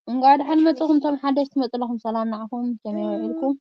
እንኳዕ ደሓን መጻኹም፣ እቶም ሓደሽቲ መጽለኹም ሰላም ንዓኹም። ከመይ ውዒልኩም?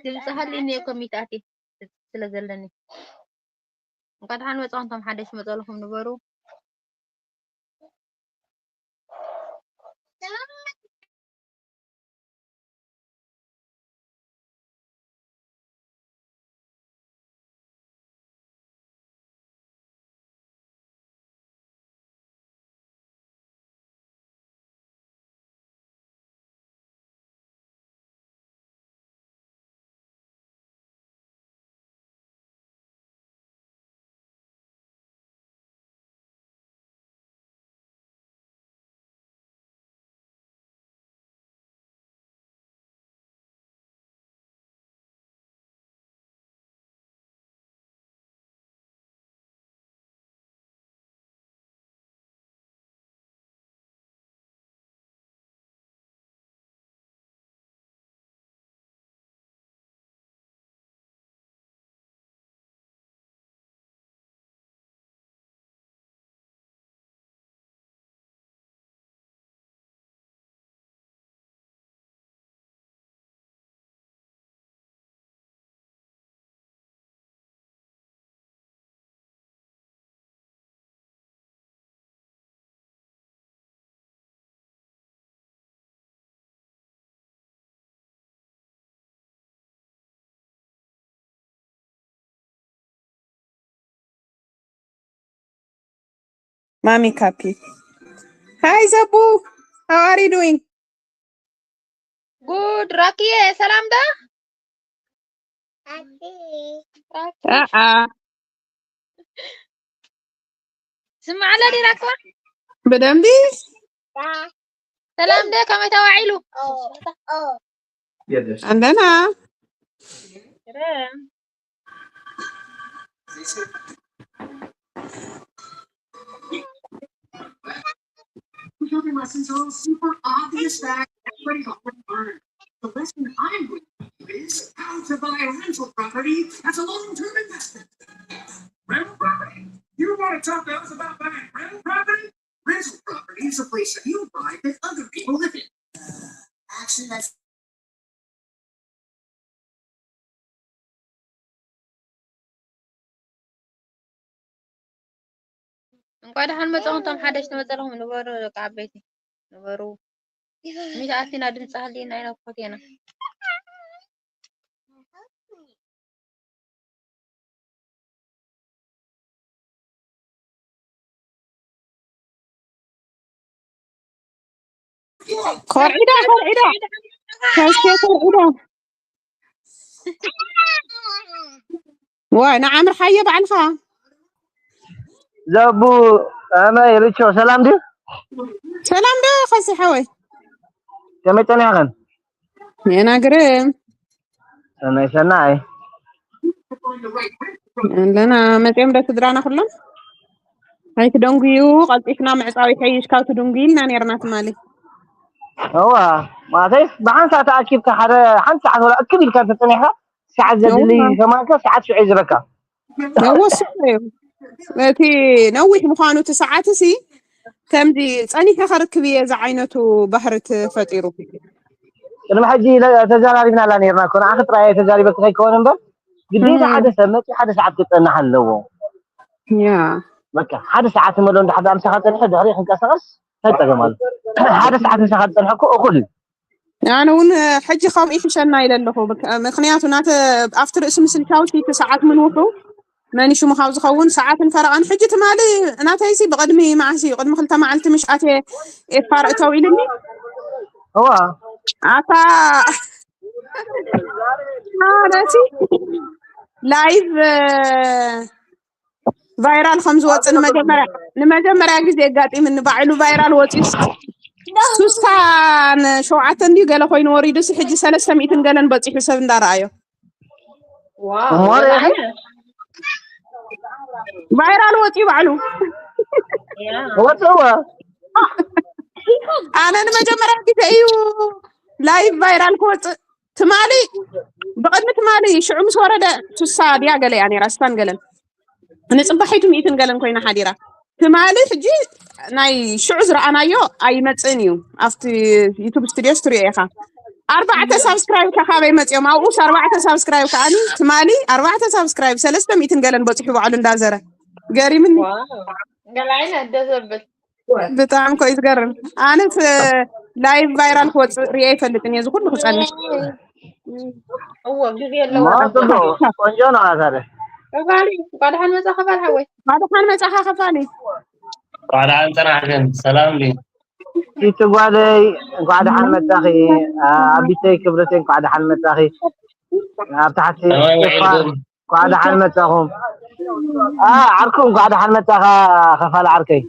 ድምፂ ሃልይኒ እኮ ሚእቲ ኣትየ ስለ ዘለኒ። እንኳዕ ደሓን መፃኹም፣ እቶም ሓደሽ መፀልኹም ንበሩ። ማሚ ካፒ። Hi ዘቡ, how are you doing? ጉድ። ራክየ፣ ሰላም ዳ? ራኪ። ኣኣ። ስማዕለ ዲ ራክዋ? ብደምቢ። ሰላም ደ፣ ከመይ ተዋዒሉ? ኣለና። Lessons are all super obvious facts everybody's already learned. The lesson I'm going to teach you is how to buy a rental property as a long-term investment. Rental property? You want to talk to us about buying rental property? Rental property is a place that you buy that other people live in. Actually, that's እንኳዕ ደሓን መጻኹም፣ እቶም ሓደሽቲ መጸለኹም ንበሩ፣ ደቂ ዓበይቲ ንበሩ። ሚእቲ ኣቲና ድምፂ ሃልይና ኢና ኮቴና። ኮርዒዳ፣ ኮርዒዳ። ከስተ ኮርዒዳ። ዋይ፣ ንዓምርሓዮ ባዕልኻ። ዘቡ፣ ኣመይ ርቾ፣ ሰላም ድዩ? ሰላም ዶ፣ ከሲ ሓወይ? ከመይ ጸኒሕኽን? ኔና ግርም። ሰናይ፣ ሰናይ። ኣለና፣ መጺኦም ዶ ስድራና ኩሎም? ኣይትደንጉዩ፣ ቀልጢፍና ምዕጻው ይሐይሽ ካብ ትድንጉዩ ኢልና ኔርና ትማሊ። እዋ፣ ማለተይ ብሓንሳእ ተኣኪብካ ሓደ ሓንቲ ሰዓት ወላ እክብ ኢልካ እንተጸኒሕካ፣ ሰዓት ዘድሊ እዋ። ከማንካ ሰዓት ሽዑ እዩ ዝረካ። ይወስኖ እዩ። እቲ ነዊሕ ምዃኑ እቲ ሰዓት ሲ ከምዚ ጸኒሐ ከርክብ እየ ዝዓይነቱ ባህሪ ተፈጢሩ። ቅድሚ ሕጂ ለ- ተዘራሪብናላ ነርና እኮ። ንዓኺ ጥራይ ተዛሪበኪ ከይከውን እምበር ግዴታ ሓደ ሰብ መፂኡ ሓደ ሰዓት ክፀንሕ ኣለዎ። ያ በቃ ሓደ ሰዓት መሎ እንድሕር ደኣ ምሳኻ ፀኒሑ ድሕሪ ክንቀሳቐስ ኣይፀገም ኣሎ። ሓደ ሰዓት ምሳኻ ዝፀንሐ እኮ እኹል እዩ። ኣነ እውን ሕጂ ከምኡ ይሕሸና ኢለ ኣለኹ። ምክ- ምክንያቱ ናተ ኣብቲ ርእሲ ምስልቻውቲ እቲ ሰዓት ምንውሑ መን ሽሙ ካብ ዝኸውን ሰዓትን ፈረቓን ሕጂ ትማሊ ናተይሲ ብቕድሚ መዓስ እዩ ቅድሚ ክልተ መዓልቲ ምሽ ኣትየ ኤፋር እተው ኢልኒ እዋ ኣታ ኣነሲ ላይቭ ቫይራል ከም ዝወፅእ ንመጀመርያ ንመጀመርያ ግዜ ኣጋጢምኒ። ባዕሉ ቫይራል ወፂኡስ ሱሳን ሸውዓተ እንዲዩ ገለ ኮይኑ ወሪዱስ ሕጂ ሰለስተ ሚእትን ገለን በፂሑ ሰብ እንዳረኣዮ። ዋው እሞ ርኢኺ ቫይራል ወፂኡ ባዕሉ ወፅእዎ ኣነ ንመጀመርያ ግዜ እዩ ላይቭ ቫይራል ክወፅእ። ትማሊ ብቕድሚ ትማሊ ሽዑ ምስ ወረደ ሱሳ ድያ ገለ እያ ነይራ ስታን ገለን ንፅባሒቱ ሚእትን ገለን ኮይና ሓዲራ። ትማሊ ሕጂ ናይ ሽዑ ዝረኣናዮ ኣይመፅእን እዩ ኣብቲ ዩቱብ ስቱዲዮ ስትሪዮ ኢኻ ኣርባዕተ ሳብስክራይብ ከካበይ መፅኦም ኣብኡስ ኣርባዕተ ሳብስክራይብ ከዓኒ ትማሊ ኣርባዕተ ሳብስክራይብ ሰለስተ ሚእትን ገለን በፂሑ ባዕሉ እንዳዘረ ገሪምኒ። ገላይነ ደስ ዘብል ብጣዕሚ ኮ እዩ ዝገርም። ኣነስ ላይቭ ቫይራል ክወፅእ ሪአ ይፈልጥን እየ ዝኩሉ ክፀንሕ እዎ ግዜ ኣለዎ። ማ ጽቡቅ ቆንጆ ነው። ኣዛረ እባሊ እንኳ ደሓን መጻ ከፋል ሓወይ። ባድሓን መፃኻ ከፋሊ እንኳዕ ደሓን ጸናሕክን። ሰላም ድዩ? ፊቲ ጓለይ እንኳዕ ደሓን መጻኺ። ኣቢተይ ክብረተይ እንኳዕ ደሓን መጻኺ። ኣብ ታሕቲ ሰማይ ኤፋር ውዒልኩም? እንኳዕ ደሓን መጻኹም። ኣ ዓርኩ እንኳዕ ደሓን መጻኻ ከፋል ዓርከይ።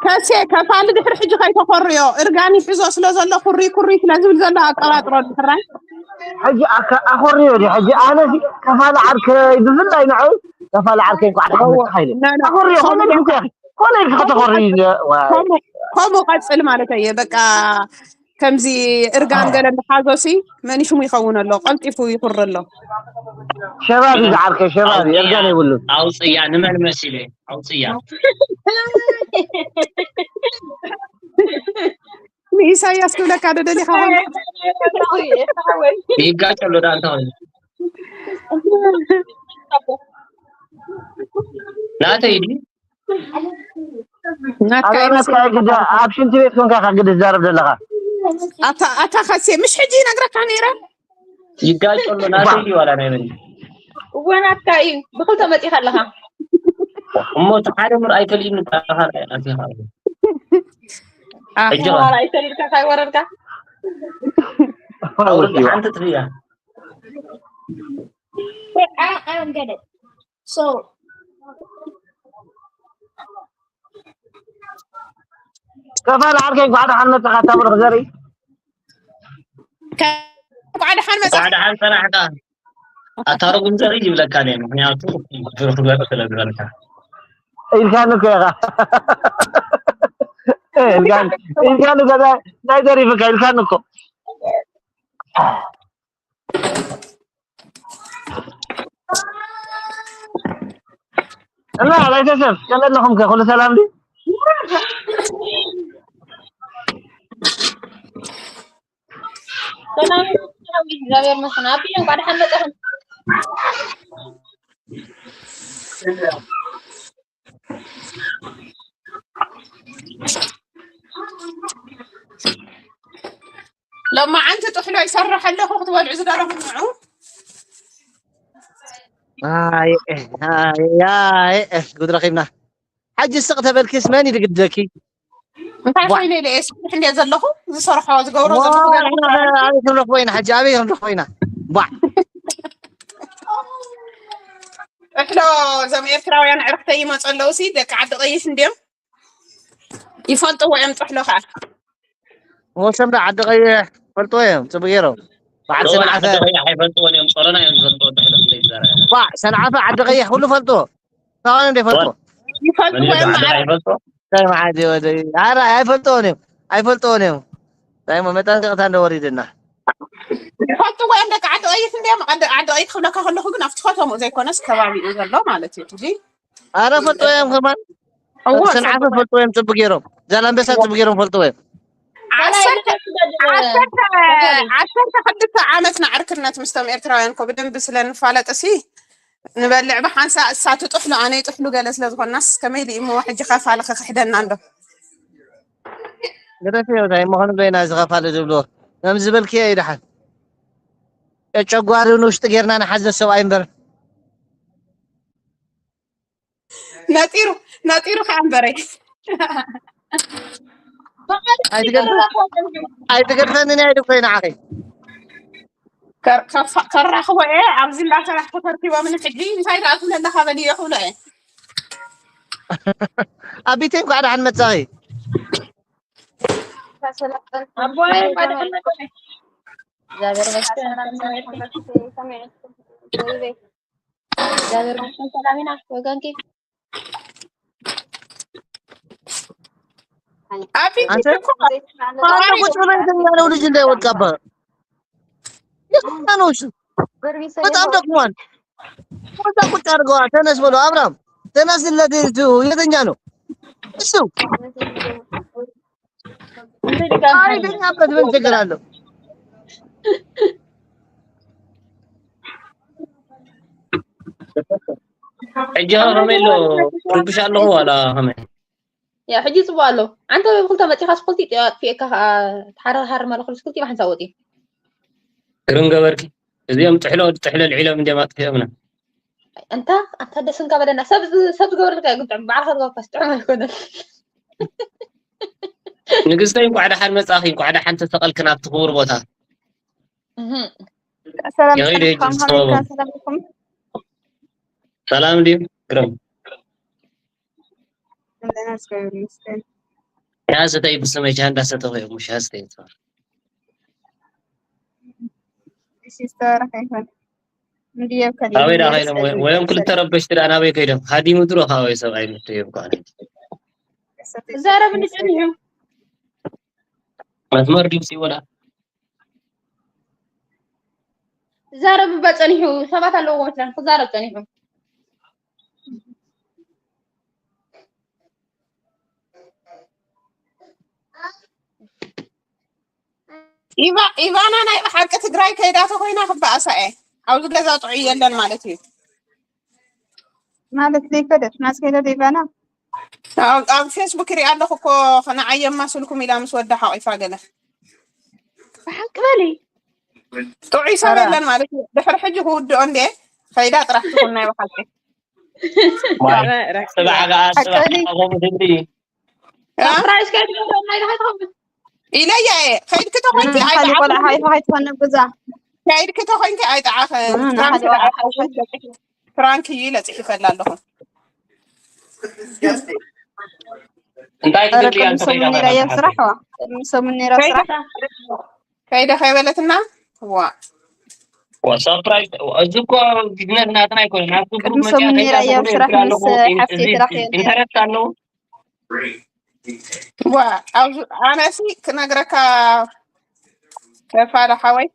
ከሴ ከፋሊ ድሕሪ ሕጂ ከይተኮርዮ እርጋን ይሕዞ ስለ ዘሎ ኩሪ ኩሪ ስለ ዝብል ዘሎ ኣቀባጥሮ ድሕራይ ሕጂ ኣከ- ኣኾርዮ ድዩ ሕጂ ኣነ ሲ ከፋል ዓርከይ ብፍላይ ንዑ ከፋል ዓርከይ እንኳዕ ደሓን መጻኻ ኢለ ኣኾርዮ ኮነ ድዩ ከ- ኮነ ድዩ ከተኾርዩ ዋይ ከምኡ ቀፅል ማለት እየ በቃ ከምዚ እርጋን ገለ እንዳሓዞ ሲ መን ሽሙ ይኸውን ኣሎ ቀልጢፉ ይኩር ኣሎ ሸባብ እዩ ዝዓርከይ ሸባብ እዩ እርጋን የብሉን ኣውፅያ ንመን መሲለ ኣውፅያ ንኢሳያስ ክብለካ ዶ ደሊኻ ኾን ይጋጭ ኣሎ ዳ እንተኾነ ናተይ ድዩ ናትካ እዩ ኣዛረብካ ግዳ ኣብ ሽንቲ ቤት ኮንካ ኢኻ ግዲ ትዛረብ ዘለኻ ኣታ ኣታ ኸሴ ምሽ ሕጂ ይነግረካ ነይረ ይጋጭ ኣሎ ናተይ ድዩ ዋላ ናይ መን እወ ናትካ እዩ ብክልተ መፂኻ ኣለኻ። እሞ እቲ ሓደ ምርኣይ ከልኢኒ ዳኻ ኣቲኻ ሕጂ ዋላ ኣይሰሊልካ ካይወረድካ ኣውርድ ሓንቲ ትፍያ Wait, I, I don't get it. So, ከፋል ዓርከይ እንኳዕ ደሓን መጻኻ እታ ብሩኽ ዘርኢ እንኳዕ ደሓን መጻ እንኳዕ ደሓን ጸናሕካ ኣታ ርጉም ዘርኢ ይብለካ እየ ምክንያቱ ብሩኽ ዘርኢ ስለ ዝበልካ ኢልካኒ እኮ ኢኻ ኢልካኒ ኢልካኒ ገዛ ናይ ዘሪፍካ ኢልካኒ እኮ እና ቤተሰብ ከመይ ኣለኹም ከ ኩሉ ሰላም ድዩ ሰላም ሰላም እግዚኣብሔር ይመስገን። ኣቢለ እንኳዕ ደሓን መጣኹም። ሎማዓንቲ ጥሕሎ ይሰርሕ ኣለኹ ክትበልዑ ዝደረኹም ንዑ ኣይ ኣይ ጉድ ረኺብና። ሕጂ ስቕ ተበልኪስ መን እዩ ዝግደኪ? እንታይ ኮይነ ኢለ እየ ስራሕ እንደ ዘለኹ ዝሰርሖ ዝገብሮ ዘለኹ ገለ ኣበይ ክንረኽቦ ኢና ሕጂ ኣበይ ክንረኽቦ ኢና? ባዕ ጥሕሎ እዞም ኤርትራውያን ዕርክተይ ይመፁ ኣለዉ ሲ ደቂ ዓዲ ቀይሽ እንዲዮም ይፈልጥዎ እዮም ጥሕሎ ከዓ ወሰም ዶ ዓዲ ቀይሕ ፈልጥዎ እዮም ጽቡቅ ገይሮም። በዓል ሰንዓፈ ቀይሕ ኣይፈልጥዎን እዮም ጾሮና እዮም ዝፈልጥዎ ጥሕሎ እንደ ይዛረብ ባዕ ሰንዓፈ ዓዲ ቀይሕ ኩሉ ፈልጥዎ። ታውን እንደ ፈልጥዎ ይፈልጥዎ እዮም መን ማዕረ ይፈልጥዎ እንታይ መዓት ወደ ኣራ ኣይፈልጥዎን እዮም ኣይፈልጥዎን እዮም። እንታይ ሞ መጠንቀቕታ እንደ ወሪድና ይፈልጥዎ እዮም ደቂ ዓዲ ቀይሕ እንዲዮም ዓዲ ዓዲ ቀይሕ ክብለካ ከለኹ ግን ኣብቲ ከተምኡ ዘይኮነስ ከባቢኡ ዘሎ ማለት እዩ ሕጂ ኣረ ፈልጥዎ እዮም ከማን እዎ ሰንዓፈ ፈልጥዎ እዮም ጽቡቅ ገይሮም። ዛላምበሳ ጽቡቅ ገይሮም ፈልጥዎ እዮም። ዓሰርተ ዓሰርተ ክልተ ዓመት ንዓርክነት ምስቶም ኤርትራውያን እኮ ብደንብ ስለ ንፋለጥ ሲ ንበልዕ ብሓንሳ እሳ ትጥሕሉ ኣነ ይጥሕሉ ገለ ስለ ዝኾንናስ ከመይ ኢሉ እሞ ሕጂ ከፋሊ ክኽሕደና እንዶ ግደፍዮ እንታይ ምኾኑ ዶ ኢና እዚ ከፋሊ ዝብልዎ ከም ዝበልክዮ እዩ ደሓን ጨጓሪ ንውሽጢ ጌርና ንሓዘ ሰብኣይ እምበር ነጢሩ ነጢሩ ከኣ እምበረይ ኣይትገድፈንን እያ ኢሉ ኮይና ዓኸይ ከራኽቦ እየ ኣብዚ እንዳሰራሕኩ ተርኪቦምኒ ሕጂ እንታይ ደኣ ትብለ ኣለኻ በልዮ ክብሎ እየ ኣቢተይ እንኳዕ ደሓን መጻኺ ኣቦይ እንኳዕ ደሓን መጻኺ እግዚኣብሔር ይመስገን እግዚኣብሔር ይመስገን ሰላም ኢና ወገንኪ ኣቢተይ ቁጭ ብሎ የተኛለው ልጅ እንዳይወድቃባ የትኛ ነው እሱ በጣም ደክሟል ወዛ ቁጭ አድርገዋ ተነስ በለው አብርሃም ተነስ ለትቱ የተኛ ነው እሱ ኧረ ይተኛበት ምን ችግር አለው ሕጂ ከመይ ኣሎ ትርብሽ ኣለኹ ዋላ ከመይ ያ ሕጂ ይፅቡቅ ኣሎ ኣንተ ብክልተ መፂኻስ ክልቲኡ ኣጥፊእካ ከዓ ተሓረሃር መለክልስ ክልቲኡ ብሓንሳብ ወፂኡ ግርም ገበርኪ እዚኦም ጥሕሎ ጥሕሎ ልዒሎም እንዲም ኣጥፊኦምና እንታ ኣንታ ደስ እንካ በለና ሰብ ሰብ ዝገበረልካ ግጥዕም ባዕልካ ዝገበርካስ ጥዑም ኣይኮነን ንግስተይ እንኳዕ ደሓን መፃኺ እንኳዕ ደሓን ተሰቐልክን ኣብቲ ክቡር ቦታ ሰላም ድዩ ግረም ሻ ስተይ ብስመይ ሻ እንዳሰተኹ እዮም ሻ ስተይ ኣበይ ዳ ከይዶም ወዮም ክልተ ረበሽቲ ዳ ናበይ ከይዶም ሃዲሙ ድሮ ካበይ ሰብኣይ ምት እዮም ኳነ ዛረብ ንጭን እዩ መስመር ድምፂ ወላ ክዛረብ እባ ጸኒሑ ሰባት ኣለዎ መስለን ክዛረብ ጸኒሑ ኢቫና ናይ ብሓቂ ትግራይ ከይዳ ተኮይና ክበኣሳ እየ ኣብዚ ገዛ ጥዑይ የለን ማለት እዩ ማለት ዘይከደት ናስከደ ዲባና ኣብ ፌስቡክ ይሪኣ ኣለኹ እኮ ንዓየማ ስልኩም ኢላ ምስ ወዳ ሓቂፋ ገለ ብሓቂ በሊ ጥዑይ ሰብ የለን ማለት እዩ ድሕሪ ሕጂ ክውድኦ እንዴ ከይዳ ጥራሕ ትኹን ናይ ብሓቂ ስብዓጋ ስብዓጋ ከምኡ ትብሊ ፕራይስ ከይትገብረና ኢልካ ትኸውን ኢለያ እየ ከይድኪ ተኮይንኪ ሓደ ቆልዓ ሓይፋ ከይትኾን ኣብ ገዛ ከይድኪ ተኮይንኪ ኣይጠዓኸ ፍራንክ እዩ ኢለ ፅሒፈላ ኣለኹ እንታይ ትገብሪ ቅድሚ ሰሙን ነይራ እያ ስራሕ ቅድሚ ሰሙን ነይራ ስራሕ ከይደ ከይበለትና ዋ ሰርፕራይዝ እዚ እኮ ቢዝነስ ናትና ኣይኮነ ናብዚ ግሩፕ ቅድሚ ሰሙን ነይራ እያ ስራሕ ምስ ሓፍቲ ስራሕ እየ ኢንተረስት ኣለዎ ዋ ኣብዚ ኣነሲ ክነግረካ ከፋለ ሓወይ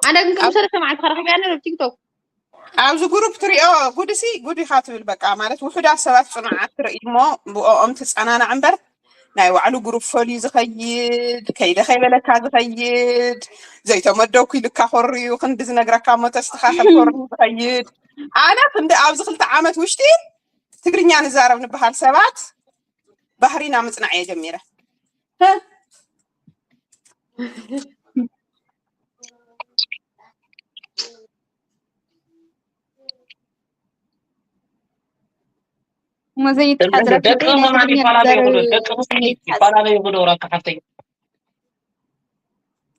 ኣነ ግን ከም ሰለስተ መዓልቲ ከረኽብ ያለ ኣብ ቲክቶክ ኣብዚ ግሩፕ ትሪኦ ጉድሲ ጉድ ኢኻ ትብል በቃ ማለት ውሑዳት ሰባት ፅኑዓት ትርኢ እሞ ብኦም ትፀናናዕ እምበር ናይ ባዕሉ ግሩፕ ፈልዩ ዝኸይድ ከይደ ከይበለካ ዝኸይድ ዘይተመደብኩ ኢልካ ኮርዩ ክንዲ ዝነግረካ እሞ ተስተኻኸል ኮርዩ ዝኸይድ ኣነ ክንዲ ኣብዚ ክልተ ዓመት ውሽጢ ትግርኛ ንዛረብ ንበሃል ሰባት ባህሪና ምፅናዕ እየ ጀሚረ እሞ ዘይተሓዝረ ደቂ ከማን ይፈላለዩ ይኽእሉ ደቂ ይፈላለዩ ይኽእሉ ራካ ሓፍተይ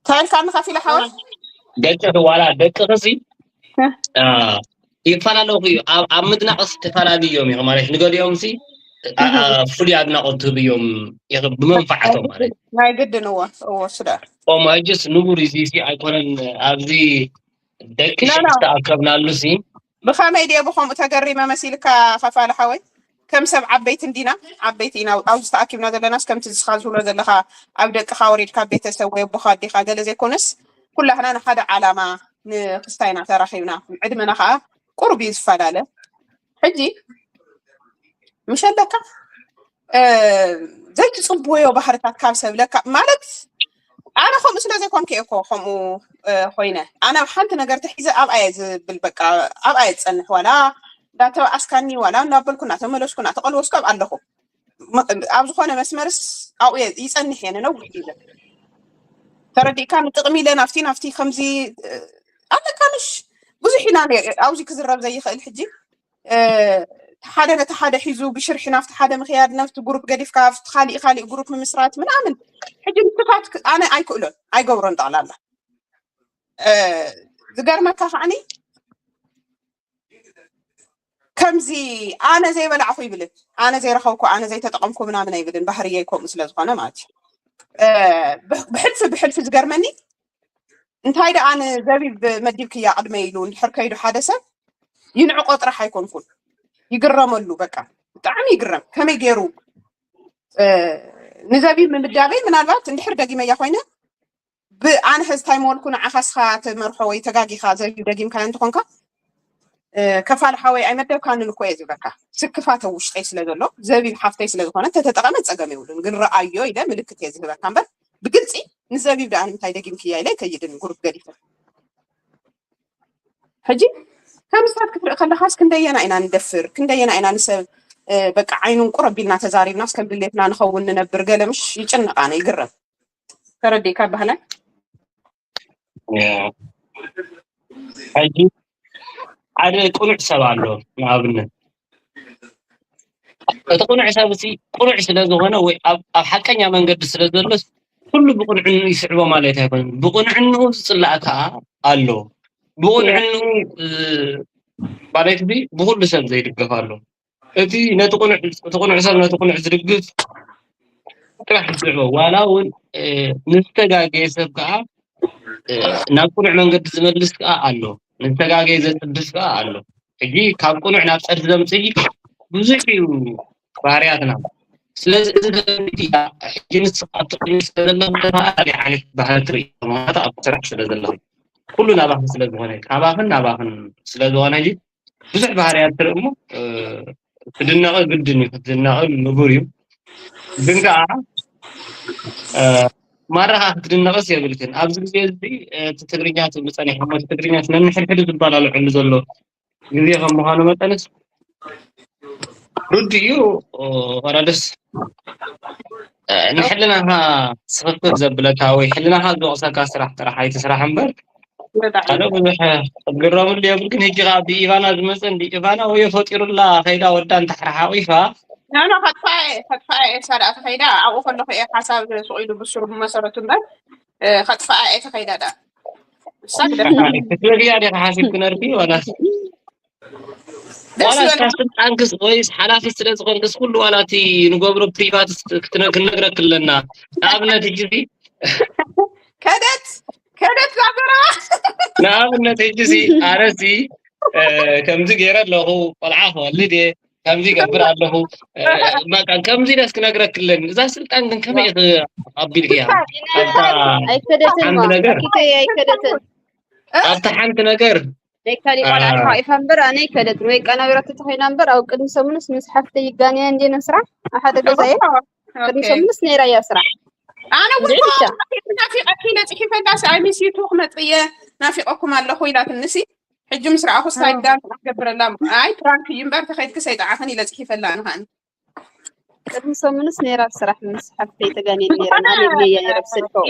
ታይልካ ንኸፊለ ሓወይ ደቂ ዋላ ደቂ ኸሲ ይፈላለኹ እዩ ኣብ ምድናቕ ዝተፈላለዩ እዮም ኢኸ ማለት ንገሊኦም ሲ ፍሉይ ኣድናቖት ትህብ እዮም ብመንፋዓቶም ማለት ናይ ግድን እዎ እዎ ስዳ ኦማይጅስ ንቡር እዚ ሲ ኣይኮነን ኣብዚ ደቂ ዝተኣከብናሉ ሲ ብኸመይ ድየ ብኸምኡ ተገሪመ መሲልካ ከፋለ ሓወይ ከም ሰብ ዓበይቲ እንዲና ዓበይቲ ኢና ኣብዚ ተኣኪብና ዘለናስ ከምቲ ዝስኻ ዝብሎ ዘለኻ ኣብ ደቅኻ ወሪድካ ቤተሰብ ወይ ኣቦኻ ኣዴኻ ገለ ዘይኮነስ ኩላህና ንሓደ ዓላማ ንክስታይና ተራኺብና ዕድመና ከዓ ቁሩብ እዩ ዝፈላለ ሕጂ ምሸለካ ዘይትፅብወዮ ባህርታት ካብ ሰብ ለካ ማለት ኣነ ከምኡ ስለ ዘይኮንኩ እየ እኮ ከምኡ ኮይነ ኣነ ሓንቲ ነገር ተሒዘ ኣብኣ እየ ዝብል በቃ ኣብኣ እየ ዝፀንሕ ዋላ እንዳተባኣስካኒ ዋላ እንዳበልኩ እናተመለስኩ እናተቐልወስኩ ኣብ ኣለኹ ኣብ ዝኾነ መስመርስ ኣብኡ እየ ይፀንሕ እየ ንነዊሕ ግዜ ተረዲእካ ንጥቕሚ ኢለ ናብቲ ናብቲ ከምዚ ኣለካ ምሽ ብዙሕ ኢና ኣብዚ ክዝረብ ዘይኽእል ሕጂ ሓደ ነቲ ሓደ ሒዙ ብሽርሒ ናብቲ ሓደ ምክያድ ናብቲ ግሩፕ ገዲፍካ ኣብቲ ካሊእ ካሊእ ግሩፕ ምምስራት ምናምን ሕጂ ንስኻት ኣነ ኣይክእሎን ኣይገብሮን ጠቕላላ ዝገርመካ ከዓኒ ከምዚ ኣነ ዘይበላዕኩ ይብልን ኣነ ዘይረኸብኩ ኣነ ዘይተጠቐምኩ ምናምን ኣይብልን ባህርየይ ከምኡ ስለ ዝኾነ ማለት እዩ ብሕልፊ ብሕልፊ ዝገርመኒ እንታይ ደኣ ንዘቢብ መዲብክያ ቅድመ ኢሉ እንድሕር ከይዱ ሓደ ሰብ ይንዕቆ ጥራሕ ኣይኮንኩን ይግረመሉ በቃ ብጣዕሚ ይግረም ከመይ ገይሩ ንዘቢብ ምምዳበይ ምናልባት እንድሕር ደጊመያ ኮይነ ብኣነ ሕዚ እንታይ መወልኩ ንዓኻ ስኻ ትመርሖ ወይ ተጋጊኻ ዘቢብ ደጊምካዮ እንተኾንካ ከፋል ሓወይ ኣይመደብካንን እኮ እየ ዝብለካ ስክፋተ ውሽጠይ ስለ ዘሎ ዘቢብ ሓፍተይ ስለ ዝኾነ ተተጠቐመ ፀገም የብሉን ግን ረኣዮ ኢለ ምልክት እየ ዝህበካ እምበር ብግልፂ ንዘቢብ ደኣ ንምንታይ ደጊምክያ ኢለ ኣይከይድን ግሩፕ ገዲፈ ሕጂ ከምስታት ክትርኢ ከለኻስ ክንደየና ኢና ንደፍር ክንደየና ኢና ንሰብ በቃ ዓይኑን ቁረብ ኢልና ተዛሪብናስ ከም ድሌትና ንኸውን ንነብር ገለ ምሽ ይጭንቓነ ይግረም ተረዲእካ ባህላይ ሕጂ ሓደ ቅኑዕ ሰብ ኣሎ ንኣብነት እቲ ቅኑዕ ሰብ እዚ ቅኑዕ ስለ ዝኾነ ወይ ኣብ ሓቀኛ መንገዲ ስለ ዘሎስ ኩሉ ብቅንዕንኡ ይስዕቦ ማለት ኣይኮነን ብቅንዕንኡ ዝፅላእ ከዓ ኣሎ ብቅንዕንኡ ማለት እዚ ብኩሉ ሰብ ዘይድገፍ ኣሎ እቲ ነቲ ቅኑዕ እቲ ቅኑዕ ሰብ ነቲ ቅኑዕ ዝድግፍ ጥራሕ ዝስዕቦ ዋላ እውን ንዝተጋገየ ሰብ ከዓ ናብ ቅኑዕ መንገዲ ዝመልስ ከዓ ኣሎ ንዝተጋገየ ዘፅድፍ ከዓ ኣሎ ሕጂ ካብ ቅኑዕ ናብ ፀድፊ ዘምፅእ ብዙሕ እዩ ባህርያትና ስለዚ እዚ ሕጂ ንስኻ ኣብቲ ቅኑዕ ስለዘሎ ተፈላሊ ዓይነት ባህሪ ትርኢ ማለት ኣብ ስራሕ ስለዘለኻ ኩሉ ናባኽን ስለዝኾነ ካባኽን ናባኽን ስለዝኾነ ሕጂ ብዙሕ ባህርያት ትርኢ እሞ ክድነቕ ግድን እዩ ክትድነቕ ንቡር እዩ ግን ከዓ ማራኻ ክትድነቕስ የብልክን ኣብዚ ግዜ እዚ እቲ ትግርኛ ትብሉ ፀኒሕኩም እቲ ትግርኛ ነንሕድሕዱ ዝባላለዐሉ ዘሎ ግዜ ከም ምዃኑ መጠንስ ርዱ እዩ ወላ ደስ ንሕልናኻ ስኽፍክፍ ዘብለካ ወይ ሕልናኻ ዝወቕሰካ ስራሕ ጥራሕ ኣይትስራሕ እምበር ኣነ ብዙሕ ክትግረምሉ የብልክን ሕጂ ከዓ ብኢቫና ዝመፀ እንዲ ኢቫና ወዮ ፈጢሩላ ከይዳ ወዳ እንተሕራ ሓቂፋ ኖኖ ከጥፋ እየ ከጥፋ እየ እሳ ደኣ ተኸይዳ ኣብኡ ከለኹ እየ ሓሳብ ስቕ ኢሉ ብስሩ ብመሰረቱ እምበር ከጥፋኣ እየ ተኸይዳ ደኣ እሳ ክትበልያ ዲኻ ሓሲብኪ ነርኪ ዋላስ ዋላ እታ ስልጣንክስ ወይስ ሓላፊ ስለ ዝኾንክስ ኩሉ ዋላ እቲ ንገብሮ ፕሪቫት ክነግረክ ኣለና ንኣብነት ሕጂ ከደት ከደት ዛገረባ ንኣብነት ሕጂ ኣነሲ ከምዚ ገይረ ኣለኹ ቆልዓ ክወልድ እየ ከምዚ ይገብር ኣለኹ በቃ ከምዚ ኢለስ ክነግረክ ኣለኒ እዛ ስልጣን ግን ከመይ ኣቢልክያ ኣይከደትን ሓንቲ ነገር ኣብታ ሓንቲ ነገር ናይ ካሊእ ቆልዓ ተሓቂፋ እምበር ኣነ ኣይከደትን ወይ ቀናቢራ ተተኮይና እምበር ኣብ ቅድሚ ሰሙንስ ምስ ሓፍተይ ይጋነያ እንዴ ነስራ ኣብ ሓደ ገዛ እየ ቅድሚ ሰሙንስ ነይራ እያ ስራሕ ኣነ እውን ናፊቀኪ ኢለ ፅሒፈላ ሲ I miss you too ክመፅእ እየ ናፊቀኩም ኣለኹ ኢላትኒ ሲ ሕጂ ምስ ረኣኹ ሳይዳን ክገብረላ ኣይ ፕራንክ እዩ እምበር ተኸይድኪ ሰይጣዓኽን ኢለ ፅሒፈላ ኣነ ከዓኒ ቅድሚ ሰሙንስ ነይራ ኣብ ስራሕ ምስ ሓፍተይ ተጋንየን ነይረ ማለት እየ ነይረ ብስልኪ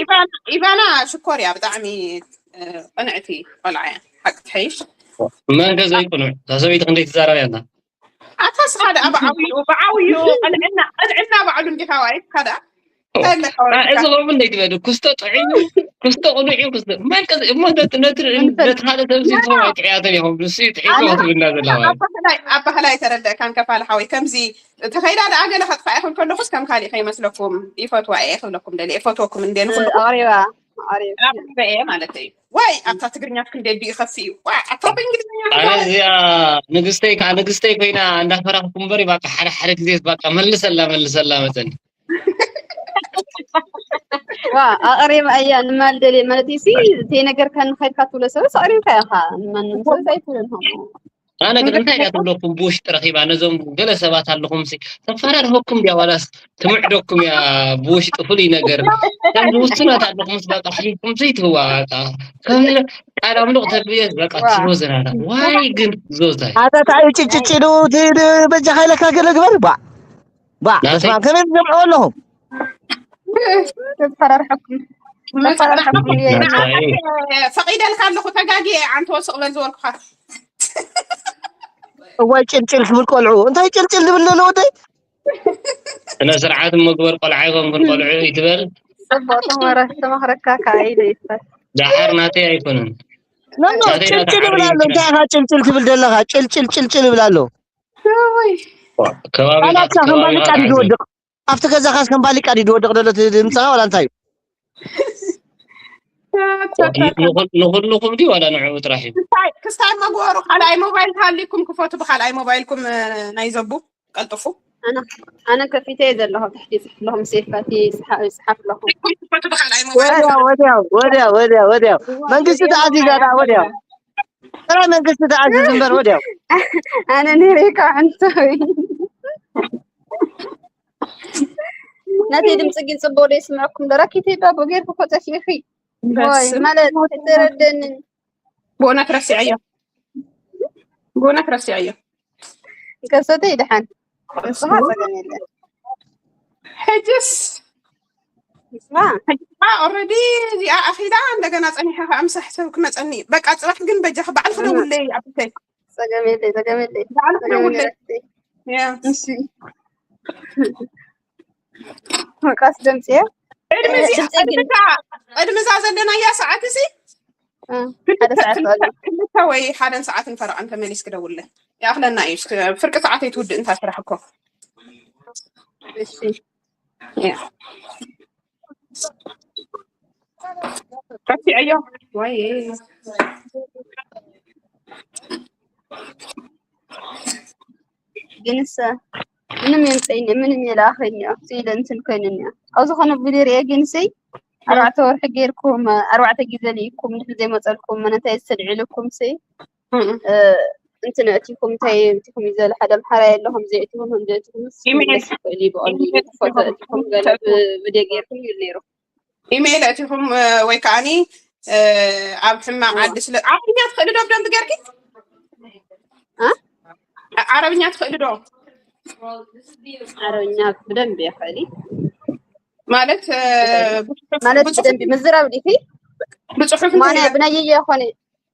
ኢቫና ሽኮር እያ ብጣዕሚ ቅንዕቲ ቆልዓ እያ ሓቂ ትሐይሽ መን ከ ዘይቅኑዕ እታ ሰበይቲ ክንደይ ትዛረብ እያ ኣታ ስኻ ደኣ ብዓብዩ ብዓብዩ ቅንዕና ቅንዕና ባዕሉ እንዲኻ ዋሪትካ ደኣ እዚ ከምኡ እንደ ትበል ክስተ ጥዑይ ክስተ ቅኑዕ እዩ ክስተ መን ከ እሞ ነቲ ነቲ ነቲ ሓደ ሰብ እዚ ዝኸም ኣይጥዕያተን ኢኹም ንሱ እዩ ጥዒ ክትብልና ዘለዋ ኣባህላ ኣይተረደእካን ከፋል ሓወይ ከምዚ ተኸይዳ ደኣ ገለ ከጥፋ ይኽእል ከለኹስ ከም ካሊእ ከይመስለኩም ይፈትዋ እየ ክብለኩም ደልየ ይፈትወኩም እንደ ንኹሉ ኣቕሪባ ኣቕሪበ እየ ማለት እዩ ዋይ ኣብታ ትግርኛ ክንደ ዱ ይኸፍ እዩ ኣታ ብእንግሊዝኛ ኣነ እዚኣ ንግስተይ ከዓ ንግስተይ ኮይና እንዳፈራኽኩ እምበር ባቃ ሓደ ሓደ ግዜ ባቃ መልሰላ መልሰላ መፀኒ ዋ ኣቕሪባ እያ ንማል ደልየ ማለት እዩ ተይ ነገር ከንኸድካ ትብሎ ሰብስ ኣቕሪብካ ኢኻ ንማንም ሰብስ ኣይትብልን ከምኡ ኣነ ግን እንታይ እያ ትብለኩም ብውሽጢ ረኺባ ነዞም ገለ ሰባት ኣለኹም ሲ ተፈራርህኩም ድያ ዋላስ ትምዕደኩም እያ ብውሽጢ ፍሉይ ነገር ከም ውስናት ኣለኹምስ በቃ ሕልኩም ዘይትህዋ በቃ ከም ቃል ኣምልኽ ተብየ በቃ ትሎ ዘናዳ ዋይ ግን ዞዛይ ኣታ ታዩ ጭጭጭ ዱ በጃ ኻይለካ ገለ ግበር ባ ባ ናተይ በስማ ከመይ ትሰምዑ ኣለኹም ተፈራርሐኩም ተፈራርሐኩም ፈቂደልካ ኣለኹ ተጋጊ ኣንቲ ወስቕ በል ዝበልኩኻ እዋይ ጭልጭል ክብል ቆልዑ እንታይ ጭልጭል ዝብል ዘሎ ወደይ ስነ ስርዓት ምግበር ቆልዓ ይኮንኩን ቆልዑ ይትበል ጽቡቅ ተመረ ተመክረካ ካይደ ይፈት ዳሓር ናተይ ኣይኮነን ኖኖ ጭልጭል ይብል ኣሎ እንታይ ኢኻ ጭልጭል ትብል ዘለኻ ጭልጭል ጭልጭል ይብል ኣሎ ከባቢ ኣላካ ከም ባሊቃ ድዩ ዝወድቕ ኣብቲ ገዛኻስ ከም ባሊቃ ድዩ ዝወድቕ ዘሎ እቲ ድምፅኻ ዋላ እንታይ እዩ ንኹልኹም ድዩ ዋላ ንዕኡ ጥራሕ እዩ ክስታይ መግበሩ ካልኣይ ሞባይል ተሃሊኩም ክፈቱ ብካልኣይ ሞባይልኩም ናይ ዘቡ ቀልጥፉ ኣነ ከፊተ እየ ዘለኹ ትሕቲ ይፅሕፍለኹም ሴፋቲ ይፅሓፍለኹም ወዲያው ወዲያው ወዲያው ወዲያው ወዲያው መንግስቲ ተኣዚዛ ደኣ ወዲያው ጥራይ መንግስቲ ተኣዚዝ እምበር ወዲያው ኣነ ነይረ ካብ ዕንተወይ ናተይ ድምፂ ግን ፅቡቅ ዶ ይስምዐኩም ዶ ራኪተይ ባቦ ጌርኩ እኮ ጠፊእኺ ወይ ማለት ተረደንን ብእውነት ረሲዐዮ ብእውነት ረሲዐዮ ከሰተይ ደሓን ንስኻ ፀገም የለን ሕጅስ ንስኻ ሕጅማ ኦረዲ እዚኣ ኣኺላ እንደገና ፀኒሐ ከዓ ምሳሕ ሰብ ክመፀኒ በቃ ፅባሕ ግን በጃ ባዕልክ ደውለይ ኣብተይ ፀገም የለይ ፀገም የለይ ባዕልክ ደውለይ እሺ መቃስ ደምፅዮ ቅድሚ እዛ ዘለናያ ሰዓት እዚ ክልተ ወይ ሓደን ሰዓትን ፈረቓን ተመሊስ ክደውለ ይኣኽለና እዩ ፍርቂ ሰዓት ኣይትውድእ እንታ ስራሕ እኮ ረሲዐዮ ወይ ግንሰ ምንም የምፀይኒ ምንም የለኣኸኒ እዮ ስኢለ እንትን ኮይንኒ እዮ ኣብ ዝኾነ ቪድዮ ርየ ግንሰይ ኣርባዕተ ወርሒ ገይርኩም ኣርባዕተ ግዜ ልኢኩም ንሕን ዘይመፀልኩም መነታይ ዝሰድዒልኩም ሲ እንትን እቲኹም እንታይ እቲኹም እዩ ዘለ ሓደ ኣምሓራይ ኣለኹም ዘይእቲኹም ከም ዘይእቲኹም ይኽእል እዩ ብቐሊሉ ፎቶ እቲኹም ገለ ብቪድዮ ገይርኩም ይብል ነይሩ ኢሜይል ኣእቲኹም ወይ ከዓኒ ኣብ ሕማቕ ዓዲ ስለ ዓረብኛ ትኽእሊ ዶ ብደንብ ገርኪ ዓረብኛ ትኽእሊ ዶ ዓረብኛ ብደንብ ይኽእል ማለት ማለት ብደንብ ምዝራብ ዲኺ ብፅሑፍ ማነ ብናየየ ኮነ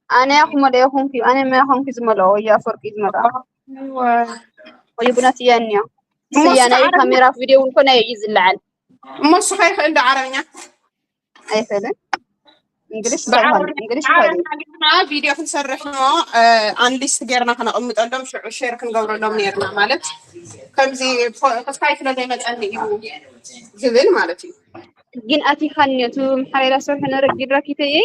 ኣነ ያኹመለ የኹንኪ ኣነ መያኹንኪ ዝመልኦ ወይ ኣፈርቂ ዝመልኦ ወይ ብነት እያ እኒዮ ስያናይ ካሜራ ቪድዮ እውን ኮነ እዩ ዝለዓል እሞ ንስኻ ይኽእል ዶ ዓረብኛ ኣይኽእልን እንግሊሽ ይኽእል እንግሊሽ ይኽእል ቪድዮ ክንሰርሕ ሞ ኣንሊስት ጌርና ከነቕምጠሎም ሽዑ ሼር ክንገብረሎም ነርና ማለት ከምዚ ስካይ ስለ ዘይመፀኒ እዩ ዝብል ማለት እዩ ግን ኣቲኻኒ እቲ ምሓሬራ ሰርሑ ነረጊድ ራኪተየ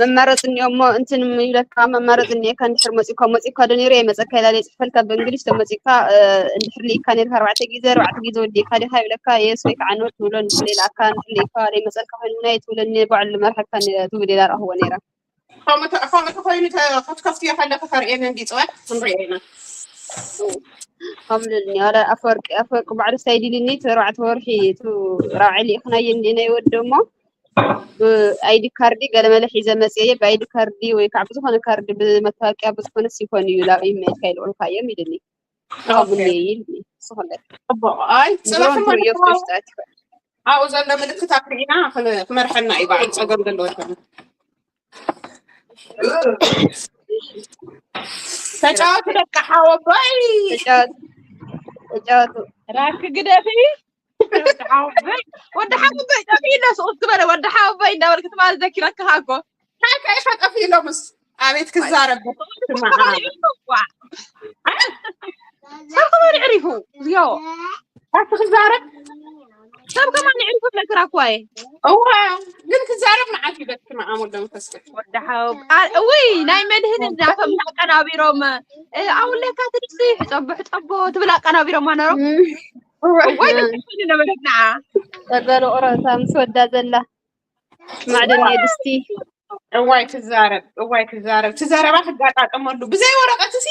መማረፂ እኒኦሞ እንትን ይብለካ መማረፂ እኒኤካ እንድሕር መፂእካ መፂእካ ዶ ነይሩ የመፀካ ይላለ ይፅሕፈልካ ብእንግሊሽ ተመፂእካ እንድሕር ልኢካ ነርካ ኣርባዕተ ግዜ ኣርባዕተ ግዜ ወዲእካ ዲካ ይብለካ የስ ወይ ከዓ ኖ ትብሎ እንድሕር ልኢልኣካ እንድሕር ልኢካ ዘይመፀልካ ኮይኑ ናይ ትብለኒ ባዕሉ ልመርሐካ ትብል ኢላ ረኽቦ ነይራ ከምኡ ተኮይኑ ክትከፍትዮ ከለኪ ከርእየኒ እንዲ ፅባሕ ክንሪኦ ኢና ከምልኒ ኣረ ኣፈወርቂ ኣፈወርቂ ባዕሉ ስታይ ዲልኒ እቲ ኣርባዕተ ወርሒ እቲ ራብዓይ ልኢኽናዮ እንዲ ናይ ወዲ እሞ ብኣይዲ ካርዲ ገለመለ ሒዘ መፅየ ብኣይዲ ካርዲ ወይ ከዓ ብዝኾነ ካርዲ ብመታወቂያ ብዝኾነ ሲኮን እዩ ላብይ መልካ ይልዑልካዮም ኢልኒ ካብሉ ይልኒ ስኹለት ኣይ ፅባሕ ዮፍሽ ጣት ኣብኡ ዘሎ ምልክታት ርኢና ክመርሐና እዩ በዓል ፀገም ዘለዎ ይኮነ ተጫወቱ ደቂ ሓወቦይ ተጫወቱ ራክ ግደፊ ወዲ ሓወቦይ ጠፊእና ስቁት ዝበለ ወዲ ሓወቦይ እንዳበልክ ትማሊ ዘኪረክኻ እኮ እንታይ ከይፈጠፍ ኢሎምስ ኣቤት ክዛረብ ሰብ ከማን ዕሪፉ እዚዮ ኣቲ ክዛረብ ሰብ ከማን ዕሪፉ ነክራ እኳ እየ እዋ ግን ክዛረብ መዓት ይበትማ ኣሞሎም ተስቅት ወዲ ሓወቦይ ውይ ናይ መድህን እናቶም ኣቀናቢሮም ኣውለካ ትድሲ ሕፀቦ ሕፀቦ ትብል ኣቀናቢሮም ነሮም ወይ ነበረትና ተገሉ ቁረታ ምስ ወዳ ዘላ ማዕደን የድስቲ እዋይ ትዛረብ፣ እዋይ ትዛረብ፣ ትዛረባ ትጋጣጠመሉ ብዘይ ወረቀት ሲ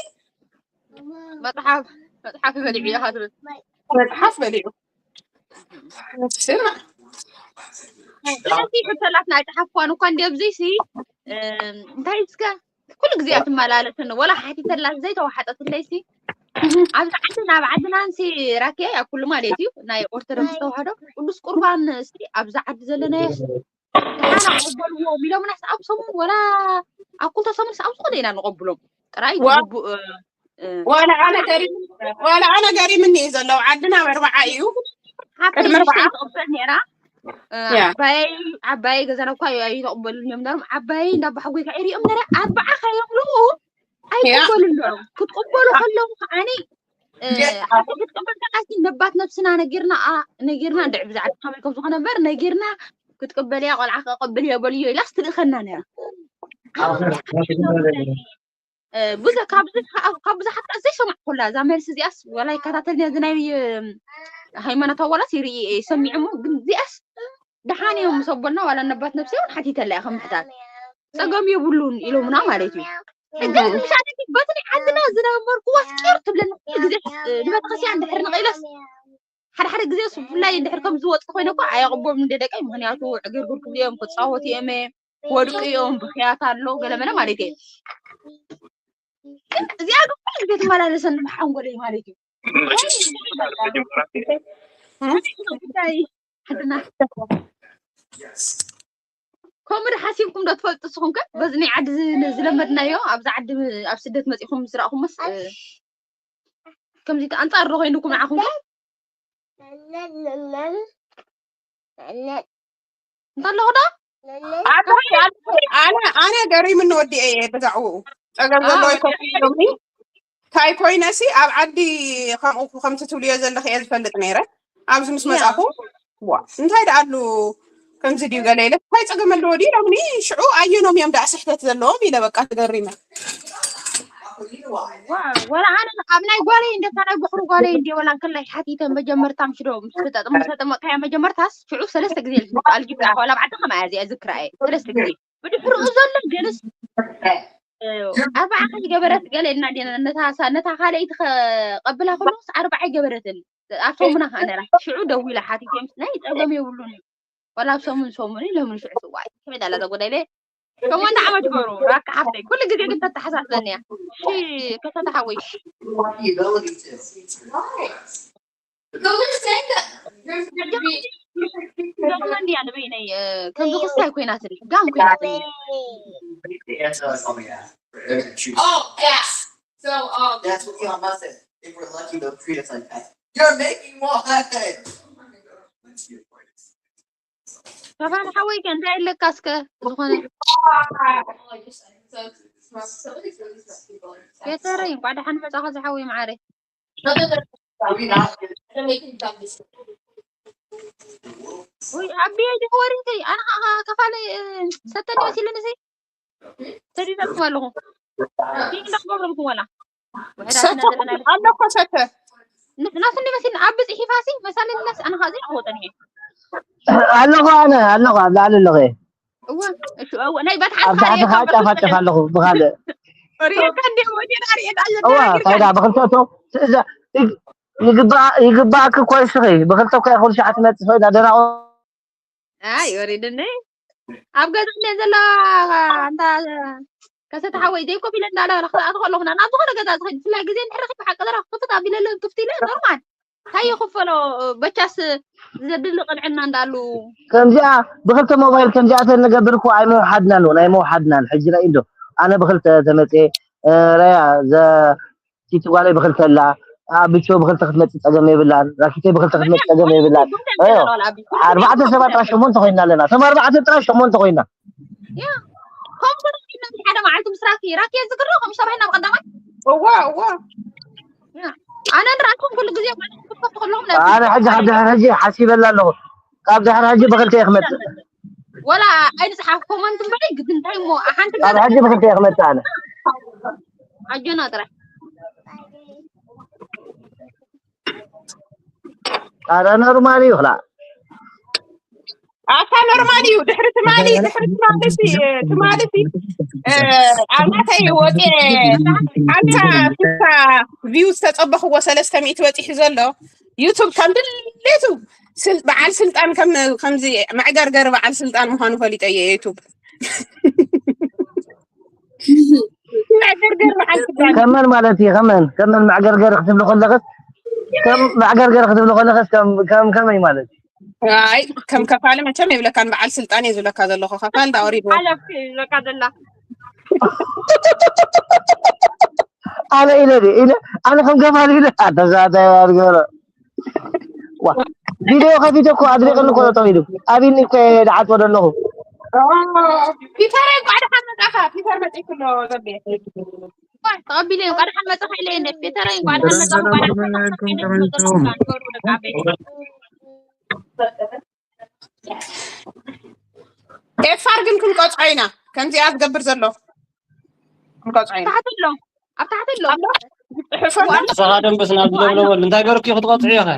መጽሓፍ መጽሓፍ በሊዑ ኢኻ ትብል። መጽሓፍ በሊዑ ነፍስና ስለዚ ሕቶላት ናይ ጸሓፍኳን እኳ እንዲ ኣብዚ ሲ እም፣ እንታይ እስከ ኩሉ ግዜ እያ ትመላለስን ወላ ሓቲተላ ዘይተዋሓጠትለይ ሲ ኣብዚ ዓዲ ናብ ዓድናን ሲ ራኪያ ኣብ ኩሉ ማለት እዩ ናይ ኦርቶዶክስ ተዋህዶ ቅዱስ ቁርባን ሲ ኣብዚ ዓዲ ዘለናዮ ደሓና ቅበልዎ ኢሎምና ኣብ ሰሙን ወላ ኣብ ኩልተ ሰሙን ኣብ ዝኾነ ኢና ንቐብሎም ጥራይ ዋ- ግቡእ እ፣ እ፣ ዋላ ኣነ ገሪም ዋላ ኣነ ገሪምኒ እዩ ዘሎ ዓድና መርባዓ እዩ ሓፍተይ ቅድሚ ኣርባዓ ንእሽተይ ትቕበል ነይራ እ፣ ያ። ዓባየይ ዓባየይ ገዛና እኳ ኣይተቕበሉን እዮም ነሮም ዓባየይ እንዳባሓጎይ ከዓ ይሪኦም ነረ ኣርባዓ ከየምልኡ ኣይቅበሉን ነሮም ክትቅበሉ ከለዉ ከዓኒ እ፣ ሓፍተይ ክትቅበል ከዓሲ ነባት ነብስና ነጊርና ኣ- ነጊርና እንድዕ ብዛዕባ ከመይ ከም ዝኾነ እምበር ነጊርና ክትቅበልያ ቆልዓ ከቐብል የበልዮ ኢላስ ትልእኸና ነራ ብዙ ካብ ብዙ- ካብ ብዙሓት ቃል ዘይሰማዕኩላ እዛ መልሲ እዚኣስ ወላ ይከታተል ነዚ ናይ ሃይማኖታዊ ዋላስ ይርኢ እየ ሰሚዑ እሞ ግን እዚኣስ ደሓን እዮም ምስ ኣቦና ዋላ ነባት ነብሰይ እውን ሓቲተላ እያ ከም ምሕታት ጸገም የብሉን ኢሎምና ማለት እዩ ሕጂ ምሻለቲ በቲ ናይ ዓድና ዝነበርኩ ዋስ ቄር ትብለኒ ኩሉ ግዜ ንቤተክርስትያን ድሕር ንቕኢለስ ሓደ ሓደ ግዜ ብፍላይ ድሕር ከም ዝወፅ ኮይነ እኮ ኣየቕቦም እንደ ደቀይ ምክንያቱ ዕግርግር ክብሉ እዮም ክፃወቱ እዮም ወድቁ እዮም ብክያት ኣሎ ገለመለ ማለት እየ ግን እዚኣ ግን ኩሉ ግዜ ትመላለሰኒ ብሓንጎለይ ማለት እዩ ከምኡ ዶ ሓሲብኩም ዶ ትፈልጡ ንስኹም ከ በዚ ናይ ዓዲ ዝ- ዝለመድናዮ ኣብዚ ዓዲ ኣብ ስደት መፂኹም ምስ ረእኹሞስ እ፣ ከምዚ ኣንፃር ዶ ኮይኑኩም ንዓኹም ከ እንተለኹ ዶ ኣነ ኣነ ገሪምኒ ወዲኤ እየ ብዛዕባኡ ፀገም ዘለዎ ኣይኮይሎምኒ እንታይ ኮይነ ሲ ኣብ ዓዲ ከምኡ ከምቲ ትብልዮ ዘለኽ እየ ዝፈልጥ ነይረ ኣብዚ ምስ መፃኹ ዋ እንታይ ደኣሉ ከምዚ ድዩ ገለ ኢለ እንታይ ፀገም ኣለዎ ድዩ ኢሎምኒ ሽዑ ኣየኖም እዮም ደኣ ስሕተት ዘለዎም ኢለ በቃ ተገሪመ ወላ ኣነ ኣብ ናይ ጓለይ እንደ ካብ ናይ ባሕሩ ጓለይ እንደ ወላ እንከላይ ሓቲተ መጀመርታ ምሽ ዶ ምስ ተጠ- ምስ ተጠመቅካያ መጀመርታስ ሽዑ ሰለስተ ግዜ ኢልኪ ኣልጊብካ ዋላ ኣብ ዓዲ ከማያ እዚኣ ዝክራ እየ ሰለስተ ግዜ ብድሕሪኡ ዘሎ ገለስ ኣርባዓ ከይገበረት ገለ ኢልና ዲና ነታ ሳ- ነታ ካልኣይቲ ከቐብላ ከለስ ኣርባዓ ይገበረትን ኣብቶምና ከዓ ነራ ሽዑ ደዊላ ሓቲተ ምስ ናይ ፀገም የብሉን እዩ ዋላ ኣብ ሰሙን ሰሙን እዩ ለምን ሽዑ ስዋይ ከመይ ዳላ ዘጎዳይለ ሸሞንተ ዓመት ገሩ ራካ ሓፍተይ ኩሉ ግዜ ግን ተተሓሳስበኒ እያ እሺ ከሰተ ሓወይ ዶግመን ድያ ንበይነይ ከምዚ ክስታይ ኮይናትኒ ጋም ኮይናትኒ Oh, yes. So, um, that's what y'all must say. If we're lucky, they'll treat us like that. You're making wine. ተፋን ሓወይ ከ እንታይ ኣለካ እስከ ዝኾነ ቤተረይ እንኳዕ ደሓን መጻኻ ዝሓወይ መዓረይ ውይ ኣቢየ ዲኹ ወሪተይ ኣነ ከዓ ከፋለ ሰተኒ መሲልኒ ሲ ሰዲደልኩም ኣለኹ ፊልም እንዳክገብረልኩም ወላ ውሕዳት ሰተ እናዘለና ኣሎ እኮ ሰተ ናስኒ መሲልና ኣብ ብፅሒፋሲ መሳለኒ ናስ ኣነ ከዓ ዘይኣወጠን እየ ኣለኹ ኣነ ኣለኹ ኣብ ላዕሊ ኣለኹ እየ እወ እቱ እወ ናይ ባት ኣብ ሓንካ ታሕቲ ከዓ ጫፋጫፍ ኣለኹ ብካልእ ሪኤካ እንዲ ወዲና ሪኤና እዋ እንታይ ዳ ብክልተ እቶ ትእዛ ይግ- ይግባእ ይግባእክ እኮ ይስኺ ብክልተ እኮ ይኹን ሸዓ ትመፅእ ኮይና ደናቑ ኣይ ወሪድኒ ኣብ ገዛ እንደ ዘላ እንታ ከሰተ ሓወይ ዘይኮፍ ኢለ እንዳለ ክኣት ከለኹና ናብ ዝኾነ ገዛ ዝኸድ ብፍላይ ግዜ እንድሕር ረኺብ ሓቂ ዘራ ክፍት ኣቢለለን ክፍት ኢለ ኖርማል እንታይ ይኽፈሎ በቻስ ዘድሊ ቅንዕና እንዳሉ ከምዚኣ ብክልተ ሞባይል ከምዚኣተን ንገብር እኮ ኣይመውሓድናን እውን ኣይመውሓድናን ሕጂ ራእይ እንዶ ኣነ ብክልተ ተመፅየ ረያ ዘቲቲ ጓለይ ብክልተ ኣላ ኣብቾ ብክልተ ክትመፅእ ፀገም የብላን ራኪተይ ብክልተ ክትመፅእ ፀገም የብላን ኣርባዕተ ሰባት ጥራሕ ሸሞንተ ኮይና ኣለና እቶም ኣርባዕተ ጥራሕ ሸሞንተ ኮይና ከምኡ ሓደ መዓልቲ ምስ ራኪ ራኪ ዝግሮ ከም ሸባይ ናብ ቀዳማይ እዋ እዋ ኣነ ንራእኩም ኩሉ ግዜ ማለት ክፈቱ ከለኹም ናይ ኣነ ሕጂ ካብ ድሕር ሕጂ ሓሲበላ ኣለኹ ካብ ድሕር ሕጂ ብክልተ እየ ክመፅእ ወላ ኣይንፅሓፍ ኮመንት እምበሪ ግድ እንታይ እሞ ሓንቲ ካብ ሕጂ ብክልተ እየ ክመፅእ ኣነ ኣጆና ጥራሕ ኣረ ኖርማል እዩ ክላ ኣታ ኖርማል እዩ። ድሕሪ ትማሊ ድሕሪ ትማሊ ሲ ትማሊ ሲ እ፣ ኣብ ናተይ ወፂኤ ሓምሳ ስልሳ ቪው ዝተፀበኽዎ ሰለስተ ሚእቲ በፂሑ ዘሎ ዩቱብ ከም ድሌቱ ስል- በዓል ስልጣን ከም ከምዚ መዕገርገር በዓል ስልጣን ምዃኑ ፈሊጠ እየ። ዩቱብ መዕገርገር በዓል ስልጣን ከመን ማለት እዩ። ከመን ከመን መዕገርገር ክትብሉ ከለኸስ ከም መዕገርገር ክትብሉ ከለኸስ ከም ከም ከመይ ማለት እዩ። ኣይ ከም ከፋሊ መቸም የብለካን። በዓል ስልጣን እየ ዝብለካ ዘለኹ። ከፋል ዳ ወሪድዎ ሓለፍቲ በቃ ዘላ ኣነ ኢለ ድየ ኢለ ኣነ ከም ከፋል ኢለ ኣተዛታይ ኣድገረ ዋ ቪድዮ ከፊተ እኮ ኣድሪቅኒ እኮ ጠው ኢሉ ኣቢኒ እኮ እየ ድዓፅዎ ዘለኹ። ፒተር እንኳዕ ደሓን መጣኻ። ፒተር መፂእኩ ኣሎ ዘቤ ተቐቢለ እንኳዕ ደሓን መጣኻ ኢለ እንደ ፒተር እንኳዕ ደሓን መጣኻ። እንኳዕ ደሓን መጣኻ ኢለ እንደ ፒተር እንኳዕ ደሓን መጣኻ። ኤፋር ግን ክንቀፅዖ ኢና። ከምዚኣ ዝገብር ዘሎ ክንቀፅዖ ኢና። ታሕቲ ኣሎ ኣብ ታሕቲ ኣሎ ጽሕፈና ንስኻ ደንበስ ናብ ዝለብለበሉ እንታይ ገርኪ ክትቆፅዕዮ ኸ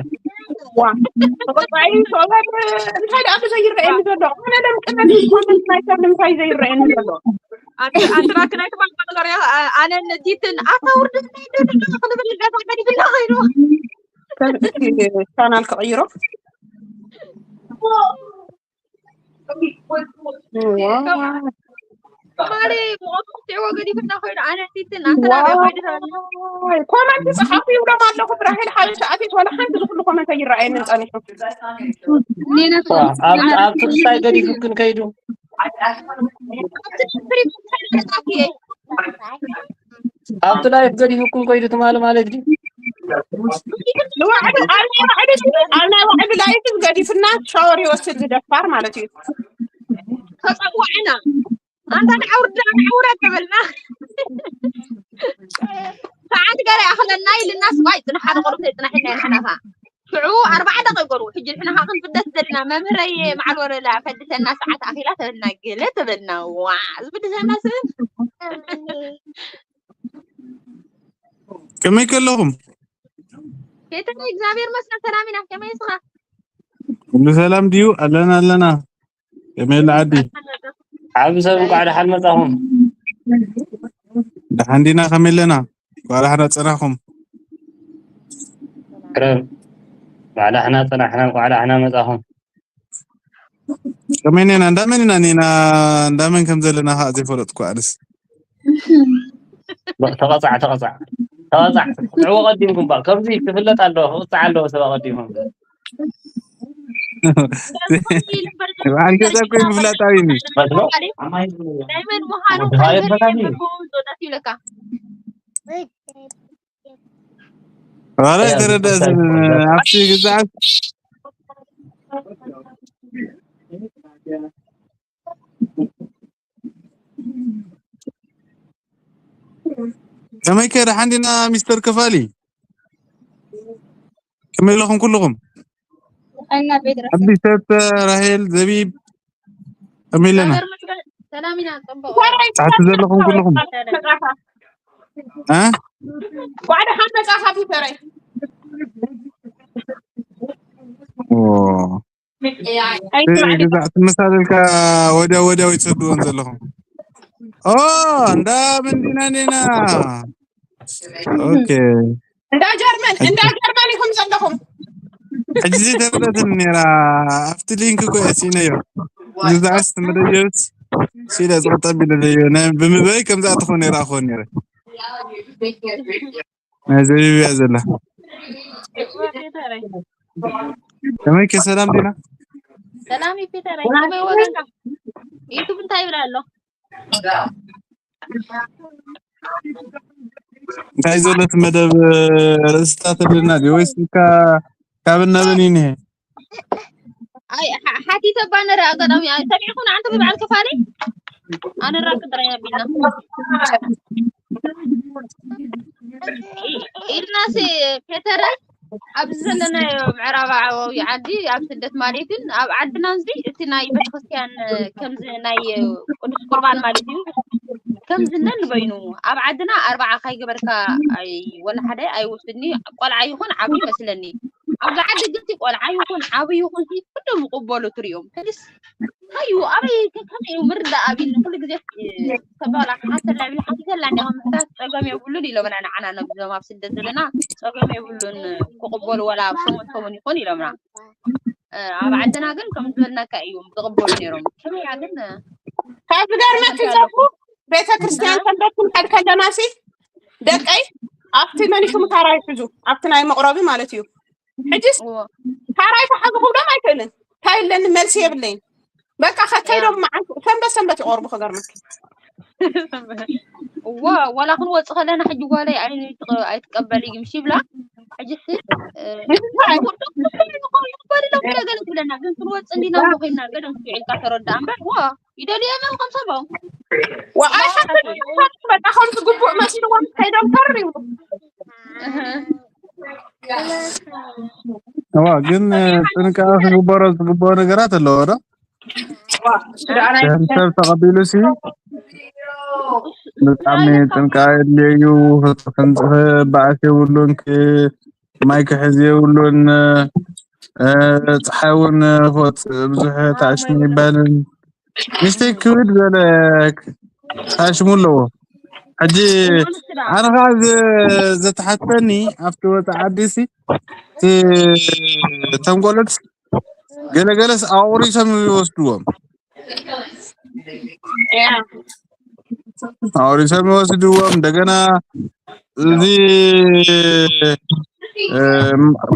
ዋ ተቆጣይ ሰበብ እንታይ ደኣ ዘይረኣየኒ ዘሎ ኣነ ለምቅነት ኮመንት ናይ ሰብ ንምንታይ ዘይረኣየኒ ዘሎ ኣትራክ ናይ ትማል ነገር ኣነ ነቲትን ኣታ ውርደት ናይ ደድና ክንብል ገዛ ገዲፍና ኸይዱ ቻናል ክቕይሮ ማሪ ብቆም ክትዕዎ ገዲፍና ኮይኑ ኣነ ቲትን ኣንተና ኮመንት ጸሓፉ ይብሎም ኣለኹ ብራሄል ሓበሻ ኣትየት ዋላ ሓንቲ ዝኩሉ ኮመንት ኣይረኣየንን ጸኒሑ ኣብቲ ክሳይ ገዲፉክን ከይዱ ኣብቲ ላይፍ ገዲፉኩም ከይዱ ትማሊ ማለት ድዩ? ንባዕሉ ኣብ ናይ ባዕሉ ሲ- ኣብ ናይ ባዕሉ ላይፍ ገዲፍና ሻወር ይወስድ ዝደፋር ማለት እዩ። ተፀዋዕና ኣንታ ንዓውርዳ ንዓውራ ተበልና ሰዓት ገለ ኣኽለና ኢልና ስባይ ፅንሓ ንቆርብ ተይፅናሕ ኢልና ንሕናኻ ሽዑ ኣርባዓ ደቂ ገሩ ሕጂ ንሕናኻ ክንፍደስ ዘለና መምህረየ መዓል ወረዳ ፈድሰና ሰዓት ኣኺላ ተበልና ገለ ተበልና ዋ ዝፍድሰና ስብ ከመይ ከለኹም? ቤተሰብ እግዚኣብሔር መስገን ሰላም ኢና። ከመይ ስኻ? ሁሉ ሰላም ድዩ? ኣለና ኣለና። ከመይ ኣላ ዓዲ? ዓቢ ሰብ እንኳዕ ደሓን መጻኹም። ደሓን ዲና? ከመይ ኣለና? እንኳዕ ደሓን ጸናኹም። ክረም እንኳዕ ደሓና ጸናሕና፣ እንኳዕ ደሓና መጻኹም። ከመይ ኔና? እንዳመን ኢና ኔና? እንዳመን ከም ዘለና ከዓ ዘይፈለጥኩ ኣነስ። ተቐጻዕ ተቐጻዕ ተቐጻዕ ዕዎ ቀዲምኩም ባ ከምዚ ክፍለጥ ኣለዎ ክቕጻዕ ኣለዎ ሰብ ኣቐዲሞም በዓል ገዛ እኮ ምፍላጥ ኣብኒ መስሎ ናይ መን ምዃኑ ወዲ ኻየት በታኒ ዶዳት ይብለካ ዋላ ኣይተረዳእትን ኣብቲ ግዛት ከመይ ከ ደሓን ዲና ሚስተር ከፋሊ ከመይ ኣለኹም ኩልኹም እና ጴጥሮስ ኣቢሰት ራሄል ዘቢብ ከመይ ኣለና ሰላም ኢና። ፅቡቅ ታሕቲ ዘለኹም ኩልኹም እ ጓዕዳ ሓመፃ ካፊተረይ ኦ ግዛዕ ትመሳለልካ ወዲያ ወዲያው ይሰድዎን ዘለኹም ኦ እንዳ መንዲና ኔና ኦኬ እንዳ ጀርመን እንዳ ጀርመን ኢኹም ዘለኹም ሕጂ ዘይተረደትን ነራ ኣብቲ ሊንክ እኮ እየ ስኢነዮ ግዛዕስ መደየብስ ሲለ ዝቆጠብ ኢለዮ ብምበይ ከምዛ ትኾን ነራ ክኾን ነረ ናይ ዘቢብያ ዘላ ከመይ ከ ሰላም ዲና ሰላም ይፊተረ ከመይ ወገንካ ዩቱብ እንታይ ይብላ ኣሎ እንታይ ዘሎ እቲ መደብ ርእስታት ኣለና ድዩ ወይስ እካ ካብ ነበን እዩ እኒሀ ኣይ ሓ- ሓቲተ ባነር ኣጋጣሚ ኣይ- ሰሚዕኹም ኣንተ ብበዓል ከፋሊ ኣነ ራቅ ጥራይ ኣቢልና ኢድናስ ፔተረ ኣብዚ ዘለናዮ ምዕራባዊ ዓዲ ኣብ ስደት ማለት እዩ ኣብ ዓድና እዚ እቲ ናይ ቤተክርስትያን ከምዚ ናይ ቅዱስ ቁርባን ማለት እዩ ከምዚ ነን በይኑ ኣብ ዓድና ኣርባዓ ካይገበርካ ኣይ- ወላ ሓደ ኣይወስድኒ ቆልዓ ይኹን ዓብዪ ይመስለኒ ኣብዚ ዓዲ ግን እቲ ቆልዓ ይኹን ዓብዪ ይኹን ኩሎም ዝቕበሉ ትሪኦም። ሕጅስ እንታይ እዩ ኣበይ ከ-፣ ከመይ እዩ ምርዳእ ኣቢሉ ኩሉ ግዜ ተባላ ሓተላ ቢል ሓተላ እንዲኹም ምሕታት ጸገም የብሉን ኢሎምና ንዓና ነብዞም ኣብ ስደት ዘለና ጸገም የብሉን ክቕበሉ ወላ ኣብ ሰሙን ሰሙን ይኹን ኢሎምና። ኣብ ዓድና ግን ከም ዝበልናካ እዮም ዝቕበሉ ነይሮም። ከመይ እያ ግን ካብ ዝገርመኪ ዘኩ ቤተ ክርስቲያን ሰንበት ክንከድ ከለና ሲ ደቀይ ኣብቲ መኒሹም ታራ ይሕዙ ኣብቲ ናይ መቕረቢ ማለት እዩ። ሕጅስ ታራ ይተሓዙ ክብሎም ኣይክእልን እንታይ ኣለኒ መልሲ የብለይን። በቃ ከተይዶም መዓልቲ ሰንበት ሰንበት ይቆርቡ ክገርመኪ። እዋ ዋላ ክንወፅ ከለና ሕጂ ጓለይ ኣይትቀበል እዩ ምሽ ይብላ። ሕጂ ሲ ይባልለኩ ገለ ትብለና ግን ክንወፅ እንዲና ኮይና ገለ ኢልካ ተረዳእ እምበር ዋ ይደልየና ከም ሰብኦም ወኣይ ሓንቲ በቃ ከም ዝግቡእ መስልዎም ከይዶም ተር ይብሉ። እዋ ግን ጥንቃቐ ክግበሮ ዝግበኦ ነገራት ኣለዎ ዶ? ሰብ ተቐቢሉ ሲ ብጣዕሚ ጥንቃ የድልየዩ። በኣስ የብሉን፣ ማይ ክሕዝ የብሉን። ፀሓይ እውን ክወፅእ ብዙሕ ተኣሽሙ ይባልን ምስተይ ክብድ ዝበለ ተኣሽሙ ኣለዎ። ሕጂ ኣነ ከዓ ዘተሓተኒ ኣብቲ ወፃ ዓዲ ሲ ተንቆለት ገለገለስ ኣቑሪሶም ይወስድዎም ኣቑሪሶም ይወስድዎም። እንደገና እዚ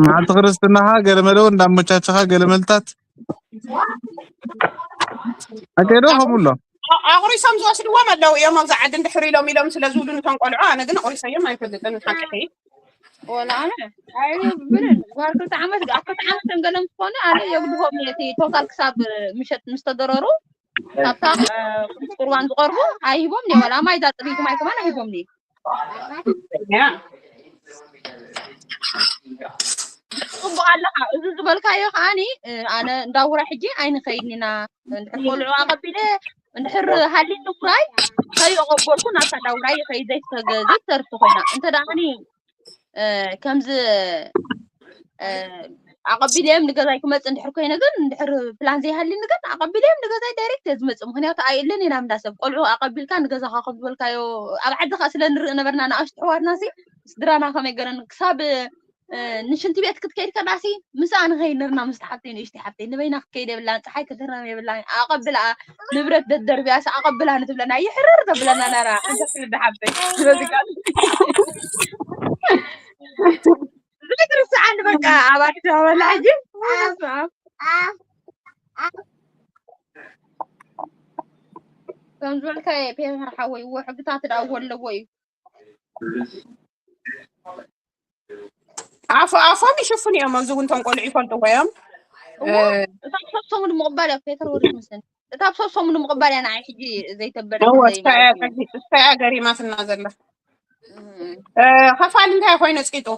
መዓልቲ ክርስትናኻ ገለመለ እንዳመቻቸኻ ገለመልታት ኣከዶ ከምሎ ኣቑሪሶም ዝወስድዎም ኣለዉ እዮም። ኣብዚ ዓዲ እንድሕር ኢሎም ኢሎም ስለ ዝብሉ ንቶም ቆልዑ ኣነ ግን ኣቑሪሰዮም ኣይፈልጥን ሓቂ ወላ ኣነ ኣይብልን ጓል ክልተ ዓመት ኣርባዕተ ዓመት እንገለም ዝኾነ ኣነ የግድሆም እቲ ቶታል ክሳብ ምሸት ምስ ተደረሩ ካብታ ቁርባን ዝቐርቡ ኣይሂቦም ኒ ወላ ማይ ዛ ፅሪቱ ማይ ከማን ኣይሂቦም ኒ ፅቡቅ ኣለካ እዚ ዝበልካዮ ከዓኒ ኣነ እንዳውራ ሕጂ ኣይንኸይድን ኢና እንድሕር ቆልዑ ኣቐቢለ እንድሕር ሃሊኒ ውራይ ከይቐበልኩ ናብታ እንዳውራይ ይኸይድ ዘይተርፍ ኮይና እንተ ደኣኒ ከምዚ ኣቐቢለዮም ንገዛይ ክመፅእ እንድሕር ኮይነ ግን እንድሕር ፕላን ዘይሃልኒ ግን ኣቐቢለዮም ንገዛይ ዳይሬክት እየ ዝመፅእ ምክንያቱ ኣይእለን ኢና እንዳሰብ ቆልዑ ኣቐቢልካ ንገዛኻ ከም ዝበልካዮ ኣብ ዓዲ ከዓ ስለ ንርኢ ነበርና ንኣሽቱ ኣሕዋትና ሲ ስድራና ከመይ ገረን ክሳብ ንሽንቲ ቤት ክትከይድ ከላሲ ምስኣ ንኸይድ ነርና ምስቲ ሓብተይ ንእሽተይ ሓብተይ ንበይና ክትከይድ የብላን ፀሓይ ክትህረም የብላን ኣቐብላ ንብረት ደደርብያስ ኣቐብላ ንትብለና ይሕርር ተብለና ናራ ሓንቲ ክልደ ሓብተይ ስለዚ ቃል ዘይትርስዓኒ በቃ ኣብ ኣዲስ ኣበባ ኣላ ሕጂ ከም ዝበልካዮ ፔተር ሓወይ እዎ ሕግታት ደኣ ኣለዎ እዩ ኣፎ ኣፎም ይሽፍኑ እዮም ኣብዚ እውን ቶም ቆልዑ ይፈልጥዎ እዮም እታ ብሰብሶም ንምቕባል እያ ፔተር ወሪድ ምስን እታ ብሰብሶም ንምቕባል እያ ንዓይ ሕጂ ዘይተበለ እስተያ ገሪማትና ዘላ ከፋሊ እንታይ ኮይኑ ፂጡ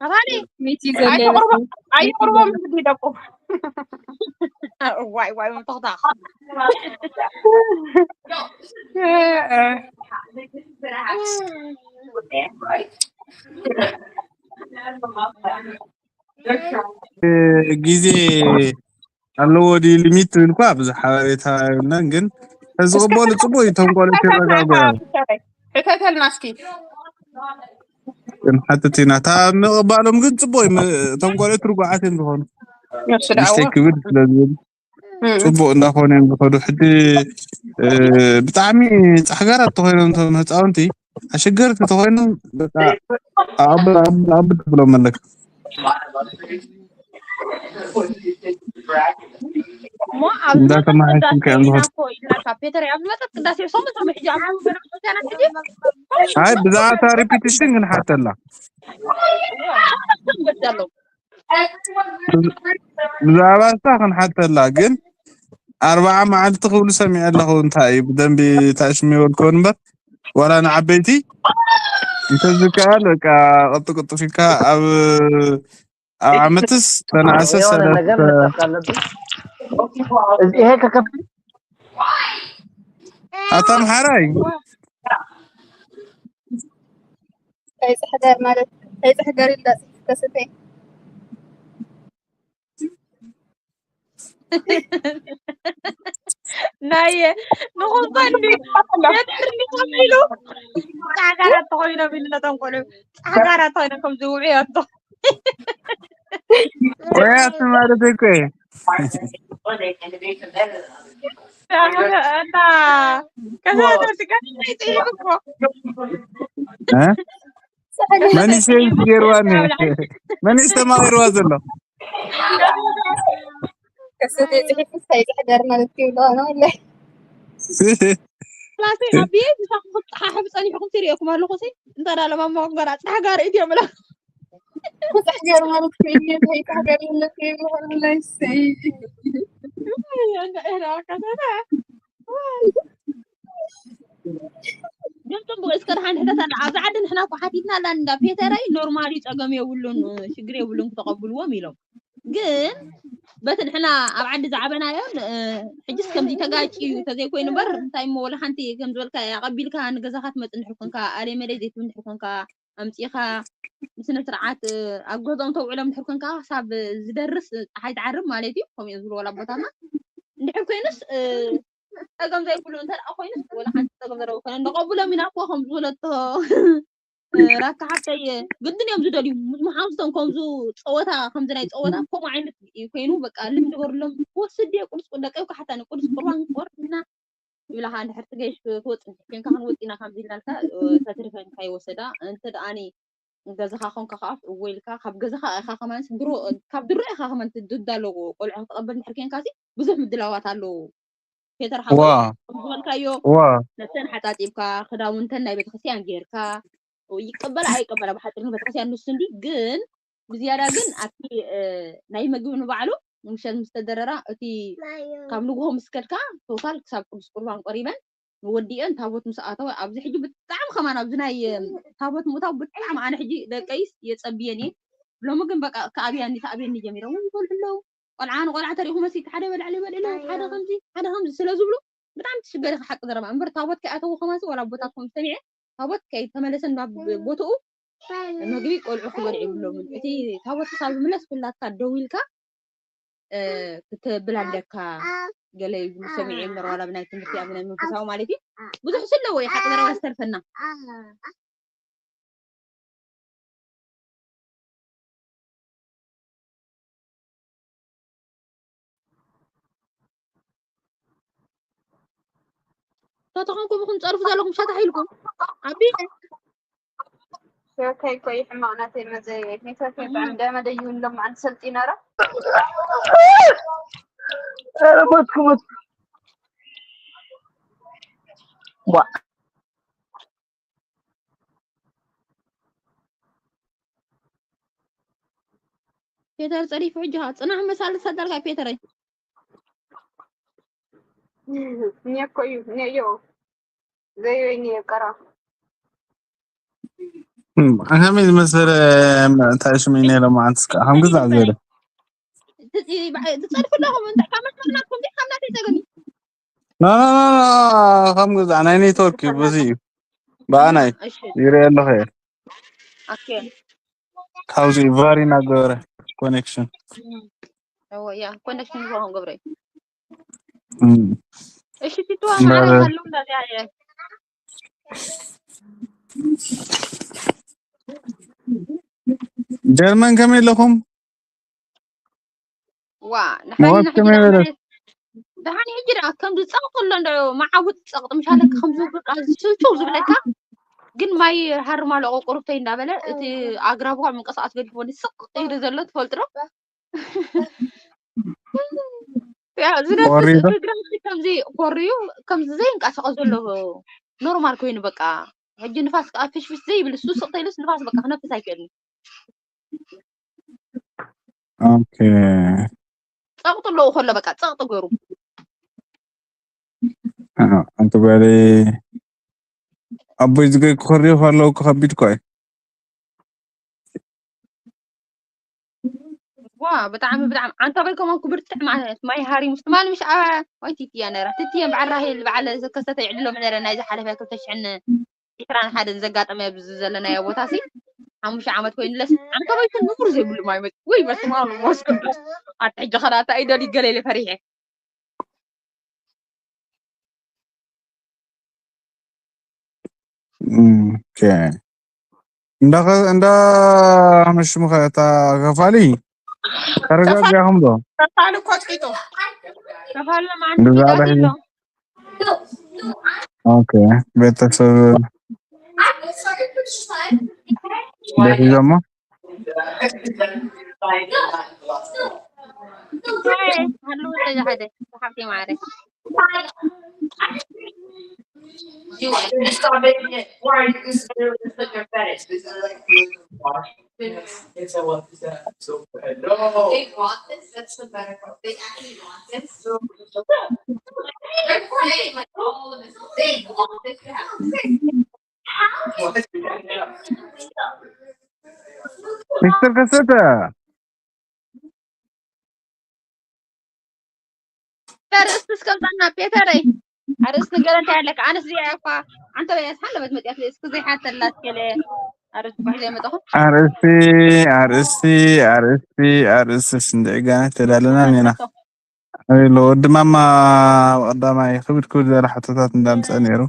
ኣባኒ ሚቲ ዘለ ኣይቅርቦም ዝግዲ ደቁ ዋይ ዋይ ተኽታ ግዜ ኣለዎ ድዩ ሊሚት ትብል እኳ ብዙሕ ሓበሬታ የብልናን ግን ተዝቕበሉ ፅቡቅ እዩ ተንኮለት ይረጋጉ ሕተተልና እስኪ ክንሓትት ኢና እታ ምቕባሎም ግን ፅቡቅ እዩ እቶም ቆልዑት ርጉዓት እዮም ዝኾኑ ንእሽተይ ክብድ ስለዝብል ፅቡቅ እንዳኾነ እዮም ዝኸዱ ሕጂ ብጣዕሚ ፃሕጋራት ተኮይኖም እቶም ህፃውንቲ ኣሸገርቲ ተኮይኖም በቃ ኣብል ኣብል ኣብል ትብሎም ኣለካ እሞ ኣብዚ እንዳተማሓየሽን ከእምዝኾን ኢልናካ ፔተር ኣብ ዝመፀት ቅዳሴ ሶም ሶም ሕጂ ኣብ ገለ ቤተክርስትያናት ሕጂ ኣይ ብዛዕባ ሪፒቲሽን ክንሓተላ በዳሎም ብዛዕባ እሳ ክንሓተላ ግን ኣርባዓ መዓልቲ ክብሉ ሰሚዐ ኣለኹ እንታይ እዩ ብደንቢ ታሽሚ ይበልክዎ እምበር ዋላ ንዓበይቲ እንተዝከኣል በቃ ቅጥቅጥፍ ኢልካ ኣብ ኣብ ዓመትስ ተናእሰ ሰለስተ ይሄ ከከፍ ኣታ ኣምሓራይ ከይፅሕደር ማለት ከይፅሕደር ኢልዳ ከስተ ናይ ንኹም ቀንዲ የድሕር ዲኹም ኢሉ ጻዕጋራት ተኾይኖም ኢሉ ነቶም ቆልዑ ጻዕጋራት ተኾይኖም ከም ዝውዕዮ ኣቶ ወያት ማለት እኮ እዩ። እና ከዛ ትምህርቲ ቀጥታ ይጥይቅ እኮ እ? መን እዩ ሴንስ ገይርዋ እኒሀ? መን እዩ ተማቒርዋ ዘሎ? ከሰተ ጽሒፍ ሳይ ዝሕደር ማለት ይብሎ ነው ወለ ላሲ ኣቢየ ምሳኹም ክፀሓሕፍ ፀኒሕኩም ትሪእኩም ኣለኹ ሲ እንተ ዳለማ መቆንገራ ፃሕጋር እዩ ድዮም ጻሕጋር ማለት ከይኔ ከይጻሕጋር ማለት ከይብሎ ሰይ እንዳ ኤራ ከተማ ግን ፅቡቅ እስከ ደሓን ሕተት ኣላ ኣብዚ ዓዲ ንሕና እኮ ሓቲትና ኣላ እንዳ ፔተረይ ኖርማል እዩ ፀገም የብሉን ሽግር የብሉን ክተቐብልዎም ኢሎም ግን በቲ ንሕና ኣብ ዓዲ ዝዓበናዮ ሕጅስ ከምዚ ተጋጭ እዩ ተዘይኮይኑ እምበር እንታይ እሞ ወላ ሓንቲ ከም ዝበልካ ኣቐቢልካ ንገዛኻ ትመፅእ እንድሕር ኮንካ ኣለይ መለይ ዘይትብል እንድሕር ኮንካ ኣምፂኻ ብስነ ስርዓት ኣብ ገዝኦም ተውዕሎም እንድሕር ኮንካ ክሳብ ዝደርስ ፀሓይ ትዓርብ ማለት እዩ ከምኡ እዮም ዝብሉ ወላ ቦታና እንድሕር ኮይኑስ ፀገም ዘይብሉ እንተ ደኣ ኮይኑስ ወላ ሓንቲ ፀገም ዘለዎ ይኮነ ንቐብሎም ኢና እኮ ከም ዝበለቶ ራካ ሓፍተይ ግድን እዮም ዝደልዩ ምስ መሓዙቶም ከምዙ ፀወታ ከምዚ ናይ ፀወታ ከምኡ ዓይነት ኮይኑ በቃ ልምዲ ገርሎም ክወስድ ድየ ቁዱስ ደቀይ እኮ ሓታ ንቁዱስ ቁርባን ክቆርብ ኢና ይብላካ እንድሕር ትገይሽ ክትወፅእ እንድሕር ኮንካ ክንወፅእ ኢና ከምዚ ኢልናልካ ተትርፈን ከይወሰዳ እንተ ደኣኒ ገዛኻ ኮንካ ከዓ እወ ኢልካ ካብ ገዛኻ ኢኻ ከማን ድሮ ካብ ድሮ ኢኻ ከማን ትዳሎ ቆልዑ ክትቐበል እንድሕር ኮንካ ብዙሕ ምድላዋት ኣለዎ ፔተር ሓወይ ዋ ከም ዝበልካዮ ዋ ነተን ሓፃፂብካ ክዳውንተን ናይ ቤተክርስትያን ጌርካ ይቀበላ ኣይቀበላ ብሓፂር ቤተክርስትያን ንሱ እንዲ ግን ብዝያዳ ግን ኣብቲ ናይ ምግቢ ንባዕሉ ምሸት ምስ ተደረራ እቲ ካብ ንግሆ ምስ ከድካ ቶታል ክሳብ ቅዱስ ቁርባን ቆሪበን ንወዲአን ታቦት ምስ ኣተወ ኣብዚ ሕጂ ብጣዕሚ ከማን ኣብዚ ናይ ታቦት ምእታው ብጣዕሚ ኣነ ሕጂ ደቀይስ የፀብየን እየ ሎሚ ግን በቃ ከኣብያኒ ተኣብየኒ ጀሚሮም ይበልሑ ኣለዉ ቆልዓ ንቆልዓ ተሪኢኹም መሲ ሓደ በልዕሊ በልዕለ ሓደ ከምዚ ሓደ ከምዚ ስለ ዝብሉ ብጣዕሚ ትሽገሪ ሓቂ ዘረባ እምበር ታቦት ከይኣተዉ ከማሲ ዋላ ቦታትኩም ሰሚዐ ታቦት ከይተመለሰ ናብ ቦትኡ ምግቢ ቆልዑ ክበልዑ ይብሎምን እቲ ታቦት ክሳብ ዝምለስ ኩላትካ ደው ኢልካ ክትብል ኣለካ ገለ ይብሉ ሰሚዐ እምበር ዋላ ብናይ ትምህርቲ ኣብ ናይ መንፈሳዊ ማለት እዩ ብዙሕ ስለዎ እዩ ሓቂ ዘረባ ዝተርፈና ተተኾንኩም ኢኹም ፀርፉ ዘለኹም ሸታሕ ኢልኩም ዓቢ ሸከይ ኮይ ሕማቕ ናተይ መዘየ ኔትወርክ የጣዕም ዳመ ደይውን ሎም ኣንሰልጢ ነራ ኧረ ሞትኩ ሞትኩ ዋ ፔተር ጸሪፉ ሕጂ ኸዓ ጽናሕ መሳሊ ሰደልካ ፔተረይ ኔኮዩ ኔዮ ዘይወይ ኔዮ ቀራ ከመይ ዝመሰለ እንታይ ሽሙ ነይረ መዓንትስ ከዓ ከም ግዛዕ ዝበለ ትጸርፉ ኣለኹም እንታይ ካብ መስመርናትኩም ዲ ካብ ናተይ ጸገም እዩ ኖ ኖ ኖ ኖ፣ ከም ግዛዕ ናይ ኔትወርክ እዩ በዚ እዩ ብኣናይ እሺ ይርኢ ኣለኹ እየ ኦኬ ካብዚ ቫሪ እናገበረ ኮኔክሽን እወ ያ ኮኔክሽን ዝኾን ገብረ እዩ እም። እሺ ትትዋ ማዕረ ካሉ እንዳዚያ እየ ጀርመን ከመይ ኣለኹም ዋ ንሓይና ሞት ከመይ በለ ደሓን ሕጂ ደኣ ከምዚ ጸቕጢ ኣሎ እንዶ መዓውቲ ጸቕጢ ምሻለካ ከምዚ በቃ ዝስልችው ዝብለካ ግን ማይ ሃርማ ኣለቆ ቁርብተይ እንዳበለ እቲ ኣግራብ ኳ ምንቅስቃስ ገዲፍዎ ስቕ ኢሉ ዘሎ ትፈልጥሮ ዝነፍስ ወሪዱ ትግራይ ከምዚ ኮርዩ ከምዚ ዘይንቀሳቀስ ዘሎ ኖርማል ኮይኑ በቃ ሕጂ ንፋስ ከዓ ፍሽፍሽ ዘይብል እሱ ስቕ ተይሉስ ንፋስ በቃ ክነፍስ ኣይክእልን ኦኬ ጸቕጢ ኣለዎ ከሎ በቃ ጸቕጢ ገሩ ኣንቲ ጓለይ ኣቦይ ዝገይ ክኸርዮ ከለዉ ከኸቢድ እኳ እዩ ዋ ብጣዕሚ ብጣዕሚ ዓንታ በይ ከማን ክብርትዕ ማለት ማይ ሃሪ ምስ ትማል ምሽ ኣባ ወይ ቲትያ ነራ ቲትየን በዓል ራሄል በዓል ዘከሰተ ይዕድሎም ነረ ናይ ዝሓለፈ ክልተ ሽሕን ዒስራን ሓደን ዘጋጠመ ኣብዚ ዘለናዮ ቦታ ሲ ሓሙሽተ ዓመት ኮይኑ ለስ ኣንተ ወይ ንቡር ዘይብሉ ማይ መጽ ወይ በስመ ኣብ ወመንፈስ ቅዱስ ኣቲ ሕጂ ኸዳ እንታይ ደሊ ገለ ኢለ ፈሪሐ። ኦኬ። እንዳ እንዳ መሽሙኸ እታ ከፋሊ ተረጋጊያኹም ዶ? ከፋሊ እኮ ጥቂጡ ከፋሊ ለማን ብዛዕባ ጥቂጣት ኢሎ። ኦኬ። ቤተሰብ ደስ ይዘሞ ሃሉ ወደ ሓደ ሓብቴ ማዕረ You stop it. Why are you just literally put your fetish? This is like it's a what is that? So bad. No. They want this. That's the better part. They actually want this. So so bad. They're saying like all of this. They want this to happen. ሚስተር ከሰተ ኣርእስቲ እስከምጣና ፔተረይ ኣርእስቲ ገለ እንታይ ኣለካ? ኣነስ እዚኣ እኳ ኣንተ በያስ ሓለበት መፅያት እስኪ ዘይሓተላት ገለ ኣርእስቲ ኳ ዘይመጣኹ ኣርእስቲ ኣርእስቲ ኣርእስቲ ኣርእስቲ ስንድዒ ጋና ተዳለና ኔና። ኣቤሎ ወዲ ማማ ቀዳማይ ክብድ ክብድ ዝበለ ሕቶታት እንዳምፀ ነይሩ።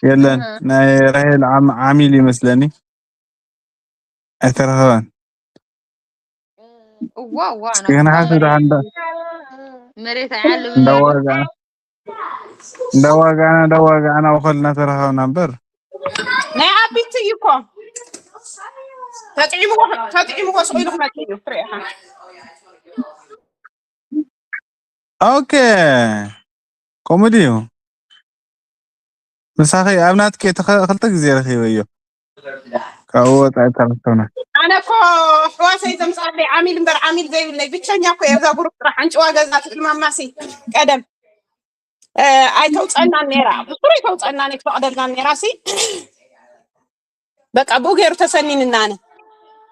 የለን ናይ ራሄል ዓም- ዓሚል ይመስለኒ። ኣይተረኸበን። እዋ እዋ እስኪ ክንሓስ ድሓን እንዳ- መሬት ኣይዓልብ እንዳዋጋና እንዳዋጋና እንዳዋጋና ውኸልና ተረኸብና እምበር ናይ ዓቢት እዩ እኮ ተጥዒምዎ ተጥዒምዎ ስቕ ኢሉ ክመፅእ እዩ ትሪኢኻ ኦኬ ከምኡ ድዩ ምሳኺ ኣብ ናትኪ እቲ ኸ- ክልተ ግዜ ረኺበዮ ካብኡ ወፃኢ ተረከብና ኣነ እኮ ኣሕዋተይ ዘምፃለይ ዓሚል እምበር ዓሚል ዘይብለይ ብቸኛ እኮ እየ እዛ ጉሩብ ጥራሕ ኣንጭዋ ገዛ ትብል ማማሲ ቀደም እ፣ ኣይተውፀናን ነይራ ብሱር ኣይተውፀናን ኣይትፈቅደልናን ነይራ ሲ በቃ ብኡ ገይሩ ተሰኒንና ኣነ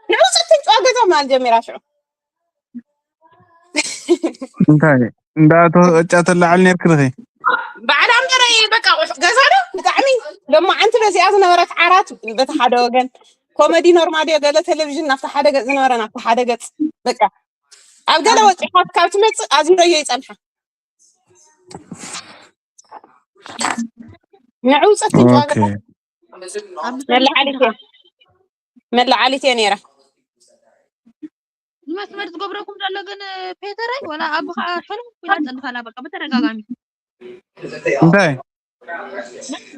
ንዑ ፀተን ጨዋ ገዛ ምባል ጀሚራ ሽዑ እንታይ እንዳኣቶ እጫ ተላዓል ነርክ ድኺ ባዕላ እምበረ በቃ ገዛ ዶ ብጣዕሚ ሎማዓንቲ በዚኣ ዝነበረት ዓራት በቲ ሓደ ወገን ኮመዲ ኖርማል ዮ ገለ ቴሌቪዥን ናብቲ ሓደ ገፅ ዝነበረ ናብቲ ሓደ ገፅ በቃ ኣብ ገለ ወፂኻ ካብ ትመፅእ ኣዝረዮ ይፀንሓ ንዑ ፀተን ጨዋ ገዛ መላዓሊት እየ መላዓሊት እየ ነይራ መስመር ዝገብረኩም ዘሎ ግን ፔተረይ ወላ ኣብ ከዓ ሕልም ኩላ ፀድፋላ በቃ ብተደጋጋሚ እንታይ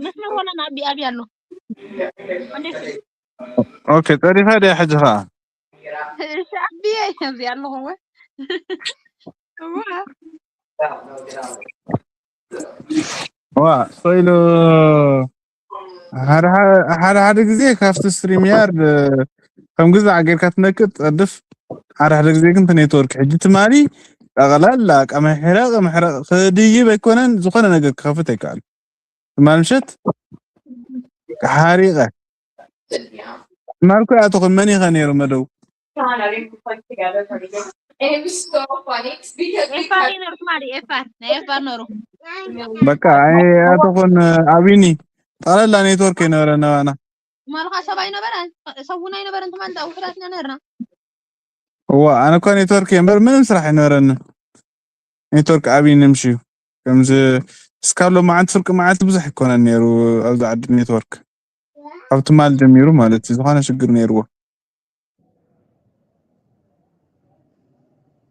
መስመር ወላ ንኣቢ ኣቢ ኣሎ እንዴት ኦኬ ፀዲፋ ድያ ሕጂ ከዓ እሺ ኣቢ ኣብዚ ኣለኹ እወ እወ ዋ ኮይሉ ሓደ ሓደ ግዜ ካብቲ ስትሪም ያርድ ከም ግዛዕ ጌርካ ትነቅጥ ጸድፍ ሓደ ሓደ ግዜ ግን ኔትወርክ ሕጂ ትማሊ ጠቕላላ ቀመሕረቕ ምሕረቕ ክድይብ ኣይኮነን ዝኾነ ነገር ክኸፍት ኣይከኣል ትማል ምሸት ሓሪቐ ማልኮ ኣትኹን መን ኢኻ ነይሩ መደው ኤፋር ነሩ ትማሊ ኤፋር ናይ ኤፋር ነሩ በቃ ኣይ ኣትኹን ኣቢኒ ጠቕላላ ኔትወርክ ይነበረ ነባና ማልኻ ሰብ ኣይነበረ ሰቡን ኣይነበረን ትማሊ ውሑዳት ኢና ነርና እዋ ኣነ እኳ ኔትወርክ እየ እምበር ምንም ስራሕ ኣይነበረንን ኔትወርክ ኣብይ ንምሽ እዩ ከምዚ እስካብ ሎማዓንቲ ፍርቂ መዓልቲ ብዙሕ ይኮነን ነይሩ ኣብዚ ዓዲ ኔትወርክ ካብ ትማል ጀሚሩ ማለት እዩ ዝኾነ ሽግር ነይርዎ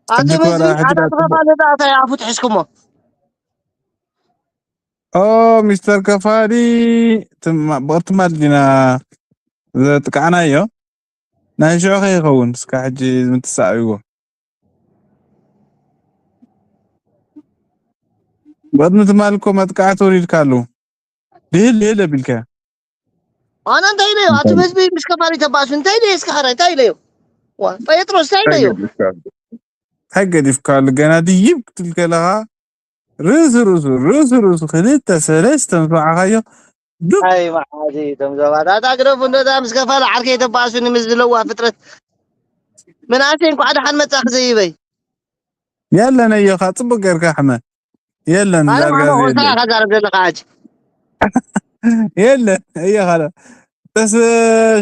ኣቲ በዚ ኣቲ ተፋለ ዳታ ኣፉ ትሕዝኩሞ ኦ ሚስተር ከፋሊ ብቅርትማል ዲና ዘጥቃዕናዮ ናይ ሽዑ ከይኸውን እስካ ሕጂ ምትሳእብዎ ቅድሚ ትማል እኮ መጥቃዕቲ ወሪድካ ኣለዉ ድህል ድህል ኣቢልካ ኣነ እንታይ ኢለዮ ኣቲ ህዝቢ ምስ ከፋሊ ተባሱ እንታይ ኢለዮ እስካ ሓራይ እንታይ ኢለዮ ጴጥሮስ እንታይ ኢለዮ እንታይ ገዲፍካ ኣሎ ገና ድይብ ክትብል ከለካ ርእሲ ርእሱ ርእሲ ርእሱ ክልተ ሰለስተ ምስ ወዓኻዮ ዱብ ኣይ መዓዚ እቶም ዘባታት ኣግደፉ እንደዛ ምስ ከፋለ ዓርከይ ተባእሱኒ ምስ ዝለዋ ፍጥረት ምናእሰይ እንኳዕ ደሓን መጻእኺ ዘይበይ የለን ኣዮኻ ጽቡቅ ጌርካ ሕመ የለን ኣነ ዳርጋ ማዕረ ቆልካ ዘየለ ኢኻ ዛረብ ዘለኻ ሕጂ የለ እየ ካለ ተስ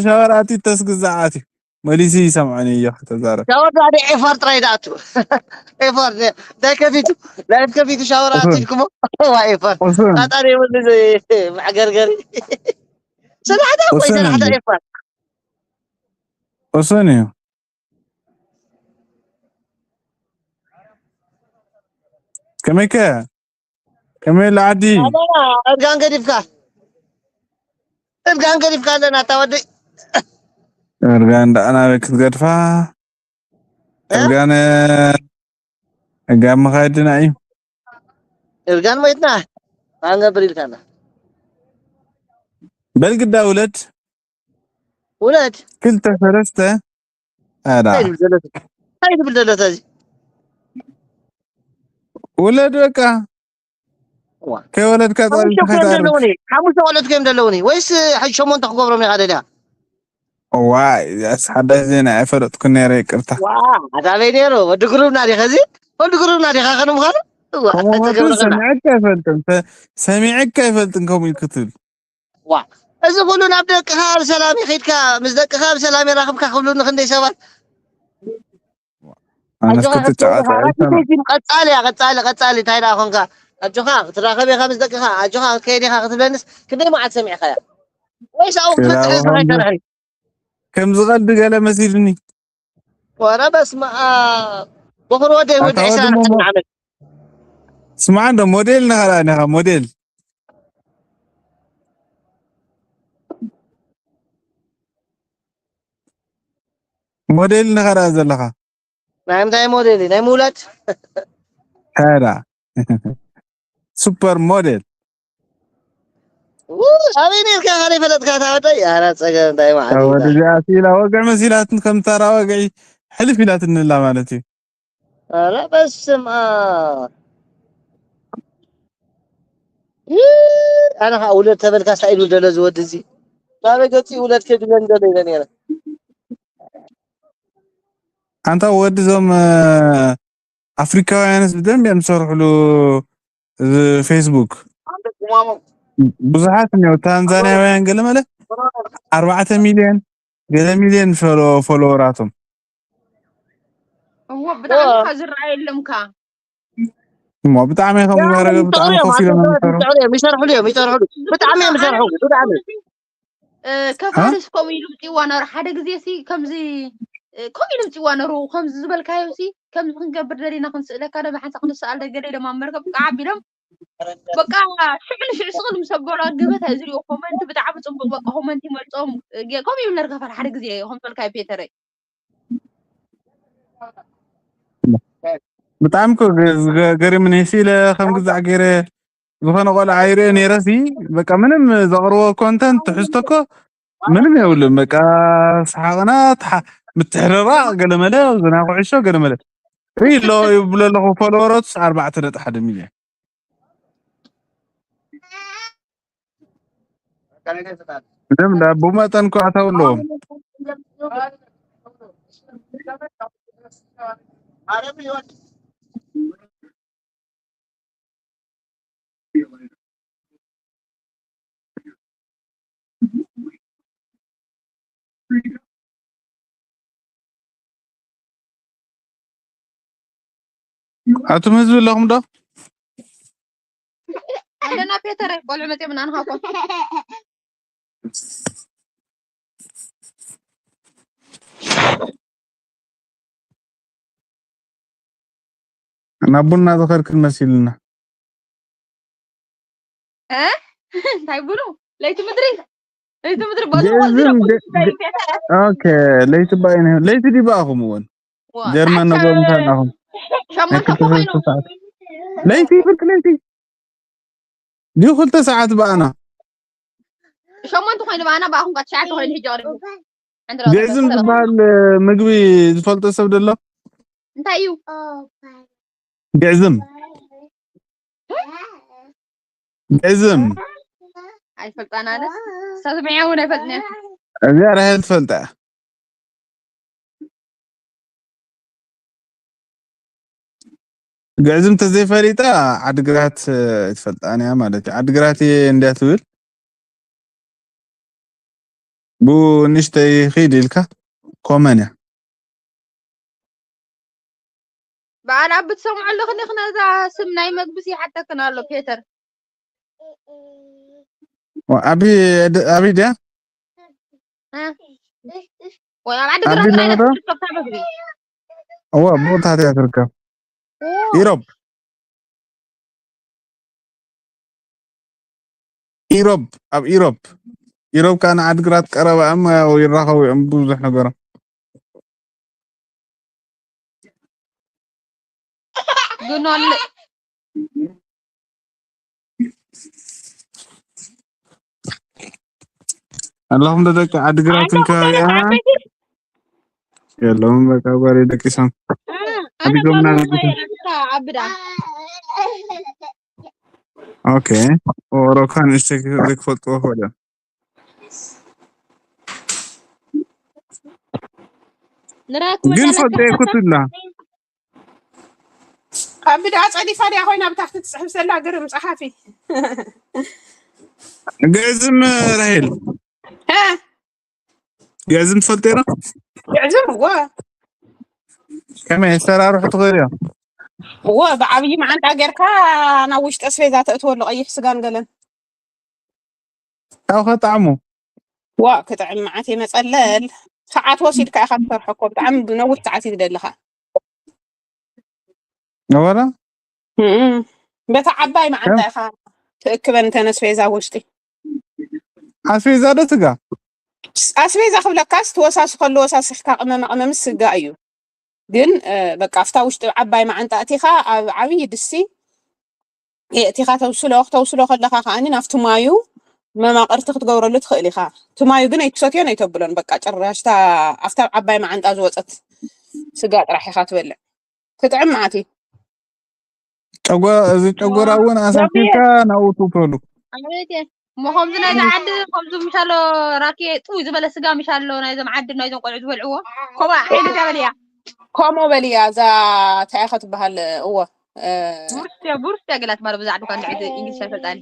ሻወር ኣትዩ ተስ ግዛዕ ኣትዩ መሊሱ ይሰምዖን እዩ ክተዛረብ። ሻወር ዳ ኤፋር ጥራይ ዳኣቱ ኤፋር እንታይ ከፊቱ ላይፍ ከፊቱ ሻወር ኣትዩ ኢልኩሞ ዋ ኤፋር ቁሱን ጣጣሪ ይብሉ ማዕገርገሪ ሰላሕታ ወይ ቁሱን ሰላሕታ እንዴ ኤፋር ቁሱን እዩ። ከመይከ ከመይ ለዓዲ ኣባና እርጋን ገዲፍካ እርጋን ገዲፍካ ኣለና እታ ወዲ እርጋን ደኣ ናበይ ክትገድፋ? እርጋን እርጋን መኻይድና እዩ። እርጋን ሞይትና ማንገብር ኢልካና በል ግዳ ውለድ ውለድ ክልተ ሰለስተ ኣዳ እንታይ ይብል ዘሎ እቲ? እንታይ ይብል ዘሎ እቲ እዚ ውለድ በቃ ዋ። ከይወለድካ ሓሙሽተ ጸሪፍካ እዮም ከይትኣርግ ዘለውኒ ሓሙሽተ ቆልዑት እዮም ዘለውኒ ወይስ ሓ- ሸሞንተ ክገብሮም ኢኻ ደልያ ዋይ እዚኣስ ሓዳሽ ዜና ኣይፈለጥኩ ነይረ ይቅርታ። ዋ ኣዳበይ ነይሩ ወዲ ግሩብና ዲኸ እዚ ወዲ ግሩብና ዲኻ ከነ ምዃኑ እዋ ከምኡ ተገብረ መቱ ሰሚዐካ ኣይፈልጥን ሰ- ሰሚዐካ ኣይፈልጥን ከምኡ ኢልክ ትብል ዋ እዚ ኩሉ ናብ ደቅኻ ብሰላም ይኸድካ ምስ ደቅኻ ብሰላም የራኽብካ ክብሉኒ ክንደይ ሰባት ኣነስ ኣጆኻ ክትጫወት ክትከይድ ኢኻ ኣይሰማዕ ራኪተይቲም ቀጻሊ እያ ቀጻሊ ቀጻሊ እንታይ ደኣ ኾንካ ኣጆኻ ክትራኸብ ኢኻ ምስ ደቅኻ ኣጆኻ ክትከይድ ኢኻ ክትብለንስ ክንደይ መዓት ሰሚዕኻያ ወይስ ኣብኡ ክትበጽሕ ክራኸብ ዝኸይተርሒ ከም ዝቐልድ ገለ መሲልኒ ወረ በስመ ኣብ በኹር ወደይ ወዲ ኣታ ወዲ ዕስራን ሞሞ ሓሙሽተን ዓመት ስማዕ እንዶ ሞዴል ንኸራ ኒኻ ሞዴል ሞዴል ንኸራ ዘለኻ ናይ ምንታይ ሞዴል እዩ? ናይ ምውላድ ሄዳ ሱፐር ሞዴል ው፣ ኣበይ ነርካ ካደ ፈለጥካ ታወደ ኣራ ጸገም እንታይ ማለት እዩ? ወደዚኣ ስኢላ ወግዒ መሲላትን ከም ታራ ወግዒ ሕልፍ ኢላትንላ ማለት እዩ ኣረ በስም ኣብ ኣነ ከዓ ውለድ ተበልካ ሳኢሉ ደሎ ዝወዲ እዚ ናበይ ገፂ ውለድ ከድለን ደሎ ኢለ ነረ ኣንታ ወዲ ዞም ኣፍሪካውያንስ ብደንብ እዮም ዝሰርሕሉ እዚ ፌስቡክ ቁማሞም ብዙሓት እኒው ታንዛንያውያን ገለመለ ኣርባዕተ ሚልዮን ገለ ሚልዮን ፎሎወራቶም እዎ ብጣዕሚ ካብ ዝረኣየሎም ከ እሞ ብጣዕሚ ከም ዝመረገ ብጣዕሚ ኮፍ ኢሎም እዮም ዝሰርሑ ይሰርሕሉ እዮም ይሰርሕሉ ብጣዕሚ እዮም ዝሰርሑ ብጣዕሚ ከፋልስ ከምኡ ኢሉ ምፅዋ ነሩ ሓደ ግዜ ሲ ከምዚ ከምኡ ኢሉ ምፅዋ ነሩ ከምዚ ዝበልካዮ ሲ ከምዚ ክንገብር ደሊና ክንስእለካ ዶ ብሓንሳ ክንስኣል ዶ ገለ ኢሎም ኣብ መርከብ ከዓ ኣቢሎም በቃ ሽዑ ንሽዑ ስቕ ኢሉ ምስ ኣበሉ ኣገበታ እዩ ዝሪኦ ኮመንት ብጣዕሚ ፅቡቅ በቃ ኮመንት ይመልፆም ከምኡ ይብል ነርካ ሓደ ግዜ ከም ዝበልካዮ ፔተረይ ብጣዕሚ እኮ ገ- ገ- ገሪሙኒ ሲ ኢለ ከም ግዛዕ ገይረ ዝኾነ ቆልዓ ይርአ ነይረ ሲ በቃ ምንም ዘቕርቦ ኮንተንት ትሕዝቶ እኮ ምንም የብሉን በቃ ሰሓቕና ተሓ- ምትሕርራቕ ገለመለ ዝናይ ኩዕሾ ገለመለ ሪሎ ይብሎ ኣለኹ ፎሎወሮት ኣርባዕተ ነጥቢ ሓደ ሚልዮን ደምዳ ብመጠን ክኣታው ኣለዎም ኣቱም ህዝቢ ኣለኹም ዶ ኣለና ፔተር ቆልዑ መፅኦም ናንኻኮ ናብ ቡና ዝኸድክን መሲልና እንታይ ብሉ ለይቲ ምድሪ ለይቲ ምድሪ ግዕዝም ግ- ግ- ኦኬ ለይቲ ባይነ ለይቲ ዲባኹም እውን ጀርመን ነገር ምሳናኹም ሸሞንተ እኮ ኮይኑ ሰዓት ለይቲ ብርክ ለይቲ ድዩ ክልተ ሰዓት በኣና ሸሞንተ ኮይኑ በኣና በኣኹም ከ ትሽዓተ ኮይኑ ሕጂ ቀሪቡ ግዕዝም ዝበሃል ምግቢ ዝፈልጦ ሰብ ደሎ እንታይ እዩ ግዕዝም ግዕዝም ኣይፈልጣን ኣነ ሰምዐ እውን ኣይፈልጥን እየ እዚኣ ራሄል ትፈልጣ ግዕዝም ተዘይፈሊጣ ዓድግራት ትፈልጣን እያ ማለት እዩ ዓድግራት እየ እንድያ ትብል ብኡ ንእሽተይ ኺድ ኢልካ ኮመን እያ። በዓል ኣብ ብትሰምዖ ኣለኽን ኢኽን ነዛ ስም ናይ መግብስ ይሓተክን ኣሎ ፔተር። ኣቢ ኣቢ ድያ ወይ ኣብ ዓዲ ኣቢ ግራት ለመዳ ትከብታ መግቢ እዋ ብኡታት እያ ትርከብ። ኢሮብ ኢሮብ ኣብ ኢሮብ ኢሮብ ከዓ ንዓድግራት ቀረባ እዮም። ያው ይራኸቡ እዮም ብዙሕ ነገሮም። ግን ኣለ ኣለኹም ዶ ደቂ ዓድግራትን ከባቢኣ? የለውም በቃ ጓል ደቂሶም ኣቢጎምና ደቂሶም። ኣብዳ ኦኬ ኦሮካ ንእሽተይ ዘይክፈልጥዎ ክእል እዮም። ንራክ ግን ፈልጠ የኩትላ ካብ ብድኣ ጸዲፋ ድያ ኮይና ብታሕቲ ትጽሕፍ ዘላ ግርም ጸሓፊ። ግዕዝም ራሄል እ፣ ግዕዝም ትፈልጥ ዶ? ግዕዝም ወ ከመይ ኣሰራርሑ ትኽእል እዮ? ወ ብዓብዪ መዓንጣ ጌርካ ናብ ውሽጢ ኣስቤዛ ተእትወሉ ቀይሕ ስጋን ገለን ካብ ከጣዕሙ ዋ ክጥዕም መዓት የመፀለል። ሰዓት ወሲድካ ኢኻ ትሰርሖ እኮ ብጣዕሚ ብነዊሕ ሰዓት እዩ ዝደልኻ። ወላ እም፣ በታ ዓባይ መዓንጣ ኢኻ ትእክበን እንተ ነስቤዛ ውሽጢ ኣስቤዛ ዶ ስጋ? ኣስቤዛ ክብለካስ ትወሳስኸሉ ወሳስኽካ ቅመማ ቅመምስ ስጋ እዩ። ግን እ፣ በቃ ኣብታ ውሽጢ ዓባይ መዓንጣ እቲኻ ኣብ ዓብዪ ድስቲ የእቲኻ ተውስሎ። ክተውስሎ ከለኻ ከዓኒ ናብቲ ማዩ መማቕርቲ ክትገብረሉ ትኽእል ኢኻ። እቲ ማዩ ግን ኣይትሰትዮን ኣይተብሎን። በቃ ጭራሽታ ኣብታ ዓባይ መዓንጣ ዝወፀት ስጋ ጥራሕ ኢኻ ትበልዕ። ክጥዕም መዓት እዩ። ጨጎ- እዚ ጨጎራ እውን ኣሳሲልካ ናብኡ ትውተሉ። ኣቤት እሞ ከምዚ ናይዚ ዓዲ ከምዚ ምሻሎ ራኬ ጥው ዝበለ ስጋ ምሻሎ ናይዞም ዓዲ ናይዞም ቆልዑ ዝበልዕዎ ከምኡ ዓይነት እያ በልያ ከምኡ በልያ እዛ እንታይ ኢኻ ትበሃል? እወ እ፣ ቡርስያ ቡርስያ ገላት ማለት ብዛዕባ ኳ እንድዕድ እንግሊሽ ኣይፈልጣኒ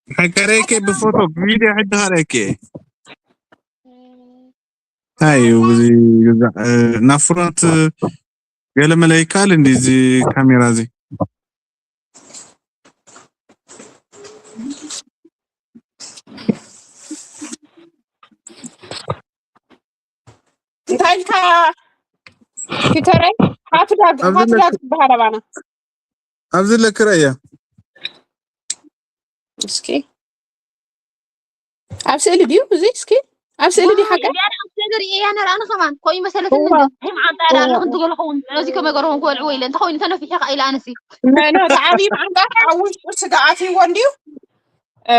ሕከረይከ ብፎቶ ብቪድዮ ሕድኻ ረይከ እንታይ እዩ እዚ ገዛ ናብ ፍሮንት ገለ መለ ይከኣል እንዲ እዚ ካሜራ እዚ እንታይ ኢልካ ፒተረይ? ሃትዳግ ኣብዚ ሃትዳግ ለክ- ዝበሃል ኣባና ኣብዚ ለክረ እያ እስኪ ኣብ ስእሊ ድዩ እዚ? እስኪ ኣብ ስእሊ ድዩ ሓቀ ሪእያ ነርኣኒ ከማን ኮይ መሰለትኒ እዋ። እንደ ማዓንጣ ዳ ኣለኹ እንትገለኸውን ነዚ ከመይ ገረኹም ክበልዕዎ ኢለ እንተኾይኑ ተነፊሐ ኢለ ኣነሲ ኖ ኖ ብዓብዪ መዓንጣ ኣብ ውሽጡ ስጋ ኣትይዎ እንድዩ እ፣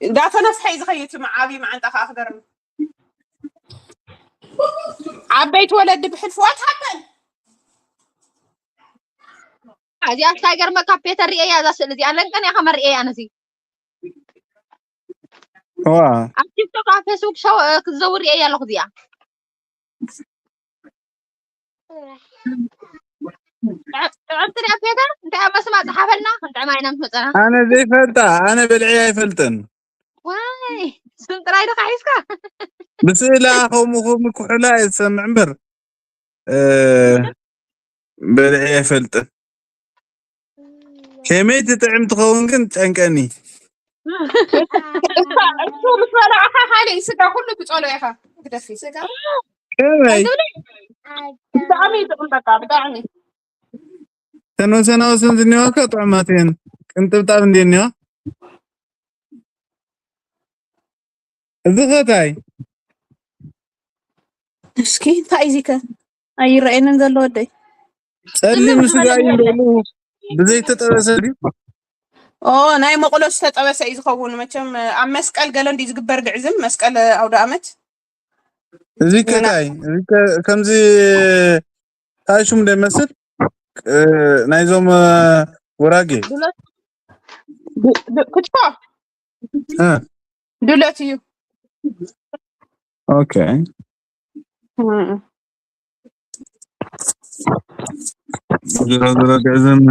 እንዳተነፍሐ እዩ ዝኸይድ እቲ ዓብዪ መዓንጣ ከዓ ክገርም ዓበይቲ ወለዲ ብሕልፍዋት ሃበን እዚኣ እንታይ ገርመካ ፔተር ሪእያ እዛ ስእሊ እዚኣ ለንቀን እያ ከመን ሪእያ ኣነሲ ዋ ኣብ ቲክቶክ ኣብ ፌስቡክ ሸው ክትዘውር ሪእያ ኣለኹ እዚኣ ጥዕምቲ ድያ ፔተር እንታይ ኣብ መስማ ፀሓፈልና ክንጥዕማ ኢና ምስ መፀና ኣነ ዘይፈልጣ ኣነ በልዒ ኣይፈልጥን ዋይ ስም ጥራይ ዶ ካሒስካ ብስእላ ከምኡ ከምኡ ክሕላ እየ ዝሰምዕ እምበር እ፣ በልዒ ኣይፈልጥን ከመይ ትጥዕም ትኸውን ግን ጨንቀኒ እሱ ምስ በላዕካ ካልእ ስጋ ኩሉ ትፀሎ ኢኻ ግደፊ ከመይ ብጣዕሚ እዩ ጥዑም በቃ ብጣዕሚ ተን ወሰና ወሰን ዝኒዋ ከ ጥዑማት እየን ቅንጥብጣብ እንዲ እኒዋ እዚ ኸታይ እስኪ እንታይ እዚ ከ ኣይረኣየንን ዘሎ ወደይ ጸሊም ስጋ እዩ እንደሉ ብዘይተጠበሰ ድዩ ኦ ናይ መቁሎ ዝተጠበሰ እዩ ዝኸውን መቸም ኣብ መስቀል ገለ እንዲ ዝግበር ግዕዝም መስቀል ኣውደ ኣመት እዚ ከታይ እዚ ከ- ከምዚ ታይ ሽሙ ዶ ይመስል እ፣ ናይዞም እ፣ ጉራጌ ክትፎ እ፣ ዱለት እዩ ኦኬ እም። ዝረዝረ ግዕዝም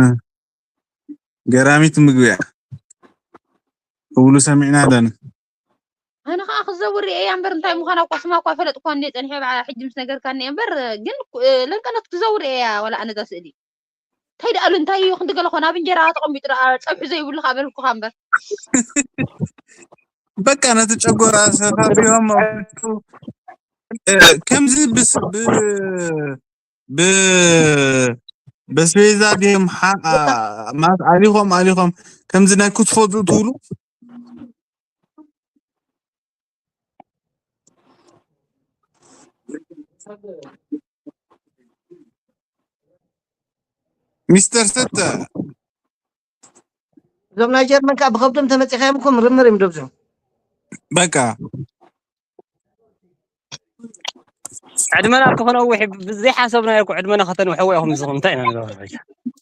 ገራሚት ምግቢ እያ ክብሉ ሰሚዕና ኣለና ኣነ ከዓ ክዘውር እየ እምበር እንታይ ምዃና እኳ ስማ እኳ ፈለጥኳ እንደ ፀኒሐ በዓ ሕጂ ምስ ነገርካኒ እየ እምበር ግን ለንቀነት ክዘውር እየ ወላ ኣነዛ ስእሊ እንታይ ደኣሉ እንታይ እዩ ክንዲ ገለ ኮን ኣብ እንጀራ ተቐሚጡ ደኣ ፀብሒ ዘይብሉ ከዓ በልኩካ እምበር በቃ ነቲ ጨጎራ ሰፋፊሆም ኣውሪዱ ከምዚ ብስ ብ ብ በስቤዛ ድዮም ማለት ኣሊኾም ኣሊኾም ከምዚ ናይ ክትፎ ትብሉ ሚስተር ሰተ እዞም ናይ ጀርመን ከዓ ብከብዶም ተመፂኻዮም እኮ ምርምር እዮም ደብዝሑ በቃ ዕድመና እኮ ክነውሕ ብዘይሓሰብናዮ እኮ ዕድመና ከተንውሕዎ ኢኹም ንስኹም እንታይ ኢና ንገብር ሕጂ?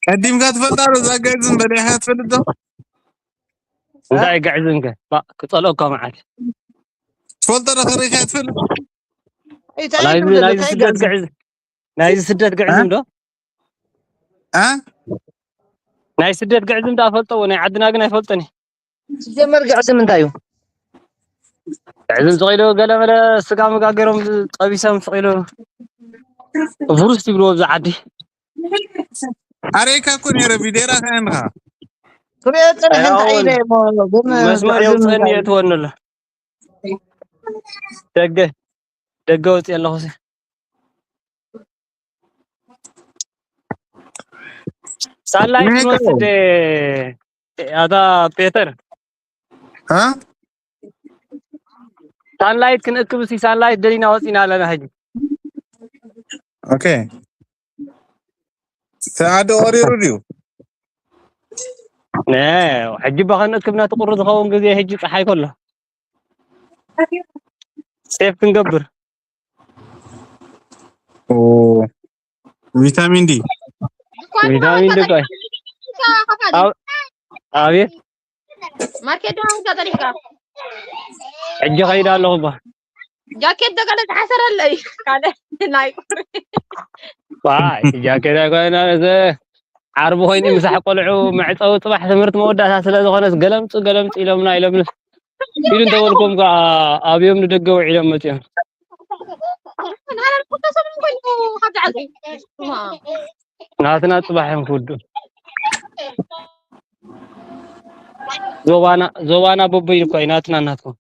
ቀዲምካ ትፈልጣ ዶ እዛ ግዕዝም በሊዕካ ትፈልጥ ዶ እንታይ ግዕዝም ከ ባ ክፀልኦ እኮ መዓት ትፈልጦ ዶ ከሪእካ ትፈልጥ ናይዚ ናይዚ ስደት ግዕዝ ናይዚ ስደት ግዕዝም ዶ እ ናይ ስደት ግዕዝም ዳ ፈልጠዎ ናይ ዓድና ግን ኣይፈልጦን እየ ሲጀመር ግዕዝም እንታይ እዩ? ግዕዝም ስቕ ኢሉ ገለ መለ ስጋ መጋገሮም ጠቢሶም ስቕ ኢሉ ፉሩስ ይብልዎ ኣብዚ ዓዲ ኣሬካ እኮ ነረ ቪዴራ ካንኻ ክሪኦ ፀንሐ እንታይ ኢለ እሞ ግን መስመር የውፅአኒ የእትወኒ ኣሎ ደገ ደገ ወፅእ ኣለኹ ሳላይ ክንወስድ ኣታ ፔተር ሳንላይት ክንእክብ ሲ ሳንላይት ደሊና ወፂና ኣለና ሕጂ ኦኬ ሰዓዲ ኦሪሩ ድዩ ሕጂ ባኸንእክብ ናቲ ቁሪ ዝኸውን ግዜ ሕጂ ፀሓይ ከሎ ሴፍ ክንገብር ቪታሚን ዲ ቪታሚን ዲ ቆይ አቤት ማርኬት ዶ ሀውሳ ጠሪሕካ ሕጂ ኸይዳ ኣለኹ ባ ጃኬት ዶ ገለ ዝሓሰረለይ ካልእ ናይ ቁሪ ዋይ ጃኬት ኣይኮነ እዚ ዓርቢ ኮይኑ ምሳሕ ቆልዑ መዕፀዊ ፅባሕ ትምህርቲ መወዳእታ ስለ ዝኾነስ ገለምፁ ገለምፁ ኢሎምና ኢሎምንስ ኢሉ እንተበልኩም ከዓ ኣብዮም ንደገ ውዒሎም መፅዮም ናትና ፅባሕ እዮም ክውድኡ ዞባና ዞባና በበይ እኳ እዩ ናትና እናትኩም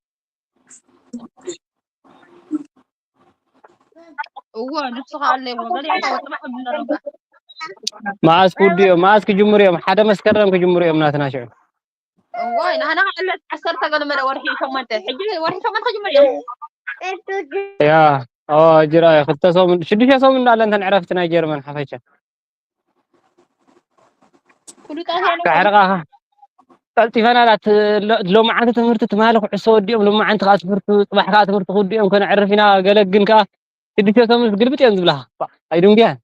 እዎ ንሱ ከዓ ኣለዎ በሊዕካ ወጥራሕ ብነረምካ መዓስ ክውድኡ እዮም መዓስ ክጅምሩ እዮም ሓደ መስከረም ክጅምሩ እዮም ናትና ሽዑ እዋይ ናህና ከዓለት ዓሰርተ ገለ መለ ወርሒ ሸሞንተ ሕጂ ወርሒ ሸሞንተ ክጅምር እዮም ያ ጅራ ክልተ ሰሙን ሽዱሽተ ሰሙን እንዳለ እንተን ዕረፍቲ ናይ ጀርመን ሓፈሻ ፍሉጣት እዮም ካሕርቃኻ ቀልጢፈና ሎመዓንቲ ትምህርቲ ትማሊ ኩዕሶ ወዲኦም ሎመዓንቲ ከዓ ትምህርቲ ፅባሕ ከዓ ትምህርቲ ክውድኦም ከነዕርፍ ኢና ገለግን ከዓ ሽዱሽተ ሰሙን ግልብጥ እዮም ዝብላኻ ኣይዱንግያን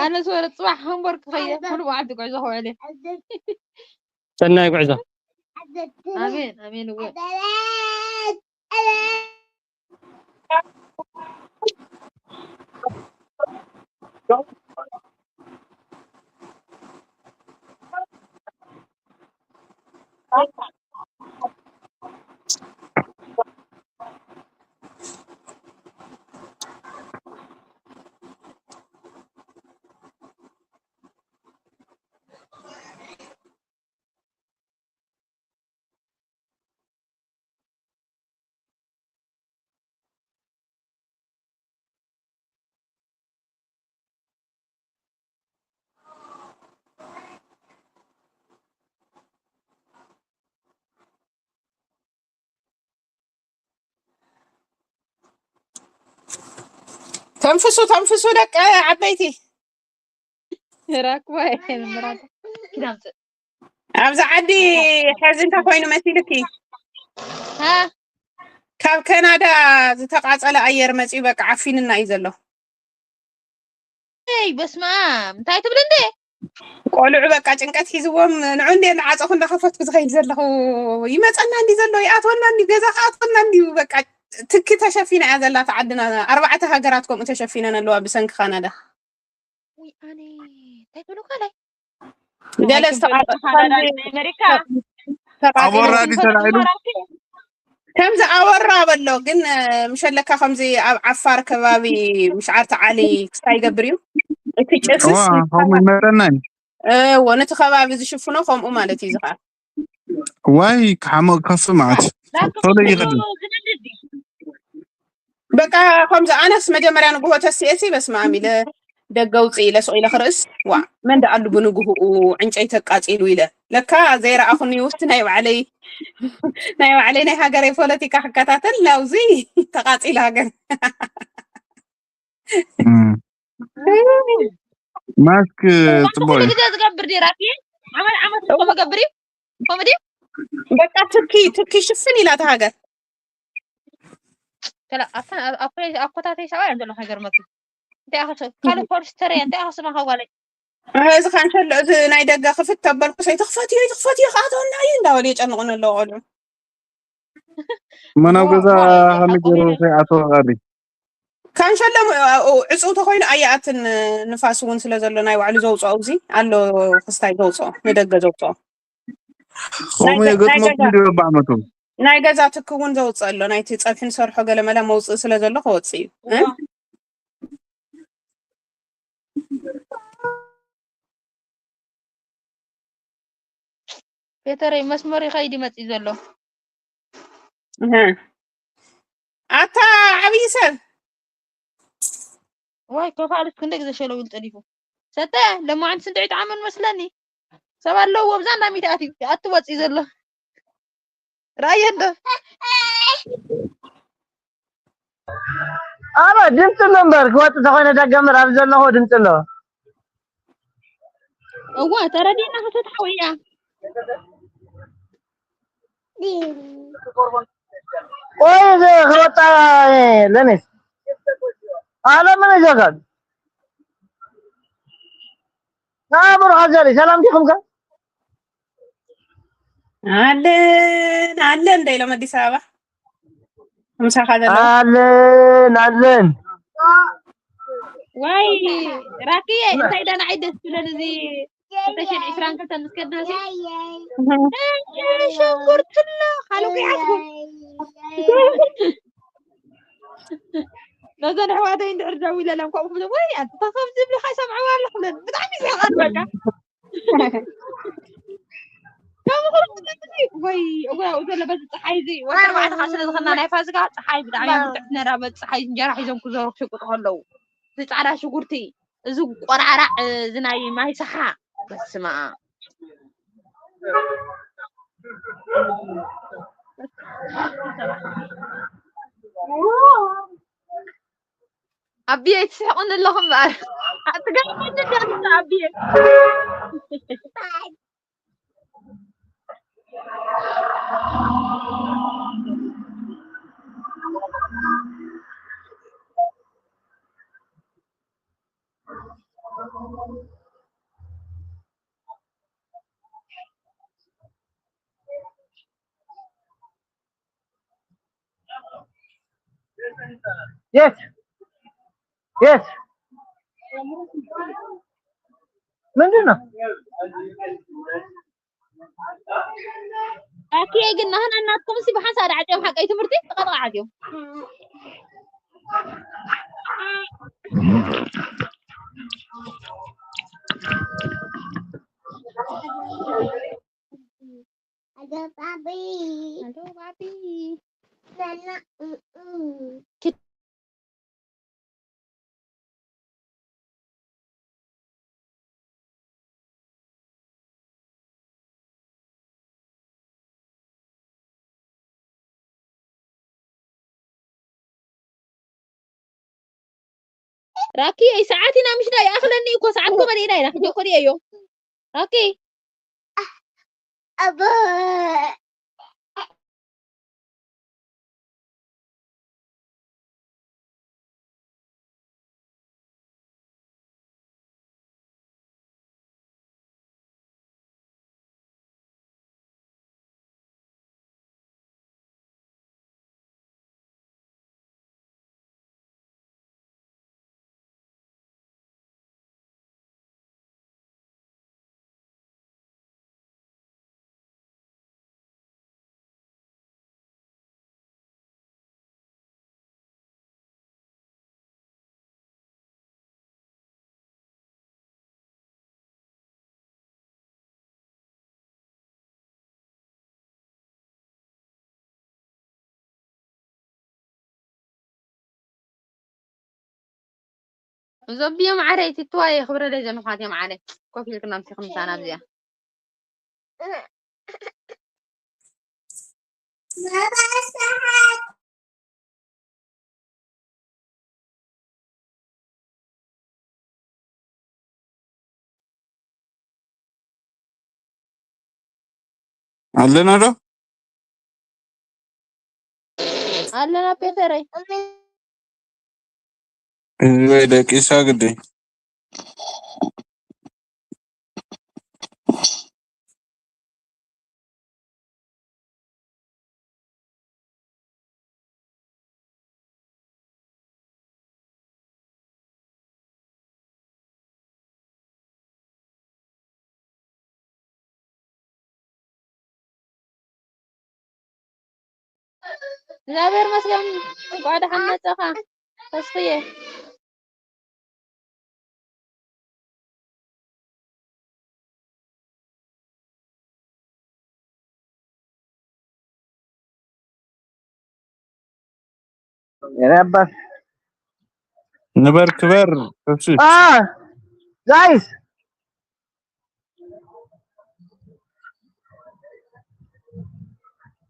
ኣነ ዝበለ ፅባሕ ሃምቦርግ ክኸየ ሙሉ መዓልቲ ጉዕዞ ክውዕል እየ ሰናይ ጉዕዞ ኣሜን ኣሜን እወ ተንፍሱ ተንፍሱ ደቂ ዓበይቲ ራክዋ ምራታ ክዳምፅእ ኣብዚ ዓዲ ሕዚ እንታይ ኮይኑ መሲልኪ ሃ ካብ ከናዳ ዝተቃፀለ ኣየር መፂኡ በቃ ዓፊንና እዩ ዘሎ ይ በስመ ኣብ እንታይ ትብል እንዴ ቆልዑ በቃ ጭንቀት ሒዝዎም ንዑ እንዴ እናዓፀኹ እናኸፈትኩ ዝኸይድ ዘለኹ ይመፀና እንዲ ዘሎ ይኣትወና እንዲ ገዛ ክኣትወና እንዲ በቃ ትኪ ተሸፊና እያ ዘላ እታ ዓድና ኣርባዕተ ሃገራት ከምኡ ተሸፊነን ኣለዋ ብሰንኪ ካናዳ ኣነ እንታይ ትብሉ ካልኣይ ገለ ካናዳ ኣሜሪካ ተቃጺሉ ኣቦራ ድዩ ተላዒሉ? ከምዚ ኣወራ በሎ ግን ምሸለካ ከምዚ ኣብ ዓፋር ከባቢ ምሽ ዓርተ ዓሊ ክስታይ ይገብር እዩ። እቲ ጭስስ እዋ ከምኡ ይመረና እዩ። እዎ ነቲ ከባቢ ዝሽፍኖ ከምኡ ማለት እዩ ዝኸዓ። ዋይ ክሓመቕ ከፍ መዓት ቶሎ ይኸድም። በቃ ከምዚ ኣነስ መጀመርያ ንግሆ ተሲኤሲ በስመ ኣብ ኢለ ደገ ውፅእ ኢለ ስቕ ኢለ ክርእስ ዋዕ መን ደኣ ኣሉ ብንግህኡ ዕንጨይቲ ኣቃፂሉ ኢለ ለካ ዘይረኣኹኒ ውስቲ ናይ ባዕለይ ናይ ባዕለይ ናይ ሃገረይ ፖለቲካ ክከታተል ናብዚ ተቃፂሉ ሃገር እም። ማስክ ኩሉ ጽቡቅ እዩ። ግዜ ዝገብር ድዩ ራኪ? ዓመት ዓመት እኮ መገብር እዩ። ከምኡ ድዩ? በቃ ትኪ ትኪ ሽፍን ኢላ እታ ሃገር ከላ ኣታ ኣኮታተይ ሰብኣይ ዘሎ ሃገር መኪ እንታይ ኣኸሰ ካልእ ፖሊስ ተረያ እንታይ ኣኸሰ ማኸጓለይ እዚ ካንሸሎ እዚ ናይ ደገ ክፍት ተበልኩ ሰይ ትኽፈትዮ ትኽፈትዮ ከኣተወና እዩ እንዳበሉ የጨንቑን ኣለዉ ቆልዑ መናው ገዛ ከመይ ገይሩ ከይኣተወ ቀሪ? ካንሸሎ ዕፁው ተኮይኑ ኣየኣትን ንፋስ እውን ስለ ዘሎ ናይ ባዕሉ ዘውፅኦ ኣብዚ ኣሎ ክስታይ ዘውፅኦ ንደገ ዘውፅኦ ከምኡ የገጥመኩም ድዮ በዓመቱ? ናይ ገዛ ትኪ እውን ዘውፅእ ኣሎ ናይቲ ፀብሒ ንሰርሖ ገለመለ መውፅእ ስለ ዘሎ ከወፅእ እዩ እ? ቤተረይ መስመር ይኸይድ ይመፅእ ዘሎ እህ። ኣታ ዓብዪ ሰብ ዋይ ከፋልስ ክንደይ ግዜ ሸለው ኢሉ ጠሊፉ ሰተ ለማዓንቲ ስንድዒ ጣዕመን መስለኒ ሰብ ኣለዎ ብዛ እንዳ ሚት ኣትዩ ኣቲ ወፅእ ዘሎ ራእየ እንዶ ኣበ ድምፂ ኣሎ እምበር ክወፅእ ተኮይነ ደገምር ኣብ ዘለኹ ድምፂ ኣሎ እወ ተረዲእና ክሰትሓው እያ ቆይ እዚ ክወጣ ለኔስ ኣለ ምን ይዘጋል ናብሩ ሓዘሪ ሰላም ዲኹም ከ ኣለን ኣለን እንደ ኢሎም ኣዲስ ኣበባ ምሳኻ ዘለዉ ኣለን ኣለን ዋይ ራክየ እንታይ ደናዒ ደስ ትብለን እዚ ክልተ ሽሕን ዕስራን ክልተ ምስ ከድናሲ ሸንጉርትሎ ካልኩ ይሓስቡ ነዘን ኣሕዋተይ እንድሕር ደው ኢለለን ከምኡ ክብለ ወይ ኣንታ ካብ ዝብልካ ይሰምዕዋ ኣለኹ ብለን ብጣዕሚ ዝሕቐን በቃ ወይ እወ ኣብኡ ዘሎ በዚ ፀሓይ እዚ ወርሒ ኣርባዕተ ከዓ ስለ ዝኸና ናይ ፋሲካ ፀሓይ ብጣዕሚ እያ ብርትዕቲ ነራ በዚ ፀሓይ እንጀራ ሒዞም ክዞሩ ክሽቅጡ ከለዉ እዚ ፃዕዳ ሽጉርቲ እዚ ቆራዕራዕ እዚ ናይ ማይ ሰሓ በስመ ኣብ ኣቢየ ትስሕቁኒ ኣለኹም በኣል ኣትገርመኒ ዳንስ ኣቢየ የት የት ምንድን ነው? ኣኪየ ግን ናህና እናትኩም ሲ ብሓንሳእ ዳዓጭዮም ሓቀይ ትምህርቲ ተቐጥቃዓት እዮም ራኪ ኣይ ሰዓት ኢና ምሽ ዳ ይኣኽለኒ እኮ ሰዓት እኮ መሊእና ኢና ሕጂ እኮ ሪአዮ ራኪ ዞብዮ ማዓረይ ትትዋየ ክብረለይ ዘንኳት እዮም ዓረ። ኮፍ ኢልክና ምሲኹም ምሳና ኣብዚኣ። ኣለና ዶ? ኣለና ፔተረይ። ህዝበይ ደቂሳ ግደይ። እግዚኣብሔር ይመስገን። እንኳዕ ደሓን መጻኻ ተስፍየ። ንበር ክበር። እሺ። አ ጋይስ፣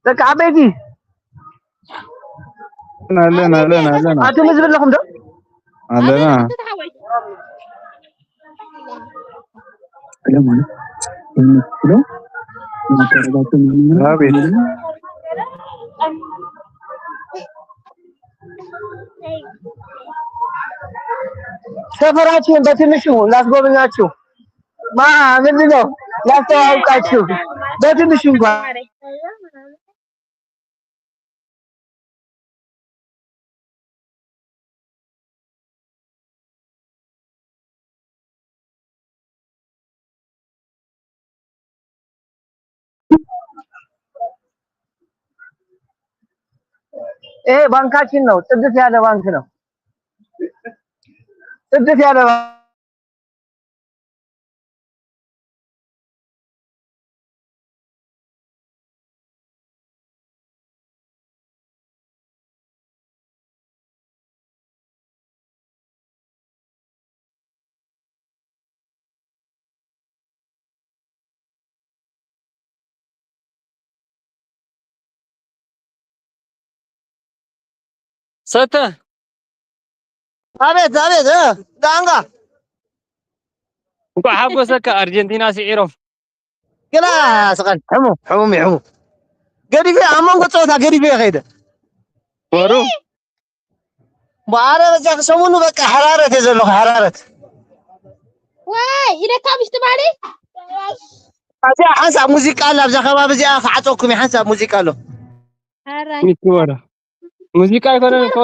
ደቂ ዓበይቲ ኣለና፣ ኣለና፣ ኣለና። ኣቱም ህዝቢ ኣለኹም ዶ? ኣለና። ኣቤት። ሰፈራችሁን በትንሹ ላስጎብኛችሁ። ማ ምንድን ነው ላስተዋውቃችሁ በትንሹ እንኳን። ይሄ ባንካችን ነው። ጽድት ያለ ባንክ ነው። ጽድት ያለ ባንክ። ሰተ። ኣቤት፣ ኣቤት፣ እ፣ ዳንጋ። እንኳዕ ሓጎሰካ፣ ኣርጀንቲና ስዒሮም። ግና ስቐን፣ ሕሙ፣ ሕሙም እዩ፣ ሕሙ። ገዲፈ፣ ኣብ መንጎ ጸወታ ገዲፈ እየ ከይደ። ወሩ? በኣረ በጃ ሰሙኑ በቃ ሕራረት እየ ዘለኹ፣ ሕራረት። ወይ፣ ኢደካ ብሽ ትማሊ? ኣብዚኣ ሓንሳብ ሙዚቃ ኣላ፣ ኣብዛ ከባቢ እዚኣ ክዓጸኩም እየ፣ ሓንሳብ ሙዚቃ ኣሎ። ሕራይ። ሚኪ ወረ። ሙዚቃ ኣይኮነን እኮ።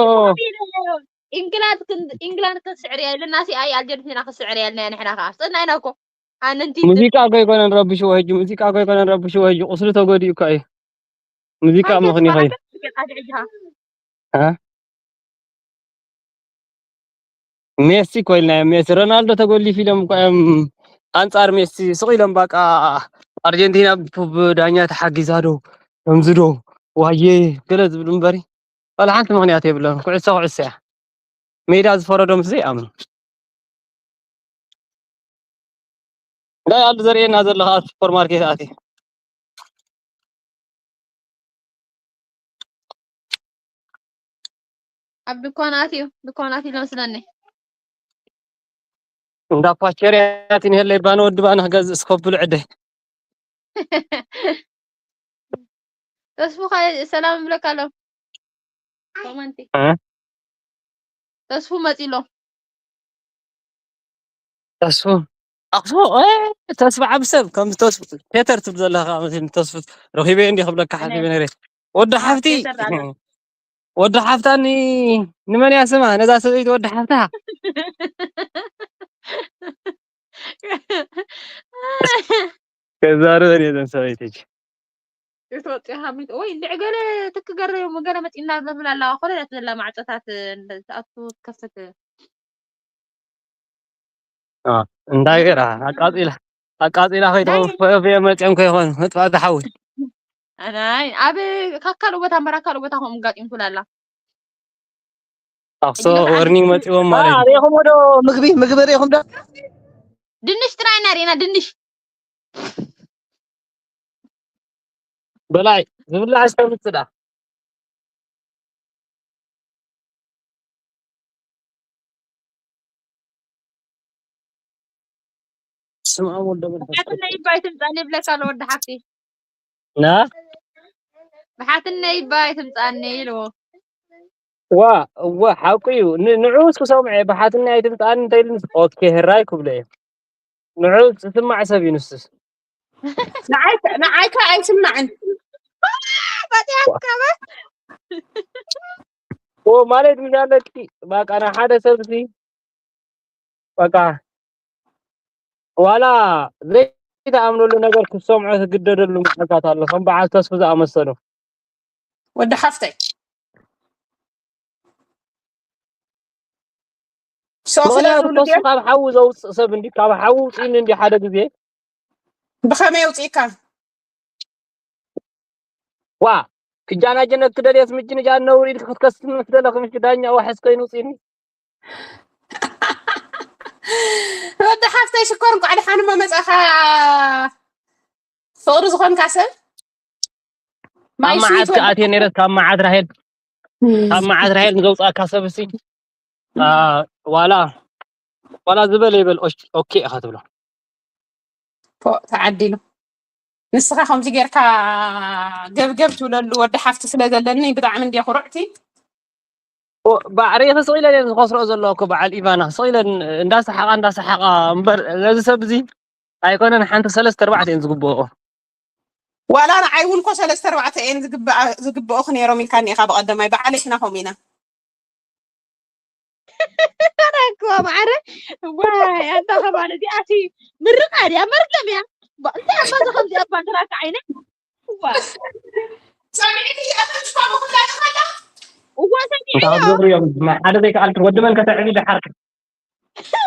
ኢንግላንድ ክን-፣ ኢንግላንድ ክንስዕር እያ ኢልና ሲ፣ ኣይ ኣርጀንቲና ክንስዕር እያ ኢልና ንሕና ከኣ። ጽናይና እኮ። ኣነንቲ ሙዚቃ እኮ ኣይኮነን ረብሽዎ ሕጂ፣ ሙዚቃ እኮ ኣይኮነን ረብሽዎ ሕጂ፣ ቁስሉ ተጎዲኡ እኮ እዩ። ሙዚቃ ኣይ ምኽንዩ ተስፋ ኸይኑ። ኣለ፣ ገጻ ድዕጅኻ። እ? ሜሲ እኮ ኢልናዮ፣ ሜሲ። ሮናልዶ ተጎሊፉ ኢሎም እኮ እዮም ኣንጻር ሜሲ ስቕ ኢሎም፣ በቃ ኣርጀንቲና ብ-፣ ብዳኛ ተሓጊዛ ዶ፣ ከምዚ ዶ፣ ዋየ፣ ገለ ዝብሉ እምበሪ፣ ዋላ ሓንቲ ምኽንያት የብሎምን። ኩዕሶ ኩዕሶ እያ። ሜዳ ዝፈረዶ ምስ ዘይኣምኑ። እንታይ ኣሉ ዘርእየና ዘሎ ኸኣ ሱፐርማርኬት ኣትዩ። ኣብ ድኳን ኣትዩ፣ ድኳን ኣትዩ መስለኒ። እንዳ ፓቸርያ ኣትዩ ንሄለይ ባነ ወዲ ባነ ክገዝእ እስከ ብሉ ዕደ። ተስፉ ኸ ሰላም ይብለካ ኣሎ። ኮመንቲ። እ? ተስፉ መጺ ኣሎ። ተስፉ። ኣኽሱ፣ እ፣ ተስፉ ዓቢ ሰብ፣ ከምዚ ተስፉ፣ ፔተር ትብል ዘለኻ መሲልኒ፣ ተስፉ ረኺበዮ እንዲ ክብለካ ኣነ ሓሲበ ነይረ። ወዲ ኣሃ፣ ሓፍቲ፣ ፔተር ኣሎ። ወዲ ሓፍታ ኒ-፣ ንመን እያ ስማ? ነዛ ሰበይቲ ወዲ ሓፍታ። ከዛርበን እየ ዘን ሰበይቲ ሕጂ። ክትወጽእ ሃሚት፣ ወይ፣ እንድዒ ገለ ትክ ገረዮም፣ ገለ መጺእና ዘብላ ኣለዋ፣ ኮለለት ዘላ ማዕጾታት፣ እንደ-፣ ትኣቱ ትከፍት። አ፣ እንታይ ገይራ? ኣቃጺላ፣ ኣቃጺላ ከይትኸውን፣ ናይ ፈፍ እየ መጺኦም ከይኾኑ፣ መጥፋእቲ ሓዊ። ኣናይ፣ ኣብ፣ ካብ ካልእ ቦታ እምበር፣ ኣብ ካልእ ቦታ ከምኡ ኣጋጢምኩላ ኣላ። ኣክሶ ወርኒንግ መፂዎም ማለት እዩ። ሪኢኹም ዶ ምግቢ ምግቢ ሪኢኹም ዶ? ድንሽ ጥራይ ኢና ርኢና ድንሽ። በላይ ዝብላዕ እስከምፅዳ ስምዖን ወልደ መንፈስ ብሓትነይ እባ ኣይትምፃኒ ይብለካ ኣሎ ወዲ ሓፍቲ። ና ብሓትነይ እባ ኣይትምፃኒ ኢልዎ። ዋ እወ ሓቁ እዩ። ን- ንዑ እስኪ ሰምዐ ብሓትነይ ኣይትምፃኒ እንተኢሉ ኦኬ ህራይ ክብሎ እዩ። ንዑ ዝስማዕ ሰብ እዩ ንሱስ። ንዓይ ከ ኣይስማዕን። ፈጢያካ በ ኦ ማለት ምን ኣለኪ በቃ ናይ ሓደ ሰብ ሲ በቃ ዋላ ዘይተኣምነሉ ነገር ክትሰምዖ ትግደደሉ መዓልታት ኣሎ ከም በዓል ተስፉ ዝኣመሰሉ ወዲ ሓፍተይ ሶ ምክንያቱ ስለዝብሉ ተስፉ ካብ ሓዊ ዘውፅእ ሰብ እንዲ ካብ ሓዊ ውፅእኒ እንዲ ሓደ ግዜ ብኸመይ ኣውፅእካ? ዋ ክጃና ጀነት ክደልየስ ምጅን ጃን ነውር ኢልክ ክትከስኒ ምስ ደለክ ምሽ ዳኛ ዋሕስ ኮይኑ ውፅእኒ ወዲ ሓፍተይ ሽኮር እንኳዕ ደሓን እሞ መፃኻ። ፍቕሪ ዝኾንካ ሰብ ካብ መዓት ክኣትየ ነይረስ ካብ መዓት ራሄል ካብ መዓት ራሄል ንዘውፅኣካ ሰብ ሲ ዋላ ዋላ ዝበለ ይበል ኦሽ- ኦኬ ኢኻ ትብሎ ፖ ተዓዲሉ። ንስኻ ከምዚ ጌርካ ገብገብ ትብለሉ ወዲ ሓፍቲ ስለ ዘለኒ ብጣዕሚ እንድየ ኩርዕቲ። ባዕሪ ስቕ ኢለን እየን ዝኸስረኦ ዘለዋ እኮ በዓል ኢቫና ስቕ ኢለን እንዳሰሓቓ እንዳሰሓቓ እምበር ነዚ ሰብ እዚ ኣይኮነን ሓንቲ ሰለስተ ኣርባዕተ እየን ዝግብኦ ዋላ ንዓይ እውን ኮ ሰለስተ ኣርባዕተ እየን ዝግብኣ- ዝግብኦኽ ነይሮም ኢልካኒ ኢኻ ብቐደማይ በዓለይ ሕና ከምኡ ኢና። ኣነ እኮ ማዕረ ዋይ ኣንታ ከማን እዚኣሲ ምርቓ ድያ መርገም እያ። ባ- እንታይ ኣባ እዛ ከምዚኣ ባንዴራ ከዓይነ እዋ ሰሚዕኪ ኣፈንጭፋ ብኩላ ተኸላ እዋ ሰሚዐ እንታይ ክትገብሩ እዮም ሓደ ዘይከኣልክ ወዲ መን ከተዕቢ ደሓርክ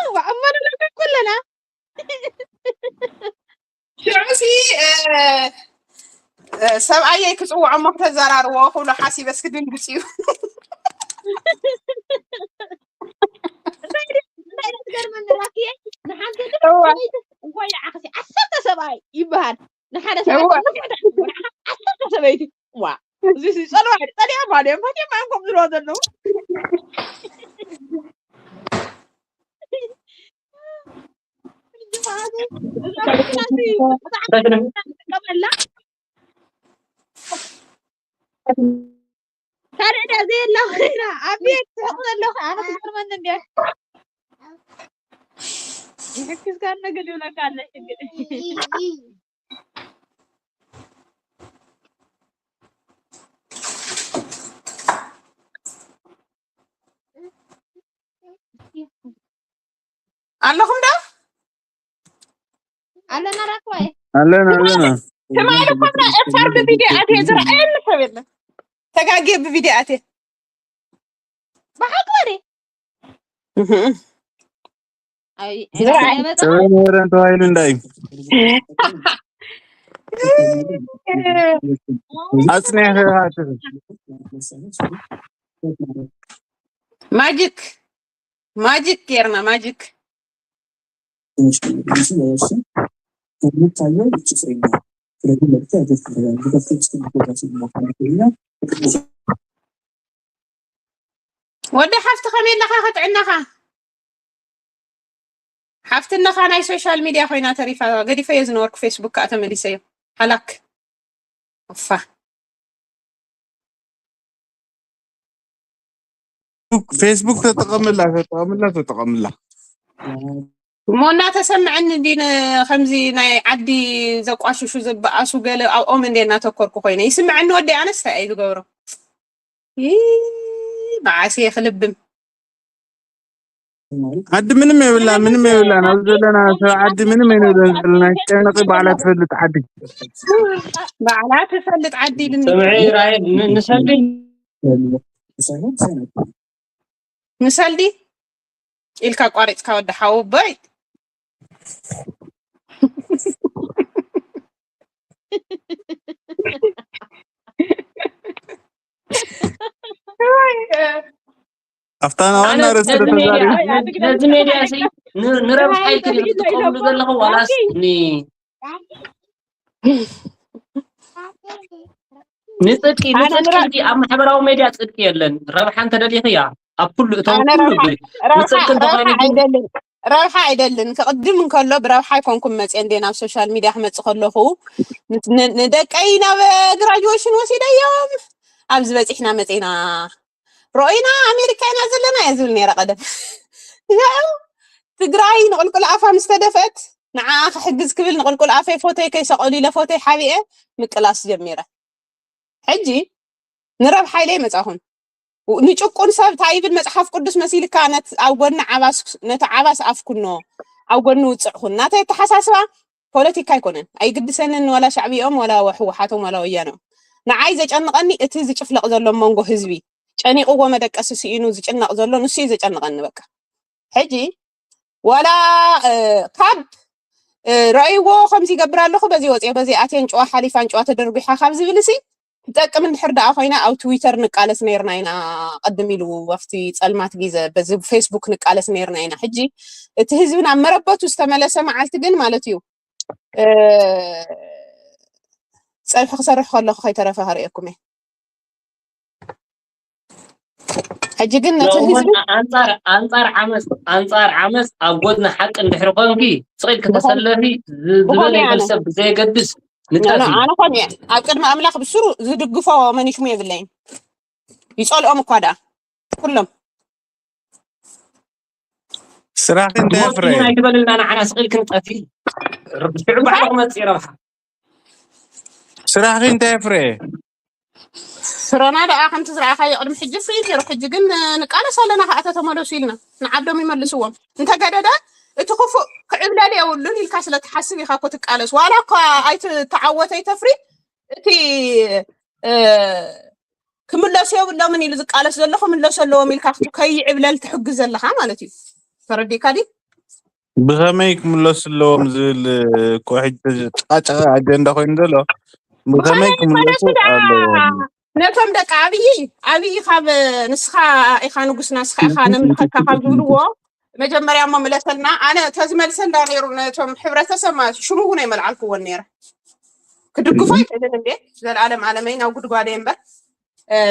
እዋ እመንለካ ኩለና ሽዑ ሲ ሰብኣየይ ክፅውዖ እሞ ክተዘራርቦ ክብሎ ሓሲበ እስኪ ድንግፅ እዩ። እንታይ ትገርመኒ ራክየ ንሓንቲ ሰበይቲ እዋይ ንዓኸሲ ዓሰርተ ሰብኣይ ይበሃል ንሓደ ሰብኣይ ዓሰርተ ሰበይቲ ዋ እዚ ጸልዋ ጸሊኦም ማለት እዮም ፈትዮም እዮም ከም ዝብልዎ ዘለዉ ካልእ ዳ ዘየላ ኮይና ኣብ ቤት ትሕቕ ዘለኹ ኣነ ትገርመኒ እንድያ ይሕክስካ ነገር ይብለካ ኣለ ሽግር ኣለኹም ዶ ኣለና ራክዋይ ኣለና ኣለና ትማሊ ኮና ኤፋር ብቪድዮ ኣትየ ዝረኣየኒ ሰብ የለን ተጋግየ ብቪድዮ ኣትየ ብሓቂ ወደ እህ። ኣይ ዝረኣየ መጣ ሰበን ወረን ተባሂሉ እንዳዩ ኣፅኒሕ ማጂክ ማጂክ ጌርና ማጂክ ወዲ ሓፍቲ ከመይ ኣለኻ ከጥዕናኻ ሓፍትነኻ ናይ ሶሻል ሚድያ ኮይና ተሪፋ ገዲፈዮ ዝነበርኩ ፌስቡክ ከዓ ተመሊሰዮ ሓላክ እፋ ፌስቡክ ተጠቐምላ ተጠቐምላ ተጠቐምላ እሞ እናተሰምዐኒ እንዲ ከምዚ ናይ ዓዲ ዘቋሽሹ ዝበኣሱ ገለ ኣብኦም እንደ እናተኮርኩ ኮይነ ይስምዐኒ ወዲ ኣነስ እንታይ እዩ ዝገብሮ ይይ፣ መዓስ እየ ክልብም ዓዲ ምንም የብላ ምንም የብላ ናብ ዘለና ሰብ ዓዲ ምንም ኣይነብለን ዘለና ጨነቂ ባዕላ ትፈልጥ ዓዲ ባዕላ ትፈልጥ ዓዲ ኢልኒ ስምዒ ራሄል ን- ንሰልዲ ንሰልዲ ኢልካ ኣቋሪፅካ ወዲ ሓወቦይ ኣብታ ዋና ርእስቲ ተዛሪ ነዚ ሜድያ ሲ ንረብሓ ኢልክን ክትጥቀምሉ ዘለኹ ዋላስ ንፅድቂ ንፅድቂ ኣብ ማሕበራዊ ሜድያ ፅድቂ የለን። ረብሓ እንተደሊኽያ ኣብ ኩሉ እቶም ኩሉ ንፅድቂ እንተኾይኑ ረብሓ ኣይደልን። ረብሓ ኣይደልን። ክቕድም እንከሎ ብረብሓ ኣይኮንኩም መፅየ እንደ ናብ ሶሻል ሚድያ ክመፅእ ከለኹ ንደቀይ ናብ ግራጁዌሽን ወሲደዮም ኣብዚ በፂሕና መፅና ሮኢና ኣሜሪካ ኢና ዘለና እየ ዝብል ነይረ ቀደም። ያው ትግራይ ንቁልቁል ኣፋ ምስ ተደፍአት ንዓ ክሕግዝ ክብል ንቁልቁል ኣፈይ ፎቶይ ከይሰቀሉ ኢለ ፎቶይ ሓቢኤ ምቅላስ ጀሚረ። ሕጂ ንረብሓ ኢለ ይመፃኹን ንጭቁን ሰብ እንታይ ይብል መፅሓፍ ቅዱስ መሲልካ ነት ኣብ ጎኒ ዓባስ ነቲ ዓባስ ኣፍኩኖ ኣብ ጎኒ ውፅዕኩን ናተይ ኣተሓሳስባ ፖለቲካ ኣይኮነን ኣይግድሰንን ዋላ ሻዕብኦም ዋላ ህወሓቶም ዋላ ወያኖም ንዓይ ዘጨንቐኒ እቲ ዝጭፍለቕ ዘሎ መንጎ ህዝቢ ጨኒቕዎ መደቀሲ ስኢኑ ዝጭነቕ ዘሎ ንሱ እዩ ዘጨንቐኒ በቃ ሕጂ ዋላ ካብ ረእይዎ ከምዚ ይገብር ኣለኹ በዚ ወፅኦ በዚ ኣትየን ጭዋ ሓሊፋን ጭዋ ተደርጒሓ ካብ ዝብል ሲ ትጠቅም እንድሕር ደኣ ኮይና ኣብ ትዊተር ንቃለስ ነይርና ኢና ቅድም ኢሉ ኣብቲ ፀልማት ግዜ በዚ ፌስቡክ ንቃለስ ነይርና ኢና ሕጂ እቲ ህዝቢ ናብ መረበቱ ዝተመለሰ መዓልቲ ግን ማለት እዩ ፀብሒ ክሰርሕ ከለኹ ከይተረፈ ከርእየኩም እየ ሕጂ ግን ነቲ ህዝቢ ኣንፃር ዓመፅ ኣንፃር ዓመፅ ኣብ ጎድኒ ሓቂ እንድሕሪ ኮንኪ ስቕ ኢልኪ ተሰለፊ ዝበለ ይበል ሰብ ብዘየገድስ ንጠፊ ኣነ ኮን እየ ኣብ ቅድሚ ኣምላኽ ብስሩ ዝድግፎ መኒሽሙ የብለይን ይፀልኦም እኳ ደኣ ኩሎም ስራሕኪ እንታይ ፍረ ኣይትበልና ንዓና ስቕ ኢልኪ ንጠፊ ሽዑ ባዕልኹ መፅእ ረብሓ ስራሕኪ እንታይ ፍረ ስረና ደኣ ከምቲ ዝረኣኻዮ ቅድሚ ሕጂ ፍሪ ነይሩ ሕጂ ግን ንቃለስ ኣለና ከዓ ተተመለሱ ኢልና ንዓዶም ይመልስዎም እንተገደደ እቲ ክፉእ ክዕብለል የብሉን ኢልካ ስለ ትሓስብ ኢኻ እኮ ትቃለስ ዋላ እኳ ኣይትተዓወተ ይተፍሪ እቲ ክምለሱ የብሎምን ኢሉ ዝቃለስ ዘሎ ክምለሱ ኣለዎም ኢልካ ከይዕብለል ትሕግዝ ዘለኻ ማለት እዩ ተረዲእካ ድዩ ብኸመይ ክምለሱ ኣለዎም ዝብል እኮ ሕጂ ጫቃጫቂ ኣጀንዳ ኮይኑ ዘሎ ብኸመይ ክምለሱ ኣለዎም ነቶም ደቂ ኣብይ ኣብይ ካብ ንስኻ ኢኻ ንጉስና ንስኻ ኢኻ ነምልኸካ ካብ ዝብልዎ መጀመርያ እሞ ምለሰልና ኣነ ተዝመልሰ እንዳ ነይሩ ነቶም ሕብረተሰብ ማለት ሽሙ እውን ኣይመልዓልክዎን ነይረ ክድግፎ ኣይክእልን እንዴ ዘልኣለም ኣለመይ ናብ ጉድጓደ እምበር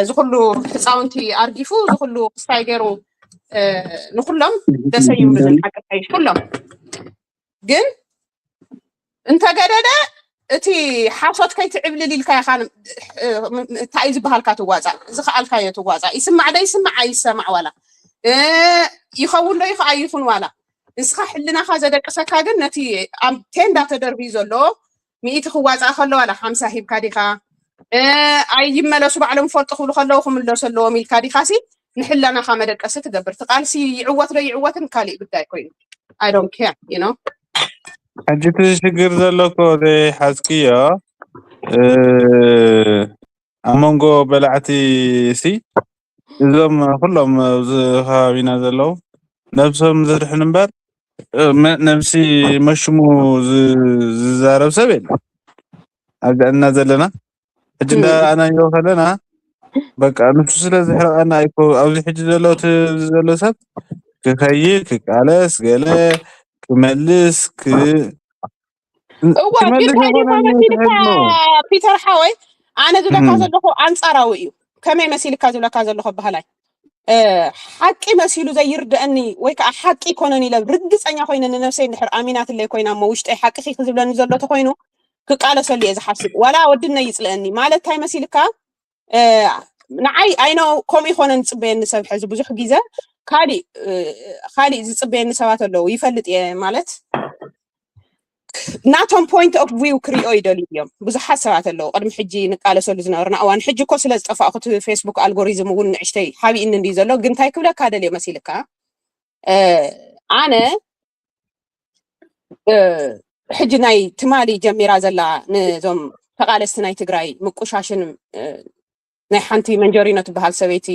ዝኩሉ ህፃውንቲ ኣርጊፉ ዝኩሉ ክስታይ ገይሩ ንኩሎም ደሰ ይብሉን ሓቀቃይ ኩሎም ግን እንተገደደ እቲ ሓሶት ከይትዕብልል ኢልካ ኢኻ እንታይ ዝበሃልካ ትዋፃእ ዝኸኣልካዮ ትዋፃእ ይስማዕ ዶ ይስማዕ ኣይሰማዕ ዋላ ይኸውን ዶ ይኸዓ ይኹን ዋላ ንስኻ ሕልናኻ ዘደቅሰካ ግን ነቲ ኣብ ቴንዳ ተደርብዩ ዘሎ ሚእቲ ክዋፃእ ከሎ ዋላ ሓምሳ ሂብካ ዲኻ ኣይመለሱ ባዕሎም ፈልጡ ክብሉ ከለዉ ክምለሱ ኣለዎም ኢልካ ዲኻሲ ንሕለናኻ መደቀሲ ትገብር እቲ ቃልሲ ይዕወት ዶ ይዕወትን ካሊእ ጉዳይ ኮይኑ I don't care you know ሕጂ እቲ ሽግር ዘሎ እኮ ዘይሓዝክዮ ኣብ መንጎ በላዕቲ ሲ እዞም ኩሎም ኣብዚ ከባቢና ዘለዉ ነብሶም ዘድሕኑ እምበር ነብሲ መሽሙ ዝዛረብ ሰብ የለን ኣብ ልዕልና ዘለና ሕጂ እንዳ ኣናዮ ከለና በቃ ንሱ ስለ ዝሕረቀና ኣይኮ ኣብዚ ሕጂ ዘሎ እቲ ዘሎ ሰብ ክኸይድ ክቃለስ ገለ ክመልስ ክ እዋ ግን እንታይ ዲኻ መሲልካ ፒተር ሓወይ ኣነ ዝብለካ ዘለኹ ኣንፃራዊ እዩ ከመይ መሲልካ ዝብለካ ዘለኹ ባህላይ ሓቂ መሲሉ ዘይርድአኒ ወይ ከዓ ሓቂ ይኮነን ኢለ ርግፀኛ ኮይነ ንነብሰይ እንድሕር ኣሚናትለይ ኮይና እሞ ውሽጠይ ሓቂ ክዝብለኒ ዘሎ ተኮይኑ ክቃለሰሉ እየ ዝሓስብ ዋላ ወድነይ ይፅልአኒ ማለት እንታይ መሲልካ ንዓይ ኣይኖ ከምኡ ይኮነ ዝፅበየኒ ሰብ ሕዚ ብዙሕ ግዜ ካሊእ ካሊእ ዝፅበየኒ ሰባት ኣለዉ ይፈልጥ እየ ማለት ናቶም point of view ክሪኦ ይደልዩ እዮም ብዙሓት ሰባት ኣለዉ ቅድሚ ሕጂ ንቃለሰሉ ዝነበርና እዋን ሕጂ እኮ ስለ ዝጠፋእኩ እቲ ፌስቡክ ኣልጎሪዝም እውን ንእሽተይ ሓቢእኒ እንድዩ ዘሎ ግን እንታይ ክብለካ ደልየ መሲልካ ኣነ ሕጂ ናይ ትማሊ ጀሚራ ዘላ ነዞም ተቓለስቲ ናይ ትግራይ ምቁሻሽን ናይ ሓንቲ መንጀሪኖ ትበሃል ሰበይቲ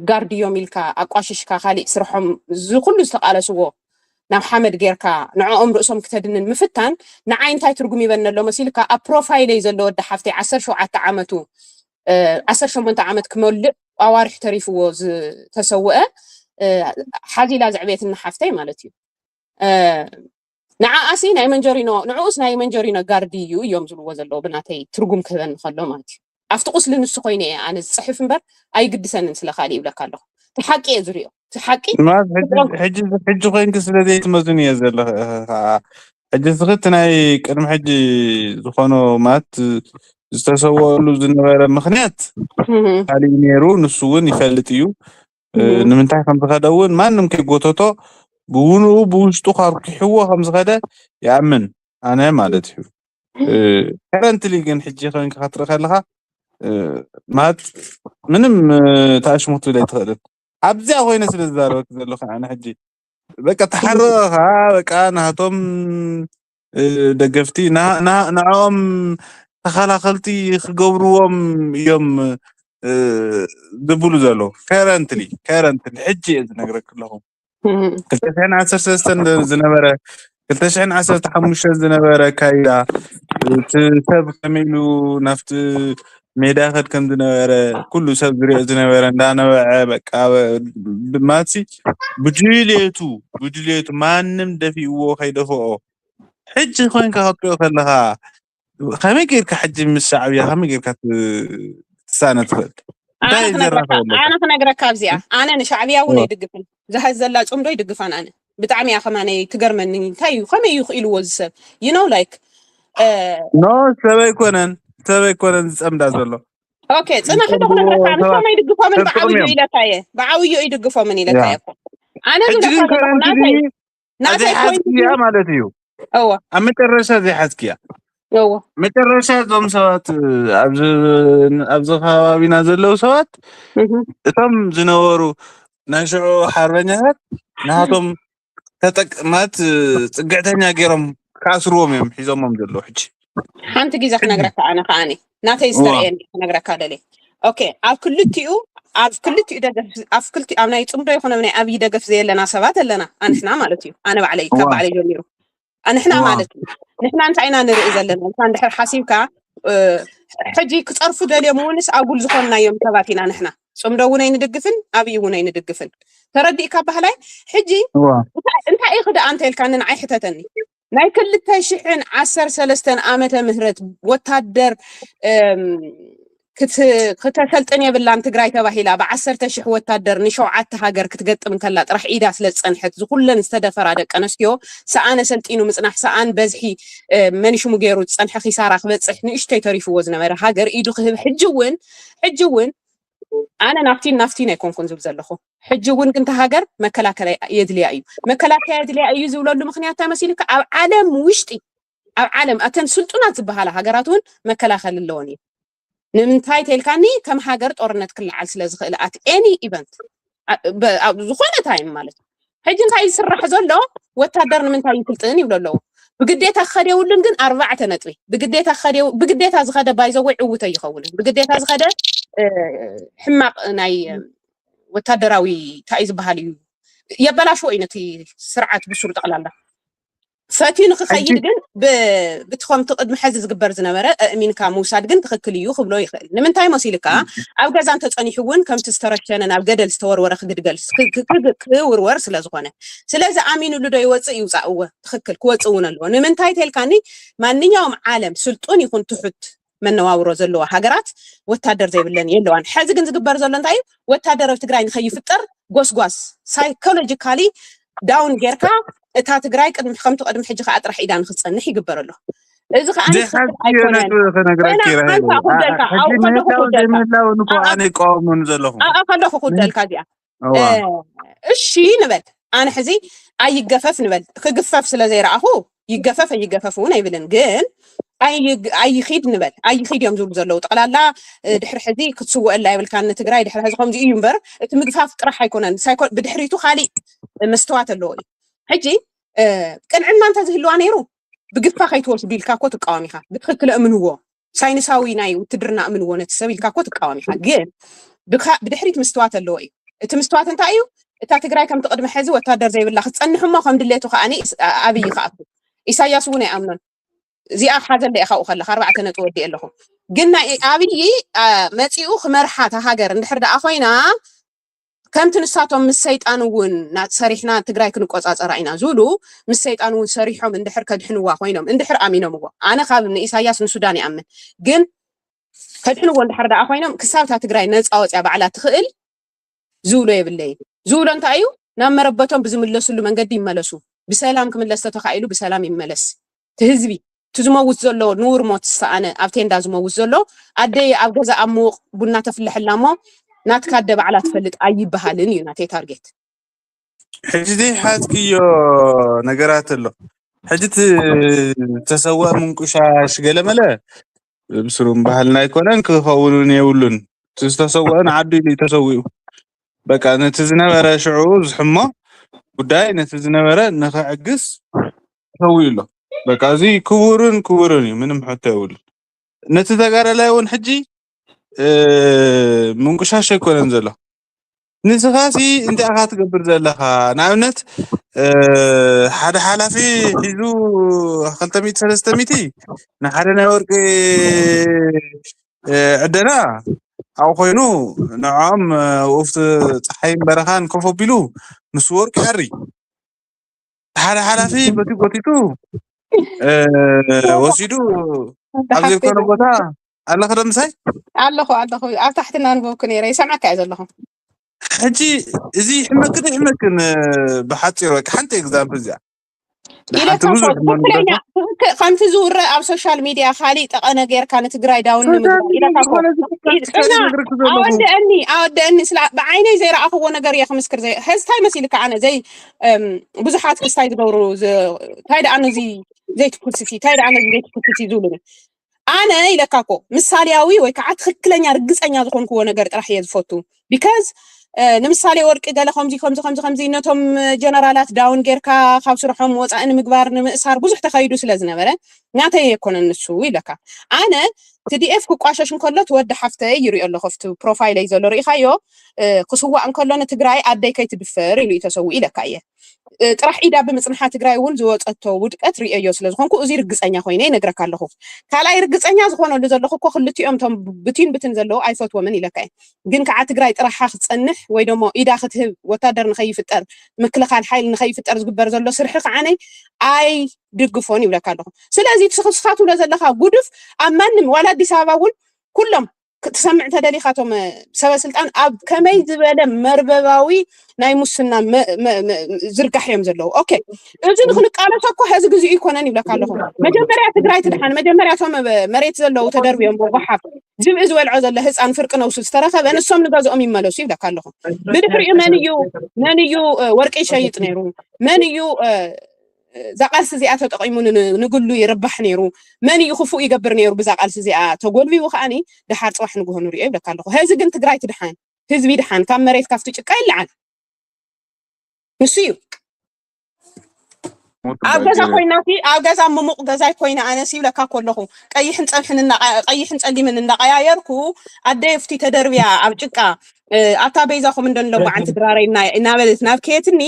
ጋርድዮም ኢልካ ኣቋሽሽካ ካሊእ ስርሖም እዚ ኩሉ ዝተቓለስዎ ናብ ሓመድ ጌርካ ንዕኦም ርእሶም ክተድንን ምፍታን ንዓይ እንታይ ትርጉም ይበኒ ኣሎ መሲልካ ኣብ ፕሮፋይለይ ዘሎ ወዲ ሓፍተይ ዓሰርተ ሸውዓተ ዓመቱ ዓሰርተ ሸሞንተ ዓመት ክመልእ ኣዋርሕ ተሪፍዎ ዝተሰወአ ሓዚላ ዘዕቤትና ሓፍተይ ማለት እዩ። ንዓኣሲ ናይ መንጀሪኖ ንዕኡስ ናይ መንጀሪኖ ጋርዲ እዩ እዮም ዝብልዎ ዘለዉ ብናተይ ትርጉም ክህበኒ ከሎ ማለት እዩ። ኣብቲ ቁስሊ ንሱ ኮይነ እየ ኣነ ዝፅሕፍ እምበር ኣይግድሰንን ስለ ካልእ ይብለካ ኣለኹ። እቲ ሓቂ እየ ዝሪኦ። እቲ ሓቂ ሕጂ ኮይንኪ ስለ ዘይትመዝን እየ ዘለኽ። ሕጂ ስኽቲ ናይ ቅድሚ ሕጂ ዝኾኖ ማለት ዝተሰወሉ ዝነበረ ምኽንያት ካልእ ነይሩ። ንሱ እውን ይፈልጥ እዩ ንምንታይ ከም ዝኸደ እውን ማንም ከይጎተቶ ብውንኡ ብውሽጡ ካርኪሕዎ ከም ዝኸደ ይኣምን ኣነ ማለት እዩ። ከረንትሊ ግን ሕጂ ኮይንካ ክትርኢ ከለካ ማለት ምንም ተኣሽሙት ትብል ኣይትኽእልን። ኣብዚኣ ኮይነ ስለ ዝዛረበክ ዘለኹ ኣነ ሕጂ በቃ ተሓረኻ በቃ ናቶም ደገፍቲ ንዕኦም ተኸላኸልቲ ክገብርዎም እዮም ዝብሉ ዘለዉ። ከረንትሊ ከረንትሊ ሕጂ እየ ዝነግረክ ኣለኹ። ክልተ ሽሕን ዓሰርተ ሰለስተን ዝነበረ ክልተ ሽሕን ዓሰርተ ሓሙሽተን ዝነበረ ኣካይዳ እቲ ሰብ ከመይ ኢሉ ናብቲ ሜዳ ይኸድ ከም ዝነበረ ኩሉ ሰብ ዝሪኦ ዝነበረ እንዳነበዐ በቃ ማሲ ብድሌቱ ብድሌቱ ማንም ደፊእዎ ከይደፍኦ ሕጂ ኮይንካ ክትሪኦ ከለካ ከመይ ጌርካ ሕጂ ምስ ሻዕብያ ከመይ ጌርካ ትሳነ ትኽእል? እንታይ እዩ ዘራኽበለካ? ኣነ ክነግረካ ኣብዚኣ ኣነ ንሻዕብያ እውን ኣይድግፍን። ዝሃዝ ዘላ ፅምዶ ይድግፋን ኣነ ብጣዕሚ እያ ከማነይ ትገርመኒ። እንታይ እዩ ከመይ እዩ ክኢልዎ እዚ ሰብ you know like ኖ ሰብ ኣይኮነን ሰብ ኣይኮነን ዝፀምዳ ዘሎ ኦኬ ፅናሕ ዶ ክነግረካ ኣነ ከመይ ይድግፎምን ብዓብዩ ኢለካ እየ ብዓብዩ ይድግፎምን ኢለካ እየ እኮ ኣነ ዝብለካ ዘለኹ ናተይ ናተይ ኮይንያ ማለት እዩ። እወ ኣብ መጨረሻ ዘይሓዝክያ እወ መጨረሻ እዞም ሰባት ኣብዚ ኣብዚ ከባቢና ዘለዉ ሰባት እቶም ዝነበሩ ናይ ሽዑ ሓርበኛታት ናቶም ተጠቅማት ፅግዕተኛ ገይሮም ክኣስርዎም እዮም ሒዞሞም ዘለዉ ሕጂ። ሓንቲ ግዜ ክነግረካ ኣነ ከዓኒ ናተይ ዝተረእየኒ ክነግረካ ደልየ። ኦኬ ኣብ ክልቲኡ ኣብ ክልቲኡ ደገፍ ኣብ ክልቲ ኣብ ናይ ፅምዶ ይኹን ኣብ ናይ ኣብይ ደገፍ ዘየለና ሰባት ኣለና ኣንሕና ማለት እዩ። ኣነ ባዕለይ ካብ ባዕለይ ጀሚሩ ኣንሕና ማለት እዩ። ንሕና እንታይ ኢና ንርኢ ዘለና ኢልካ እንድሕር ሓሲብካ ሕጂ ክፀርፉ ደልዮም እውንስ ኣጉል ዝኾንናዮም ሰባት ኢና ንሕና ፅምዶ እውን ኣይንድግፍን ኣብይ እውን ኣይንድግፍን ተረዲእካ ባህላይ ሕጂ እንታይ ኢኺ ደኣ እንተ ኢልካ ንንዓይ ሕተተኒ ናይ ክልተ ሽሕን ዓሰርተ ሰለስተን ዓመተ ምህረት ወታደር ክተሰልጥን የብላን ትግራይ ተባሂላ ብዓሰርተ ሽሕ ወታደር ንሸውዓተ ሃገር ክትገጥም እንከላ ጥራሕ ኢዳ ስለ ዝፀንሐት ዝኩለን ዝተደፈራ ደቂ ኣነስትዮ ሰኣን ኣሰልጢኑ ምፅናሕ ሰኣን በዝሒ መኒሽሙ ገይሩ ዝፀንሐ ኪሳራ ክበፅሕ ንእሽተይ ተሪፍዎ ዝነበረ ሃገር ኢዱ ክህብ ሕጂ እውን ሕጂ እውን ኣነ ናፍቲን ናፍቲን ኣይኮንኩን ዝብል ዘለኹ ሕጂ እውን ግን ሃገር መከላከያ የድልያ እዩ። መከላከያ የድልያ እዩ ዝብለሉ ምክንያት እንታይ መሲልካ ኣብ ዓለም ውሽጢ ኣብ ዓለም ኣተን ስልጡናት ዝበሃላ ሃገራት እውን መከላከል ኣለዎን እዩ። ንምንታይ ተልካኒ ከም ሃገር ጦርነት ክለዓል ስለ ዝኽእል at any event ዝኾነ ታይም ማለት እዩ። ሕጂ እንታይ ዝስራሕ ዘሎ ወታደር ንምንታይ ይስልጥን ይብሎ ኣለዉ። ብግዴታ ክኸድ የብሉን ግን ኣርባዕተ ነጥቢ ብግዴታ ክኸድ የው- ብግዴታ ዝኸደ ባይዘወይ ዕውተ ይኸውንን ብግዴታ ዝኸደ እ፣ ሕማቕ ናይ እ፣ ወታደራዊ እንታይ እዩ ዝበሃል እዩ የበላሽዎ እዩ ነቲ ስርዓት ብሱሩ ጠቕላላ ፈትዩ ንክኸይድ ግን ብ- ብቲ ከምቲ ቅድሚ ሕዚ ዝግበር ዝነበረ ኣእሚንካ ምውሳድ ግን ትኽክል እዩ ክብሎ ይኽእል ንምንታይ መሲልካ ኣብ ገዛ እንተፀኒሑ እውን ከምቲ ዝተረሸነ ናብ ገደል ዝተወርወረ ክግድገል ክ- ክ- ክ- ክውርወር ስለ ዝኾነ ስለዚ ኣሚኑሉ ዶ ይወፅእ ይውፃእ እወ ትኽክል ክወፅእ እውን ኣለዎ ንምንታይ ተልካኒ ማንኛውም ዓለም ስልጡን ይኹን ትሑት መነባብሮ ዘለዋ ሃገራት ወታደር ዘይብለን የለዋን። ሕዚ ግን ዝግበር ዘሎ እንታይ እዩ? ወታደር ኣብ ትግራይ ንኸይፍጠር ጎስጓስ ሳይኮሎጂካሊ ዳውን ጌርካ እታ ትግራይ ቅድሚ ከምቲ ቅድሚ ሕጂ ከዓ ጥራሕ ኢዳ ንክትፀንሕ ይግበር ኣሎ። እዚ ከዓ ኣይኮነን። ክነግረኪ ሓንሳ ክውደልካ ኣብኡ ከለኹ ክውደልካ ኣነ ይቃወሙን ዘለኹ ከለኹ ክውደልካ እዚኣ እሺ ንበል ኣነ ሕዚ ኣይገፈፍ ንበል ክግፈፍ ስለ ዘይረኣኹ ይገፈፍ ኣይገፈፍ እውን ኣይብልን ግን ኣይኪድ ንበል ኣይኪድ እዮም ዝብሉ ዘለዉ ጠቅላላ ድሕሪ ሕዚ ክትስወአላ የብልካ ንትግራይ ድሕሪ ሕዚ ከምዚ እዩ እምበር እቲ ምግፋፍ ጥራሕ ኣይኮነን ብድሕሪቱ ካሊእ መስትዋት ኣለዎ እዩ ሕጂ ቅንዕና እንተዝህልዋ ነይሩ ብግፋ ከይትወስዱ ኢልካ እኮ ትቃወም ኢኻ ብትክክል እምንዎ ሳይንሳዊ ናይ ውትድርና እምንዎ ነቲ ሰብ ኢልካ እኮ ትቃወም ኢኻ ግን ብድሕሪት ምስትዋት ኣለዎ እዩ እቲ ምስትዋት እንታይ እዩ እታ ትግራይ ከምቲ ቅድሚ ሕዚ ወታደር ዘይብላ ክትፀንሕ እሞ ከም ድሌቱ ከዓ ኣብይ ክኣቱ ኢሳያስ እውን ኣይኣምኖን እዚኣ ሓዘለ ኢኻ ካብኡ ከለካ ኣርባዕተ ነጥቢ ወዲእ ኣለኹ ግን ናይ ኣብይ መፂኡ ክመርሓ እታ ሃገር እንድሕር ደኣ ኮይና ከምቲ ንሳቶም ምስ ሰይጣን እውን ሰሪሕና ትግራይ ክንቆፃፀራ ኢና ዝብሉ ምስ ሰይጣን እውን ሰሪሖም እንድሕር ከድሕንዋ ኮይኖም እንድሕር ኣሚኖምዎ ኣነ ካብ ንኢሳያስ ንሱዳን ይኣምን ግን ከድሕንዎ እንድሕር ደኣ ኮይኖም ክሳብ እታ ትግራይ ነፃ ወፅያ ባዕላ ትኽእል ዝብሎ የብለይን ዝብሎ እንታይ እዩ ናብ መረበቶም ብዝምለስሉ መንገዲ ይመለሱ ብሰላም ክምለስ ተተኻኢሉ ብሰላም ይመለስ እቲ ህዝቢ እቲ ዝመውት ዘሎ ንውር ሞት ዝሰኣነ ኣብ ቴንዳ ዝመውት ዘሎ ኣደይ ኣብ ገዛ ኣብ ምውቕ ቡና ተፍልሐላ እሞ ናትካ ኣደ ባዕላ ትፈልጥ ኣይበሃልን እዩ ናተይ ታርጌት ሕጂ ዘይሓዝክዮ ነገራት ኣሎ። ሕጂ እቲ ዝተሰወአ ምንቁሻሽ ገለመለ ብስሩም ባህልና ኣይኮነን ክኸውን እውን የብሉን። እቲ ዝተሰወአ ንዓዱ ኢሉ እዩ ተሰዊኡ። በቃ ነቲ ዝነበረ ሽዑ ዝሕሞ ጉዳይ ነቲ ዝነበረ ንኽዕግስ ተሰዊኡ ኣሎ። በቃ እዚ ክቡርን ክቡርን እዩ፣ ምንም ሕቶ የብሉን። ነቲ ተጋዳላይ እውን ሕጂ ምንቁሻሽ ኣይኮነን ዘሎ። ንስኻሲ እንታይ ኢኻ ትገብር ዘለኻ? ንኣብነት ሓደ ሓላፊ ሒዙ ክልተ ሚእቲ ሰለስተ ሚእቲ ንሓደ ናይ ወርቂ ዕደና ኣብኡ ኮይኑ ንዕኦም ውፍቲ ፀሓይን በረኻን ኮፍ ኣቢሉ ምስ ወርቂ ኣሪ ሓደ ሓላፊ በቲ ጎቲቱ ወሲዱ ኣብ ዘይኮነ ቦታ ኣለኽ ዶ ምሳይ ኣለኹ ኣለኹ ኣብ ታሕቲ እናንበብኩ ነይረ ይሰምዐካ እየ ዘለኹ ሕጂ እዚ ይሕመክን ይሕመክን ብሓፂሩ ወይ ሓንቲ ኤግዛምፕል እዚኣ ኢለካ ትክክለኛ ከምቲ ዝውረ ኣብ ሶሻል ሚድያ ካሊእ ጠቐነ ጌርካ ንትግራይ ዳውን ንምግባር ኢለካ ኣወደአኒ ኣወደአኒ ብዓይነይ ዘይረኣኽዎ ነገር እየ ክምስክር ዘይ ሀዝታይ መሲልካ ኣነ ዘይ ብዙሓት ክስታይ ዝገብሩ እንታይ ደኣ ነዚ ዘይትኩስሲ እንታይ ደኣ ነዚ ዘይትኩስሲ ዝብሉኒ ኣነ ኢለካ እኮ ምሳሌያዊ ወይ ከዓ ትክክለኛ ርግፀኛ ዝኮንክዎ ነገር ጥራሕ እየ ዝፈቱ because ንምሳሌ ወርቂ ገለ ከምዚ ከምዚ ከምዚ ከምዚ ነቶም ጀነራላት ዳውን ጌርካ ካብ ስርሖም ወፃኢ ንምግባር ንምእሳር ብዙሕ ተኸይዱ ስለ ዝነበረ ናተይ የኮነን ንሱ ኢለካ ኣነ ትዲኤፍ ክቋሸሽ እንከሎ ትወዲ ሓፍተይ ይሪኦ ኣለኹ ኣብቲ ፕሮፋይለይ ዘሎ ርኢኻዮ ክስዋእ እንከሎ ንትግራይ ኣደይ ከይትድፈር ኢሉ እዩ ተሰዊኡ ኢለካ እየ ጥራሕ ኢዳ ብምፅንሓ ትግራይ እውን ዝወፀቶ ውድቀት ርእየዮ ስለዝኾንኩ እዚ ርግፀኛ ኮይነ ይነግረካ ኣለኹ። ካልኣይ ርግፀኛ ዝኾነሉ ዘለኹ እኮ ክልቲኦም እቶም ብቲን ብትን ዘለዉ ኣይፈትዎምን ኢለካ እየ። ግን ከዓ ትግራይ ጥራሓ ክትፀንሕ ወይ ደሞ ኢዳ ክትህብ ወታደር ንኸይፍጠር ምክልኻል ሓይሊ ንኸይፍጠር ዝግበር ዘሎ ስርሒ ከዓነይ ኣይድግፎን ይብለካ ኣለኹ። ስለዚ እቲ ስኻ ትብሎ ዘለኻ ጉድፍ ኣብ ማንም ዋላ ኣዲስ ኣበባ እውን ኩሎም ክትሰምዕ ተደሊኻ እቶም ሰበ ስልጣን ኣብ ከመይ ዝበለ መርበባዊ ናይ ሙስና ዝርጋሕ እዮም ዘለዉ ኦኬ እዚ ንክንቃለሶ እኮ ሀዚ ግዜኡ ይኮነን ይብለካ ኣለኹ መጀመርያ ትግራይ ትድሓን መጀመርያ እቶም መሬት ዘለዉ ተደርብዮም ብጓሓፍ ዝብኢ ዝበልዖ ዘሎ ህፃን ፍርቂ ነብሱ ዝተረኸበ ንሶም ንገዝኦም ይመለሱ ይብለካ ኣለኹ ብድሕሪኡ መን እዩ መን እዩ ወርቂ ይሸይጥ ነይሩ መን እዩ እዛ ቃልሲ እዚኣ ተጠቒሙ ንግሉ ይርባሕ ነይሩ መን እዩ ክፉእ ይገብር ነይሩ ብዛ ቃልሲ እዚኣ ተጎልቢቡ ከዓኒ ደሓር ፅባሕ ንግሆ ንሪኦ ይብለካ ኣለኹ ሀዚ ግን ትግራይ ትድሓን ህዝቢ ይድሓን ካብ መሬት ካብቲ ጭቃ ይለዓል ንሱ እዩ ኣብ ገዛ ኮይና ኣብ ገዛ ምሙቕ ገዛይ ኮይና ኣነስ ይብለካ ኮለኹ ቀይሕን ፀሊምን እንዳቀያየርኩ ኣደይ ፍቲ ተደርብያ ኣብ ጭቃ ኣታ በይዛኹም እንደን ለጓዓንቲ ድራረይ እናበለት ናብ ከየትኒ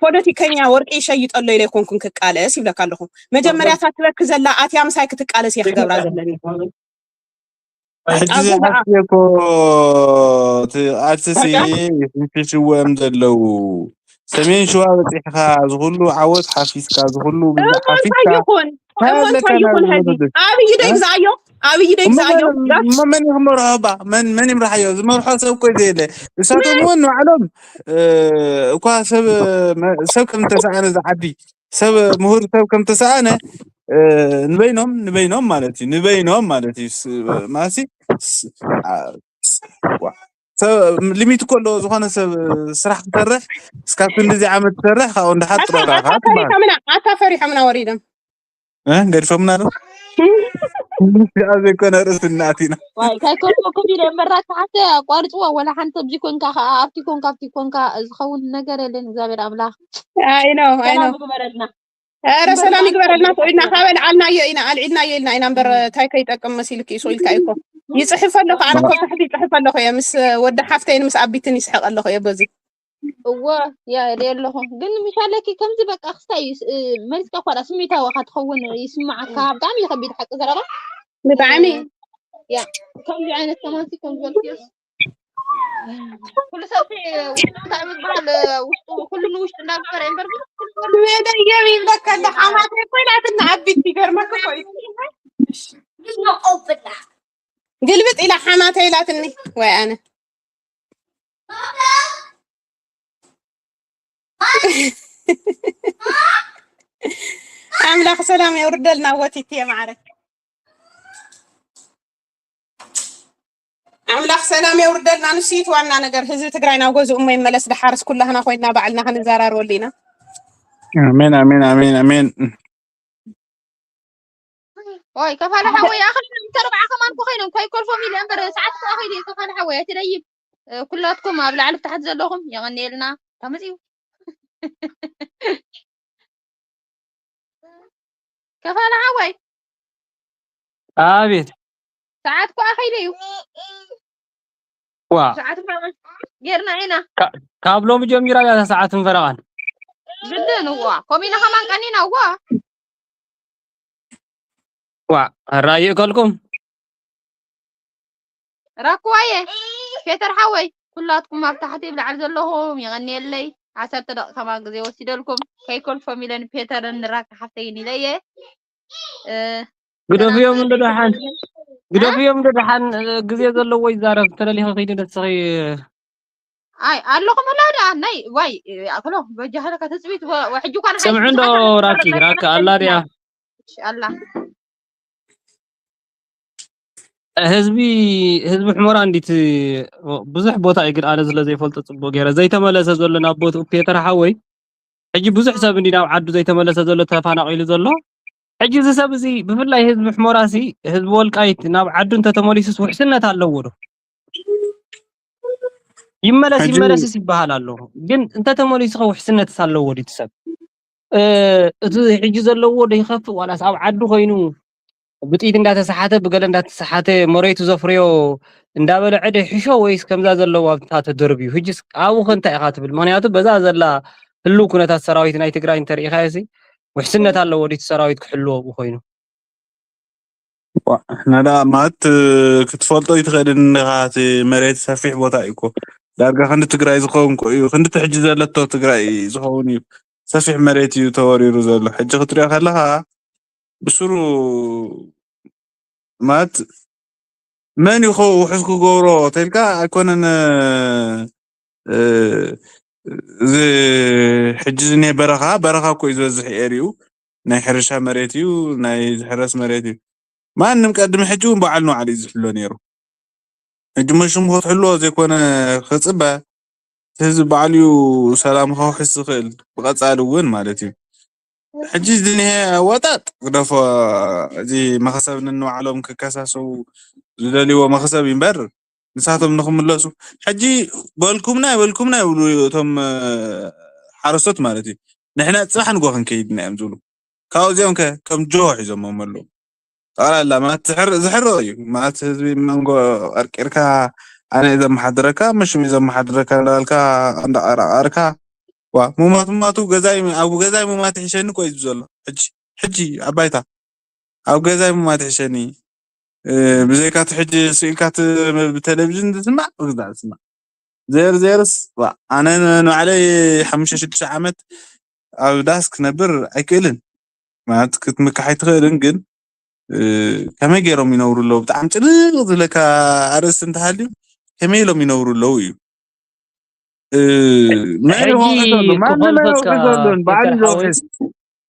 ፖለቲከኛ ወርቂ ይሸይጥ ኣሎ ኢለ ኣይኮንኩን ክቃለስ ይብለካ ኣለኹ መጀመርያ እታ ትበኪ ዘላ ኣትያ ምሳይ ክትቃለስ እየ ክገብራ ዘለኒ ሕጂ ዘይሓስየ እኮ ኣትሲ ይሕንፍሽዎም ዘለዉ ሰሜን ሸዋ በፂሕካ ዝኩሉ ዓወት ሓፊዝካ ዝኩሉ ብዙሕ ሓፊዝካ ይኹን እሞ እንታይ ይኹን ሕዚ ኣብይ ዶ ይግዛኣዮ ኣብይ ዶ ይግዛኣዮ እሞ መን ክመርሖ ባ መን ይምርሓዮ ዝመርሖ ሰብ እኮ ዘየለ ንሳቶም እውን ንባዕሎም እኳ ሰብ ሰብ ከም ተሰኣነ ዝዓዲ ሰብ ምሁር ሰብ ከም ተሰኣነ ንበይኖም ንበይኖም ማለት እዩ ንበይኖም ማለት እዩ ማሲ ሊሚት እኮ ኣለዎ ዝኾነ ሰብ ስራሕ ክሰርሕ እስካብ ክንድዚ ዓመት ትሰርሕ ካብኡ እንዳሓት ጥረራካ ኣታ ፈሪሖምና ወሪዶም ገዲፎምና ዶ ኣብ ዘይኮነ ርእሲ እናእቲና ከይከልኩኩም ኢለ እምበራ ተሓተ ኣቋርፅዋ ወላ ሓንቲ ኣብዚ ኮንካ ከዓ ኣብቲ ኮንካ ኣብቲ ኮንካ ዝኸውን ነገር የለን እግዚኣብሔር ኣምላኽ ኣይኖ ኣይኖ ግበረልና ኧረ ሰላም ይግበረልና እኮ ኢልና ካብ ኣልዓልናዮ ኢና ኣልዒልናዮ ኢልና ኢና እምበር እንታይ ከይጠቅም መሲልክ እዩ ኢልካ እኮ ይፅሕፍ ኣለኹ ኣነ ኮታሕቲ ይፅሕፍ ኣለኹ እየ ምስ ወዲ ሓፍተይን ምስ ኣቢትን ይስሕቅ ኣለኹ እየ በዚ እወ ያ ኣለኹ ግን ምሻለኪ ከምዚ በቃ ክስታይ መሪፅካ እኳ ስሜታዊ ኢኻ ትኸውን ይስማዓካ ብጣዕሚ እዩ ከቢድ ሓቂ ዘረባ ብጣዕሚ ያ ከምዚ ዓይነት ከማንሲ ከም ዝበልክዮ ኩሉ ሰብ ውሽጡ እንታይ ምዝባል ውሽጡ ኩሉ ንውሽጡ እንዳገበረ እምበር ግን መደየብ ይብለካ እንደ ሓማት እኮ ኢላትና ዓቢት ይገርመክ እኮ እዩ። ግልብጥ ኢላ ሓማተ ኢላትኒ ወይ ኣነ ኣምላኽ ሰላም የውርደልና። ወቲት የማዕረ ኣምላኽ ሰላም የውርደልና። ንሱ እዩ ዋና ነገር። ህዝቢ ትግራይ ናብ ገዝኡ እሞ ይመለስ። ደሓርስ ኩላህና ኮይና ባዕልና ክንዘራረበሉ ኢና። ኣሜን ኣሜን ኣሜን ኣሜን። ወይ ከፋለ ሓወይ ኣኽሊ እንተ ርብዓ ከማን ኮኸይኖም ከይኮልፎም ኢለ እምበር ሰዓት ኮኸይደ ከፋለ ሓወይ ኣይትደይብ ኩላትኩም ኣብ ላዕሊ ብታሕቲ ዘለኹም የቐንየልና። ተመፅዩ ከፋለ ሓወይ ኣቤት ሰዓት ኮ ኣኸይደ እዩ ዋ ሰዓት ፈረቓ ጌርና ኢና ካብ ሎሚ ጀሚራ እያ ሰዓትን ፈረቓን። ግድን እዋ ኮሚና ከማን ቀኒና እዋ ዋ ራእይ ይእከልኩም ራክዋየ ፔተር ሓወይ ኩላትኩም ኣብ ታሕቲ ብላዕሊ ዘለኹም የቐንየለይ። ዓሰርተ ደቂ ከማን ግዜ ወሲደልኩም ከይኮልፎም ኢለን ፔተርን ንራክ ሓፍተይን ኢለየ። እ፣ ግደፍዮም እንዶ ደሓን ግደፍዮም እንዶ ደሓን እ፣ ግዜ ዘለዎ ይዛረብ ተለሊኸ ከይደ ደስኺ ኣይ ኣለኹም ኣላ ደኣ ናይ ዋይ ኣክሎ በጃህለካ ትጽቢት ወ- ወሕጂ እኳ ንሓይ ስምዑ እንዶ ብዙሓት ራኪ ራኪ ኣላ ድያ ኣላ ህዝቢ ህዝቢ ሕሞራ እንዲት ብዙሕ ቦታ እዩ ግን ኣነ ስለ ዘይፈልጦ ፅቡቅ ገይረ ዘይተመለሰ ዘሎ ናብ ቦትኡ ፔተር ሓወይ ሕጂ ብዙሕ ሰብ እንዲ ናብ ዓዱ ዘይተመለሰ ዘሎ ተፋናቂሉ ዘሎ ሕጂ እዚ ሰብ እዚ ብፍላይ ህዝቢ ሕሞራ ሲ ህዝቢ ወልቃይት ናብ ዓዱ እንተተመሊሱስ ውሕስነት ኣለዎ ዶ ይመለስ ሕጂ- ይመለስስ ይበሃል ኣሎ ግን እንተተመሊሱ ከ ውሕስነትስ ኣለዎ ድዩ እቲ ሰብ እ፣ እቲ ሕጂ ዘለዎ ዶ ይኸፍእ ዋላስ ኣብ ዓዱ ኮይኑ ብጥይት እንዳተሰሓተ ብገለ እንዳተሰሓተ መሬቱ ዘፍርዮ እንዳበለዐ ዶ ይሕሾ ወይስ ከምዛ ዘለዋ ኣብታ ተደርብዩ ሕጂስ ኣብኡ ከ እንታይ ኢኻ ትብል ምክንያቱ በዛ ዘላ ህልው ኩነታት ሰራዊት ናይ ትግራይ እንተርኢኻዮ ሲ ውሕስነት ኣለዎ ድዩ እቲ ሰራዊት ክሕልዎ ኣብኡ ኮይኑ ዋ፣ ንሕና ደኣ ማለት ክትፈልጦ ይትኽእልን ኢኻ። እቲ መሬት ሰፊሕ ቦታ እዩ እኮ ዳርጋ ክንዲ ትግራይ ዝኸውን እኮ እዩ። ክንዲ እቲ ሕጂ ዘለቶ ትግራይ ዝኸውን እዩ። ሰፊሕ መሬት እዩ ተወሪሩ ዘሎ። ሕጂ ክትሪኦ ከለኻ ብስሩ ማለት መን ይኸው ውሑስ ክገብሮ ተልካ ኣይኮነን እ፣ እዚ ሕጂ ዝኒሀ በረኻ በረኻ እኮ እዩ ዝበዝሕ ኤሪኡ ናይ ሕርሻ መሬት እዩ ናይ ዝሕረስ መሬት እዩ ማንም ቀድሚ ሕጂ እውን በዓል ንባዕሉ እዩ ዝሕሎ ነይሩ ሕጂ መሽሙ ክትሕልዎ ዘይኮነ ክፅበ ህዝቢ ባዕሉ እዩ ሰላም ከውሕስ ዝኽእል ብቐፃሊ እውን ማለት እዩ ሕጂ ዝኒሀ ኣወጣጥ ግደፎ እዚ መኽሰብ ንንባዕሎም ክከሳሰቡ ዝደልይዎ መኽሰብ እዩ እምበር ንሳቶም ንክምለሱ ሕጂ በልኩምና ይበልኩምና ይብሉ እቶም ሓረስቶት ማለት እዩ ንሕና ፅባሕ ንጎ ክንከይድ ኢና እዮም ዝብሉ ካብኡ እዚኦም ከ ከም ጆ ሒዞሞም ኣለዉ ጠቕላላ ማለት ዝሕርቕ እዩ ማለት ህዝቢ መንጎ ቀርቂርካ ኣነ ዘመሓድረካ መሽም ዘመሓድረካ እንዳበልካ እንዳቐራቐርካ ዋ ሙማት ሙማቱ ገዛይ ኣብ ገዛይ ሙማት ይሕሸኒ እኮ እዩ ዘሎ ሕጂ ሕጂ ኣብ ባይታ ኣብ ገዛይ ሙማት ይሕሸኒ ብዘይካ እቲ ሕጂ ስኢልካ ብቴሌቪዥን ዝስማዕ ብግዛዕ ዝስማዕ ዘር ዘርስ ኣነ ንባዕለይ ሓሙሽተ ሽዱሽተ ዓመት ኣብ ዳስ ክነብር ኣይክእልን ማለት ክትምካሕ ኣይትኽእልን ግን ከመይ ገይሮም ይነብሩ ኣለዉ ብጣዕሚ ጭንቅ ዝብለካ ኣርእስቲ እንተሃልዩ ከመይ ኢሎም ይነብሩ ኣለዉ እዩ መን ሕጂ ይወቅስ ኣሎ ማንም ክኾልፈካ ኣይወቅስ ዘሎን በዓል ዶክተር ሓወይ ዘወቅስ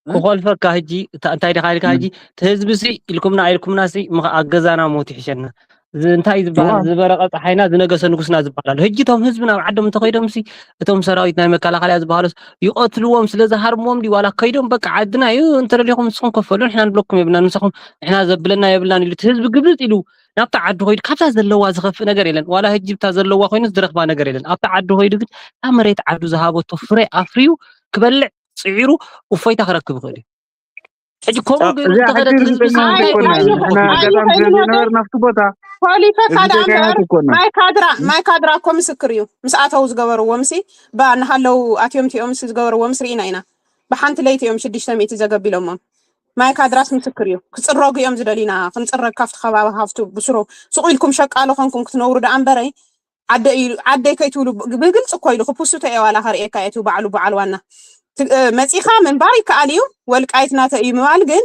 ክኾልፈካ ሕጂ እታ- እንታይ ዲኻ ኢልካ ሕጂ እቲ ህዝቢ ሲ ኢልኩምና ኣይልኩምና ሲ ምኸ- ኣብ ገዛና ሞት ይሕሸና ዝ- እንታይ ዝበሃል ዝበረቐ ፀሓይና ዝነገሰ ንጉስና ዝበሃል ኣሎ ሕጂ እቶም ህዝቢ ናብ ዓዶም እንተኸይዶም ሲ እቶም ሰራዊት ናይ መከላኸልያ ዝበሃሉስ ይቐትልዎም ስለ ዝሃርምዎም ድዩ ዋላ ከይዶም በቃ ዓድና እዩ እንተደሊኹም ንስኹም ከፈሉ ንሕና ንብለኩም የብልና ንሳኹም ንሕና ዘብለና የብልናን ኢሉ እቲ ህዝቢ ግብጥ ኢሉ ናብታ ዓዱ ከይዱ ካብታ ዘለዋ ዝኸፍእ ነገር የለን ዋላ ህጂ ብታ ዘለዋ ኮይኑ ዝረኽባ ነገር የለን ኣብታ ዓዱ ከይዱ ግን እታ መሬት ዓዱ ዝሃበቶ ፍረ ኣፍርዩ ክበልዕ ፅዒሩ እፎይታ ክረክብ ይኽእል እዩ ሕጂ ከምኡ ገይሩ እዚኣ ዝተኸደ ሕጂ ህዝቢ ርግጽ ስንታይ ኣይኮነ ኮይኑ ንሕና ኣጋጣሚ ስለ ዝነበርና ኣብቲ ቦታ ፖሊፈካ እዚ ደኣ እምበር ከይካየት ኣይኮነ ማይ ካድራ ማይ ካድራ እኮ ምስክር እዩ ምስ ኣተው ዝገበርዎም ሲ ባ እናሃለው ኣትዮም ቲኦም ሲ ዝገበርዎም ሲ ርኢና ኢና ብሓንቲ ለይቲ እዮም ሽዱሽተ ሚእቲ ዘገቢሎሞም ማይ ካድራስ ምስክር እዩ። ክፅረጉ እዮም ዝደልዩና፣ ክንፅረግ ካብቲ ከባቢ ሃፍቱ ብስሩ ስቕ ኢልኩም ሸቃሎ ኮንኩም ክትነብሩ ደኣ እምበረይ ዓደ እዩ ዓደይ ከይትብሉ ብ- ብግልፂ እኮ ኢሉ ክፕስቶ እየ ዋላ ከርእየካ እየ እቲ ባዕሉ በዓል ዋና ት- እ፣ መፂኻ ምንባር ይከኣል እዩ። ወልቃይት ናተ እዩ ምባል ግን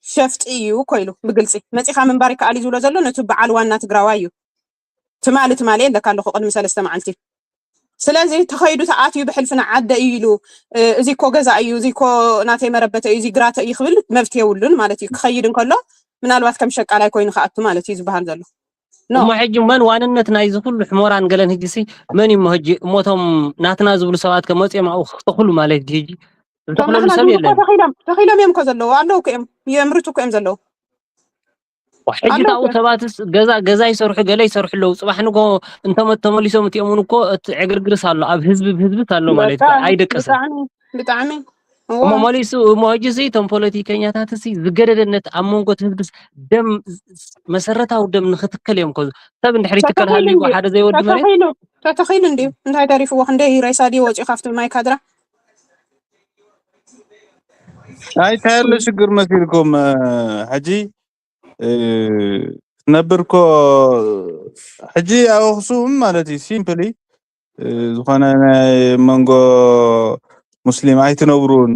ሸፍጢ እዩ እኮ ኢሉ ብግልፂ መፂኻ ምንባር ይከኣል እዩ ዝብሎ ዘሎ ነቲ በዓል ዋና ትግራዋይ እዩ። ትማሊ ትማሊ ኣለካ ኣለኹ ቅድሚ ሰለስተ መዓልቲ። ስለዚ ተኸይዱ ተኣትዩ ብሕልፊ ንዓደ እዩ ኢሉ፣ እ፣ እዚ እኮ ገዛ እዩ፣ እዚ እኮ ናተይ መረበተ እዩ፣ እዚ ግራተ እዩ ክብል መብት የብሉን ማለት እዩ። ክኸይድ እንከሎ ምናልባት ከም ሸቃላይ ኮይኑ ክኣቱ ማለት እዩ ዝበሃል ዘሎ። ኖ። እሞ ሕጂ መን ዋንነት ናይዚ ኩሉ ሕሞራን ገለን ሕጂ ሲ መን እዩ እሞ ሕጂ እሞቶም ናትና ዝብሉ ሰባት ከመፅኦም ኣብኡ ክተኽሉ ማለት ድዩ? ሕጂ ዝተኽለሉ ናትና ሰብ ዝብሉ እኮ የለን። ተኺሎም ተኺሎም እዮም እኮ ዘለዉ ኣለዉ እኮ እዮም የምርቱ እኮ እዮም ዘለዉ። ሕጂ ኣለዉ ታው እኮ እዮም። ሰባትስ ገዛ ገዛ ይሰርሑ ገለ ይሰርሑ ኣለዉ። ፅባሕ ንጎ እንተመ ተመሊሶም እቲኦምን እኮ እቲ ዕግርግርስ ኣሎ ኣብ ህዝቢ ብህዝብስ ኣሎ ማለት እዩ። በጣም ኣይደቀሰን። ብጣዕሚ ብጣዕሚ እዋ እሞ መሊሱ እሞ ሕጂ ሲ እቶም ፖለቲከኛታት ሲ ዝገደደነት ኣብ መንጎ እቲ ህዝብስ ደም መሰረታዊ ደም ንክትከል እዮም ኮ ሰብ እንድሕር ይትከል ተተኺሉ ሃልዩ እንድዩ ሓደ ዘይወዲ መሬት ተተኺሉ ተተኺሉ እንድዩ እንታይ ተሪፍዎ ክንደይ ሬሳ ድዩ ወፂኡ ካብቲ ማይ ካድራ ኣይ እንታይ ኣሎ ሽግር መሲልኩም እ፣ ሕጂ እ፣ ክትነብር ኮ ሕጂ ኣብ ኣኽሱም ማለት እዩ ሲምፕሊ ዝኾነ ናይ መንጎ ሙስሊም ኣይትነብሩን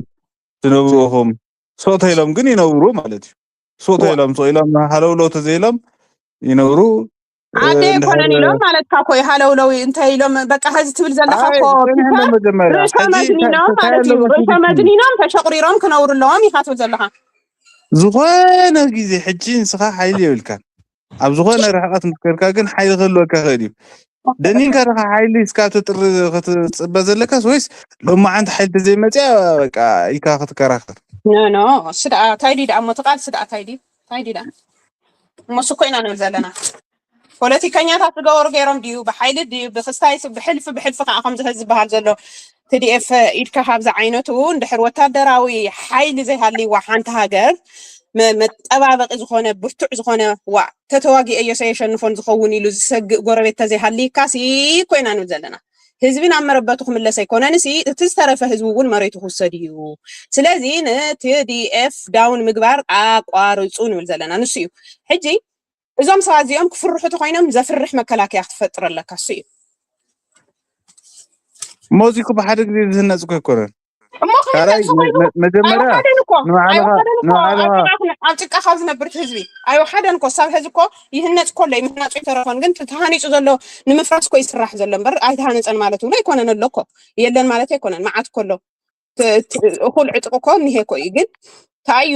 ትነብሩ ኢኹም ሶተ ኢሎም ግን ይነብሩ ማለት እዩ ሶተ እዋ ኢሎም ሶ ኢሎም ሃለውለው ተዘይሎም ይነብሩ እ፣ ዓደ እንድሕር ኣይኮነን ኢሎም ማለትካ እኮ እዩ ሃለውለው እንተ ኢሎም በቃ ሀዚ ትብል ዘለካ ኣይ እኮ ጽንሕ ኣሎ ፒተር መጀመርያ ርእሰ ሕጂ እንታይ መድኒኖም እንታይ ማለት ኣሎ እዩ ርእሰ መሲልኩም መድኒኖም ተሸቑሪሮም ክነብሩ ኣለዎም ኢኻ ትብል ዘለኻ ዝኾነ ግዜ ሕጂ ንስኻ ሓይሊ የብልካን ኣብ ዝኾነ ርሕቐት ምስ ከድካ ግን ሓይሊ ክህልወካ ይኽእል እዩ ደኒንካ ድኻ ሓይሊ እስካብ ትጥሪ ክትፅበ ዘለካስ ወይስ ሎማዓንቲ ሓይሊ ተዘይመፅያ በቃ ኢልካ ክትከራኸር ኖ ኖ እሱ ደኣ እንታይ ድዩ ደኣ እሞ እቲ ቃል እሱ ደኣ እንታይ ድዩ እንታይ ድዩ ደኣ እሞ እሱ እኮ ኢና ንብል ዘለና ፖለቲከኛታት ዝገበሩ ገይሮም ድዩ ብሓይሊ ድዩ ብክስታይ ብሕልፊ ብሕልፊ ከዓ ከምዚ ህዚ ዝበሃል ዘሎ ትዲኤፍ ኢድካ ካብዚ ዓይነቱ እንድሕር ወታደራዊ ሓይሊ ዘይሃልይዋ ሓንቲ ሃገር መ- መጠባበቂ ዝኾነ ብርቱዕ ዝኾነ ዋ ተተዋጊኤዮ ሰየሸንፎን ዝኸውን ኢሉ ዝሰግእ ጎረቤት ተዘይሃልይካ ሲ ኮይና ንብል ዘለና ህዝቢ ናብ መረበቱ ክምለስ ኣይኮነን ሲ እቲ ዝተረፈ ህዝቢ እውን መሬቱ ክውሰድ እዩ ስለዚ ንትዲኤፍ ዳውን ምግባር ኣቋርፁ ንብል ዘለና ንሱ እዩ ሕጂ እዞም ሰባት እዚኦም ክፍርሑ ተኮይኖም ዘፍርሕ መከላከያ ክትፈጥር ኣለካ እሱ እዩ እሞ እዚ እኮ ብሓደ ግዜ ዝህነፅ እኮ ኣይኮነን እሞ ካልኣይ ከይነፁ ኮይኑ መ- መጀመርያ ኣይወሓደን እኮ ንባዕልኻ ኣይወሓደን እኮ ኣብ ንባዕልኻ ጭቃ ካብ- ኣብ ጭቃ ካብ ዝነብር ህዝቢ ኣይወሓደን እኮ ሳብ ሕዚ እኮ ይህነፅ ኮሎ ይምህናፁ ይተረፎን ግን ተሃኒፁ ዘሎ ንምፍራስ እኮ ይስራሕ ዘሎ እምበር ኣይተሃነፀን ማለት እውን ኣይኮነን ኣሎ እኮ የለን ማለት ኣይኮነን መዓት ኮሎ እኩል ዕጥቂ እኮ እኒሄ እኮ እዩ ግን ታዩ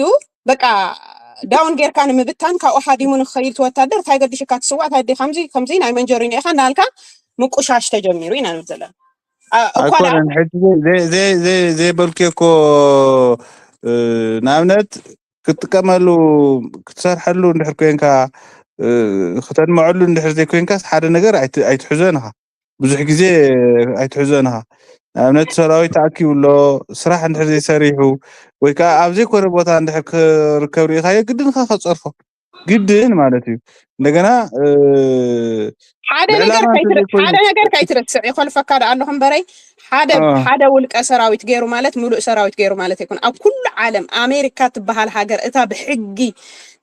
በቃ ዳውን ጌርካ ንምብታን ካብኡ ሃዲሙ ንክኸይድ ትወታደር እንታይ ገዲሽካ ትስዋእ እንታይ ዲ ከምዚ ከምዚ ናይ መንጀሪኖ ኢኻ እናልካ ምቁሻሽ ተጀሚሩ ኢና ንብል ዘለና አ- እኳ ደኣ ኣይኮነን ሕጂ ዘይ- ዘይ- ዘይ- ዘይ- ዘይበልኩ እኮ እ፣ ንኣብነት ክትጥቀመሉ ክትሰርሐሉ እንድሕር ኮንካ እ፣ ክተድምዐሉ እንድሕር ዘይኮንካስ ሓደ ነገር ኣይት- ኣይትሕዞን ኢኻ ብዙሕ ግዜ ኣይትሕዞን ኢኻ ንኣብነት ሰራዊት ተኣኪቡ ኣሎ ስራሕ እንድሕር ዘይሰሪሑ ወይ ከዓ ኣብ ዘይኮነ ቦታ እንድሕር ክርከብ ርኢኻዮ ግድን ኢኻ ከፀርፎ ግድን ማለት እዩ እንደገና እ፣ ሓደ ነገር ብዕላማ ከይትረ- እንተዘይኮይኑ ሓደ ነገር ከይትረስዕ ይኸልፈካ ዶ ኣለኹ እምበረይ ሓደ እ፣ ሓደ ውልቀ ሰራዊት ገይሩ ማለት ሙሉእ ሰራዊት ገይሩ ማለት ኣይኮነ ኣብ ኩሉ ዓለም ኣሜሪካ ትበሃል ሃገር እታ ብሕጊ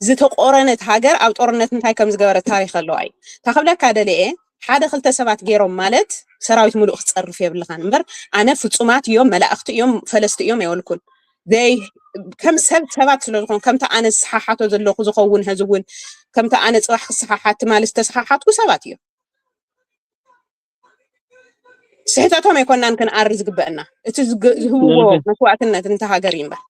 ዝተቆረነት ሃገር ኣብ ጦርነት እንታይ ከም ዝገበረት ታሪክ ኣለዋ እዩ ታክብለካ ደልየ ሓደ ክልተ ሰባት ገይሮም ማለት ሰራዊት ሙሉእ ክትፀርፍ የብልኻን እምበር ኣነ ፍፁማት እዮም መላእክቲ እዮም ፈለስቲ እዮም የወልኩን ዘይ ከም ሰብ ሰባት ስለ ዝኾኑ ከምቲ ኣነ ዝሰሓሓቶ ዘለኹ ዝኸውን ህዚ እውን ከምቲ ኣነ ፅባሕ ክሰሓሓት ትማሊ ዝተሰሓሓትኩ ሰባት እዮም ስሕተቶም ኣይኮናን ክንኣሪ ዝግበአና እቲ ዝግ- ዝህብዎ መስዋእትነት እንተ ሃገር እዩ እምበር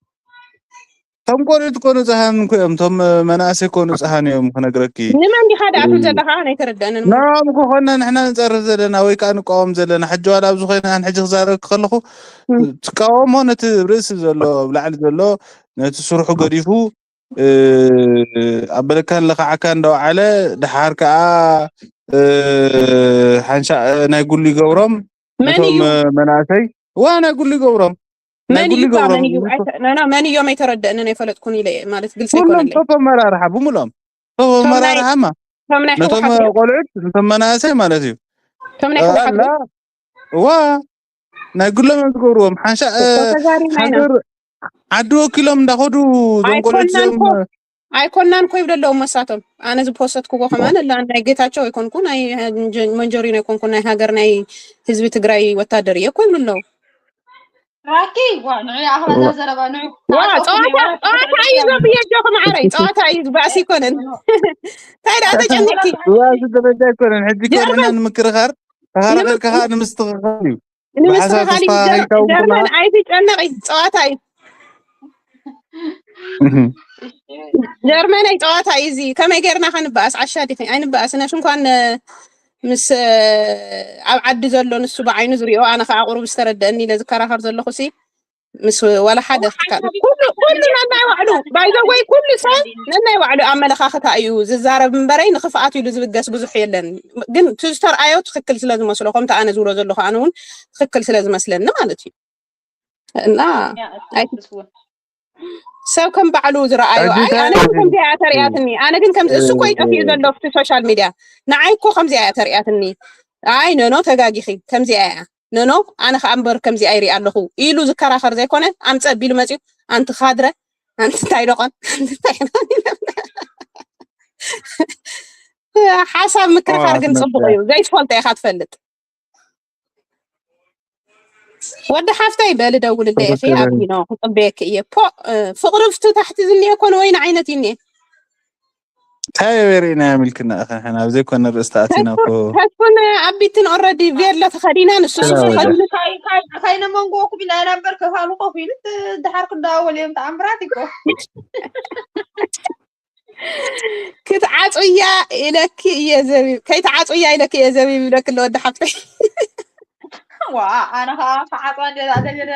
እቶም ቆልዑት እኮ ንፁሃን እኮ እዮም እቶም መናእሰይ እኮ ንፁሃን እዮም ክነግረኪ ንመን ዲኻ ደኣ ትብል ዘለኻ ኣይተረደአንን እሞ ንዕኦም እኮ ኮና ንሕና ንፀርፍ ዘለና ወይ ከዓ ንቃወም ዘለና ሕጂ ዋላ ኣብዚ ኮይና ኣን ሕጂ ክዛረብ ከለኹ ትቃወሞ ነቲ ርእሲ ዘሎ ኣብ ላዕሊ ዘሎ ነቲ ስርሑ ገዲፉ እ፣ ኣበለካን ለኻዓካ እንዳወዓለ ደሓር ከዓ እ፣ ሓንሻ እ፣ ናይ ጉሉ ይገብሮም መን ነቶም እዩ እ፣ መናእሰይ ዋ ናይ ጉሉ ይገብሮም ናይ መን ጉሉ እዩ እኳ ይገብሮም መን እዩ ንሱ ኣይተ- ኖ፣ ኖ፣ መን እዮም ኣይተረደእንን ኣይፈለጥኩን ኢለ ማለት ግልፂ ኩሎም ኣይኮነለይ ቶፖ መራርሓ ብምሎም ቶፖ እቶም ናይ መራርሓማ እቶም ናይ ነቶም ህወሓት ድዮም ቆልዑት ነቶም መናእሰይ ማለት እዩ እቶም ናይ ህወሓት ኣላ ድዮም እዋ ናይ ግሎም እዮም ዝገብርዎም ሓንሻ እ፣ እኮ ተዛሪብና ኢና ሃገር ዓዲ ወኪሎም እንዳኸዱ እዞም ቆልዑ ኣይኮናን እዚኦም ኮ ኣይኮናን ኮ ይብሉ ኣለዉ መሳቶም። ኣነ ዝፖሰትክዎ ከማን ኣላ ናይ ጌታቸው ኣይኮንኩ ናይ መንጀሪኖ ኣይኮንኩ ናይ ሃገር ናይ ህዝቢ ትግራይ ወታደር እየ ኮ ይብሉ ኣለዉ። ራኪ ዋ ንዑ ኣኽላዛ ዘረባ ንዑ ዋ ታጠቁ ጸዋታ ዋ ጸዋታ እዩ ዘብየጆኹ ማዕረይ ጸዋታ እዩ ባእሲ ይኮነን። እንታይ ደኣ ተጨኒቅኪ ብባእሲ ደረጃ ኣይኮነን። ሕጂ እኮ ንሕና ጀርመን ንምክርኻር ተኸራኸርካ ከዓ ንምስትኽኻል እዩ። ብሓሳብ ንምስትኽኻል እዩ። ጀር- ተስተኻኺልካ እውን ጀርመን ከለኻ ኣይትጨነቂ ጸዋታ እዩ። እህ። ጀርመነይ ጸዋታ እዩ እዚ። ከመይ ጌርና ከንበኣስ? ዓሻ ዲኺ? ኣይንበኣስን። ኣሽ እንኳን ምስ ኣብ ዓዲ ዘሎ ንሱ ብዓይኑ ዝሪኦ ኣነ ከዓ ቁሩብ ዝተረደአኒ ኢለ ዝከራኸር ዘለኹ ሲ ምስ ዋላ ሓደ ክትካል ኩሉ ኩሉ ነናይ ባዕሉ ባይዘወይ ኩሉ ሰብ ነናይ ባዕሉ ኣመለኻኽታ እዩ ዝዛረብ እምበረይ ንክፍኣት ኢሉ ዝብገስ ብዙሕ የለን። ግን እቲ ዝተርኣዮ ትኽክል ስለ ዝመስሎ ከምቲ ኣነ ዝብሎ ዘለኹ ኣነ እውን ትኽክል ስለ ዝመስለኒ ማለት እዩ። እና ያ ኣይ እሱ እውን ሰብ ከም ባዕሉ ዝረኣዮ ሕጂ ኣይ እንታይ ኣነ ግን ከምዚኣ እያ ተሪኣትኒ ኣነ ግን ከምዚ እሱ እኮ እዩ ጠፊኡ ዘሎ ኣብቲ ሶሻል ሚድያ ንዓይ እኮ ከምዚኣ እያ ተሪኣትኒ ኣይ ኖኖ ተጋጊኺ ከምዚኣ እያ ኖኖ ኣነ ከዓ እምበር ከምዚኣ ይሪኣ ኣለኹ ኢሉ ዝከራኸር ዘይኮነ ኣምፀ ቢሉ መፅዩ ኣንቲ ካድረ ኣንቲ እንታይ ደቆን ኣንቲ እንታይ ሓሳብ ምክርኻር ግን ፅቡቅ እዩ ዘይትፈልጦ ኢካ ትፈልጥ ወዲ ሓፍተይ በሊ ደውልለይ ኢኺ ኣቢኖ ክፅበየኪ እየ ፖ ፍቅሪ ፍቱ ታሕቲ ዝኒኤ ኮን ወይኒ ዓይነት እዩ እኒኤ እንታይ የበሪእና ምልክና እኸ ሕና ኣብ ዘይኮነ ርእስቲ ኣቲና እኮ ተስፉን ኣቢትን ኦረዲ ቬሎ ተኸዲና ንሱ ሱፍ ተኸዲኑ ከይነ መንጎ ኩቢና ኢና እምበር ከፋሉ ኮፍ ኢሉ ድሓር ክደዋወል እዮም ተኣምራት ይኮ ክትዓፁያ ኢለኪ እየ ዘቢብ ከይትዓፁያ ኢለኪ እየ ዘቢብ ይብለኪ ኣሎ ወዲ ሓፍተይ ዋ ኣነ ከዓ ክዓፅዋ እንደ ደለ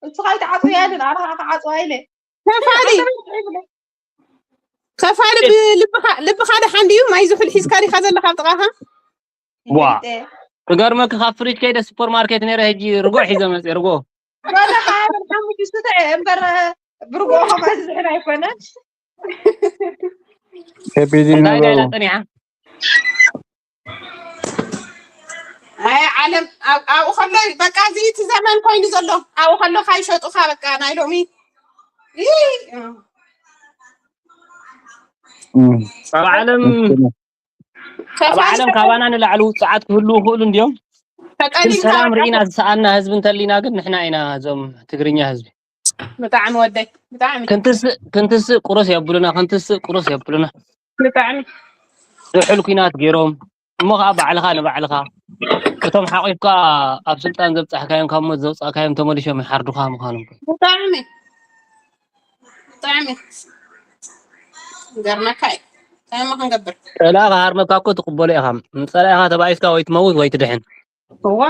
እሱ ከዓ ይትዓፅያ ኢልን ኣነ ከዓ ክዓፅዋ ኢለ ከፋሊ ከፋሊ ብልብኻ ልብኻ ደሓን ድዩ ማይ ዝሑል ሒዝካ ዲኻ ዘለካ ኣብ ጥቓኻ ዋ ክገርመኪ ካብ ፍሪጅ ከይደ ሱፐር ማርኬት ነይረ ሕጂ ርጎ ሒዘ መፅእ ርጎ ወላ ከዓ ሓሙሽተ ስተ እምበር ብርጎ ከማን ዝሕል ኣይኮነን ከቢድ እዩ እንታይ ነገሩ ዳይላ ፀኒሓ ኣይ ዓለም ኣብ- ኣብኡ ከሎ በቃ እዚ እቲ ዘመን ኮይኑ ዘሎ ኣብኡ ከሎ ካይሸጡካ በቃ ናይ ሎሚ ይይ፣ እም። ኣብ ዓለም ኣብ ከፋሊ ዓለም ካባና ንላዕሊ ውፅዓት ክህልው ይኽእሉ እንድዮም ግን ተጠሊምካ ሰላም በቃ ርኢና ዝሰኣና ህዝቢ እንተሊና ግን ንሕና ኢና እዞም ትግርኛ ህዝቢ ብጣዕሚ ወደይ ብጣዕሚ ክንትስእ ክንትስእ ቁርስ የብሉና ክንትስእ ቁርስ የብሉና ብጣዕሚ ዝሑል ኩናት ገይሮም እሞ ከዓ ባዕልኻ ንባዕልኻ እቶም ሓቂፍካ ኣብ ስልጣን ዘብፃሕካዮም ካብ ሞት ዘውፃእካዮም ተመሊሾም ይሓርዱኻ ምዃኖም ብጣዕሚ ብጣዕሚ ገርመካ እዩ እንታይ እሞ ክንገብር ፀላኢ ክሃርመካ እኮ ትቕበሎ ኢኻ ንፀላኢኻ ተባኢስካ ወይ ትመውት ወይ ትድሕን እዋ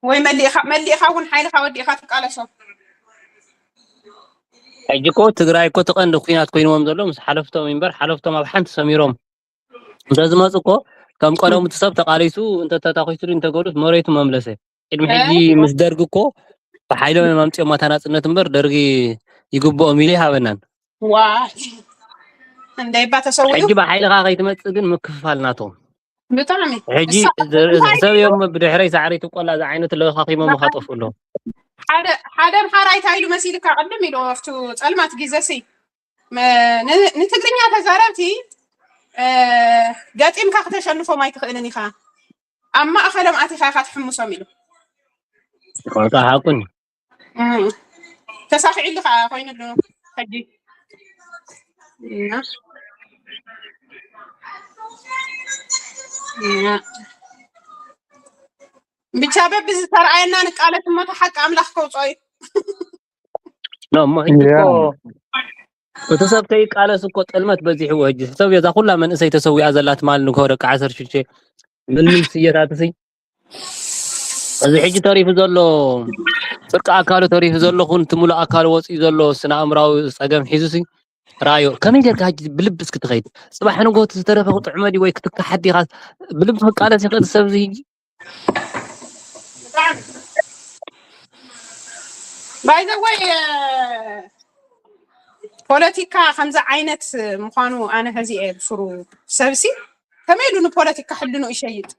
ወይ መሊእኻ መሊእኻ እውን ሓይልኻ ወዲእኻ ትቃለሶ ሕጂ እኮ ትግራይ እኮ እቲ ቀንዲ ኩናት ኮይንዎም ዘሎ ምስ ሓለፍቶም እዩ እምበር ሓለፍቶም ኣብ ሓንቲ ሰሚሮም እንተዝመፁ እኮ ከም ቀደሙ እቲ ሰብ ተቃሊሱ እንተተታኪሱ እንተገሉስ መሬቱ መምለሰ ቅድሚ ሕጂ እዋ ምስ ደርጊ እኮ ብሓይሎም እዮም ኣምፅኦም ኣታ ናፅነት እምበር ደርጊ ይግብኦም ኢሉ ይሃበናን ዋይ እንደይባ ተሰዊኡ ሕጂ ብሓይልኻ ከይትመፅእ ግን ምክፍፋል ናቶም ብጣዕሚ ሕጂ እሳ እንታይ ሰብ ኢሉ እዮም ብድሕረይ ሳዕሪ ትቆላ ዝዓይነቱ ለኻኺሞም ብሓ- ኻጠፉ ኣለዉ ሓደ ሓደ ኣምሓራይ እንታይ ኢሉ መሲልካ ቅድም ኢሉ ኣብቱ ፀልማት ግዜ ሲ መ- ን- ንትግርኛ ተዛረብቲ እ፣ ገጢምካ ክተሸንፎም ኣይትኽእልን ኢኻ ኣብ ማእኸሎም ኣቲኻ ኢኻ ትሕምሶም ኢሉ ቆልካ ሓቁን እም። ተሳኺዕሉ ከዓ ኮይኑሉ ሕጂ እና እና ብቻ በብዝተረኣየና ንቃለስ እሞ እቲ ሓቂ ኣምላኽ ከውፅኦ እዩ ኖ እሞ ሕጂ እኮ ያ እቲ ሰብ ከይቃለስ እኮ ጥልመት በዚሕዎ ሕጂ ሰብ እዛ ኩላ መንእሰይ ተሰዊኣ ዘላ ትማል ንግሆ ደቂ ዓሰርተ ሽዱሽተ ምልምል ስየታት ሲ እዚ ሕጂ ተሪፉ ዘሎ ፍርቂ ኣካሉ ተሪፉ ዘሎ ኩን እቲ ሙሉእ ኣካሉ ወፂኡ ዘሎ ስነ ኣእምራዊ ፀገም ሒዙ ሲ ረኣዮ ከመይ ጌርካ ሕጂ ብልቢ እስኪ ትኸይድ ፅባሕ ንግሆ እቲ ዝተረፈ ክጥዕመ ድዩ ወይ ክትከሓድ ዲኻ ብልቢ ክቃለስ ይኽእል ሰብ እዚ ሕጂ ባይዘወይ ፖለቲካ ከምዚ ዓይነት ምዃኑ ኣነ ሕዚ እየ ብስሩ ሰብሲ ከመይ ኢሉ ንፖለቲካ ሕልኑ ይሸይጥ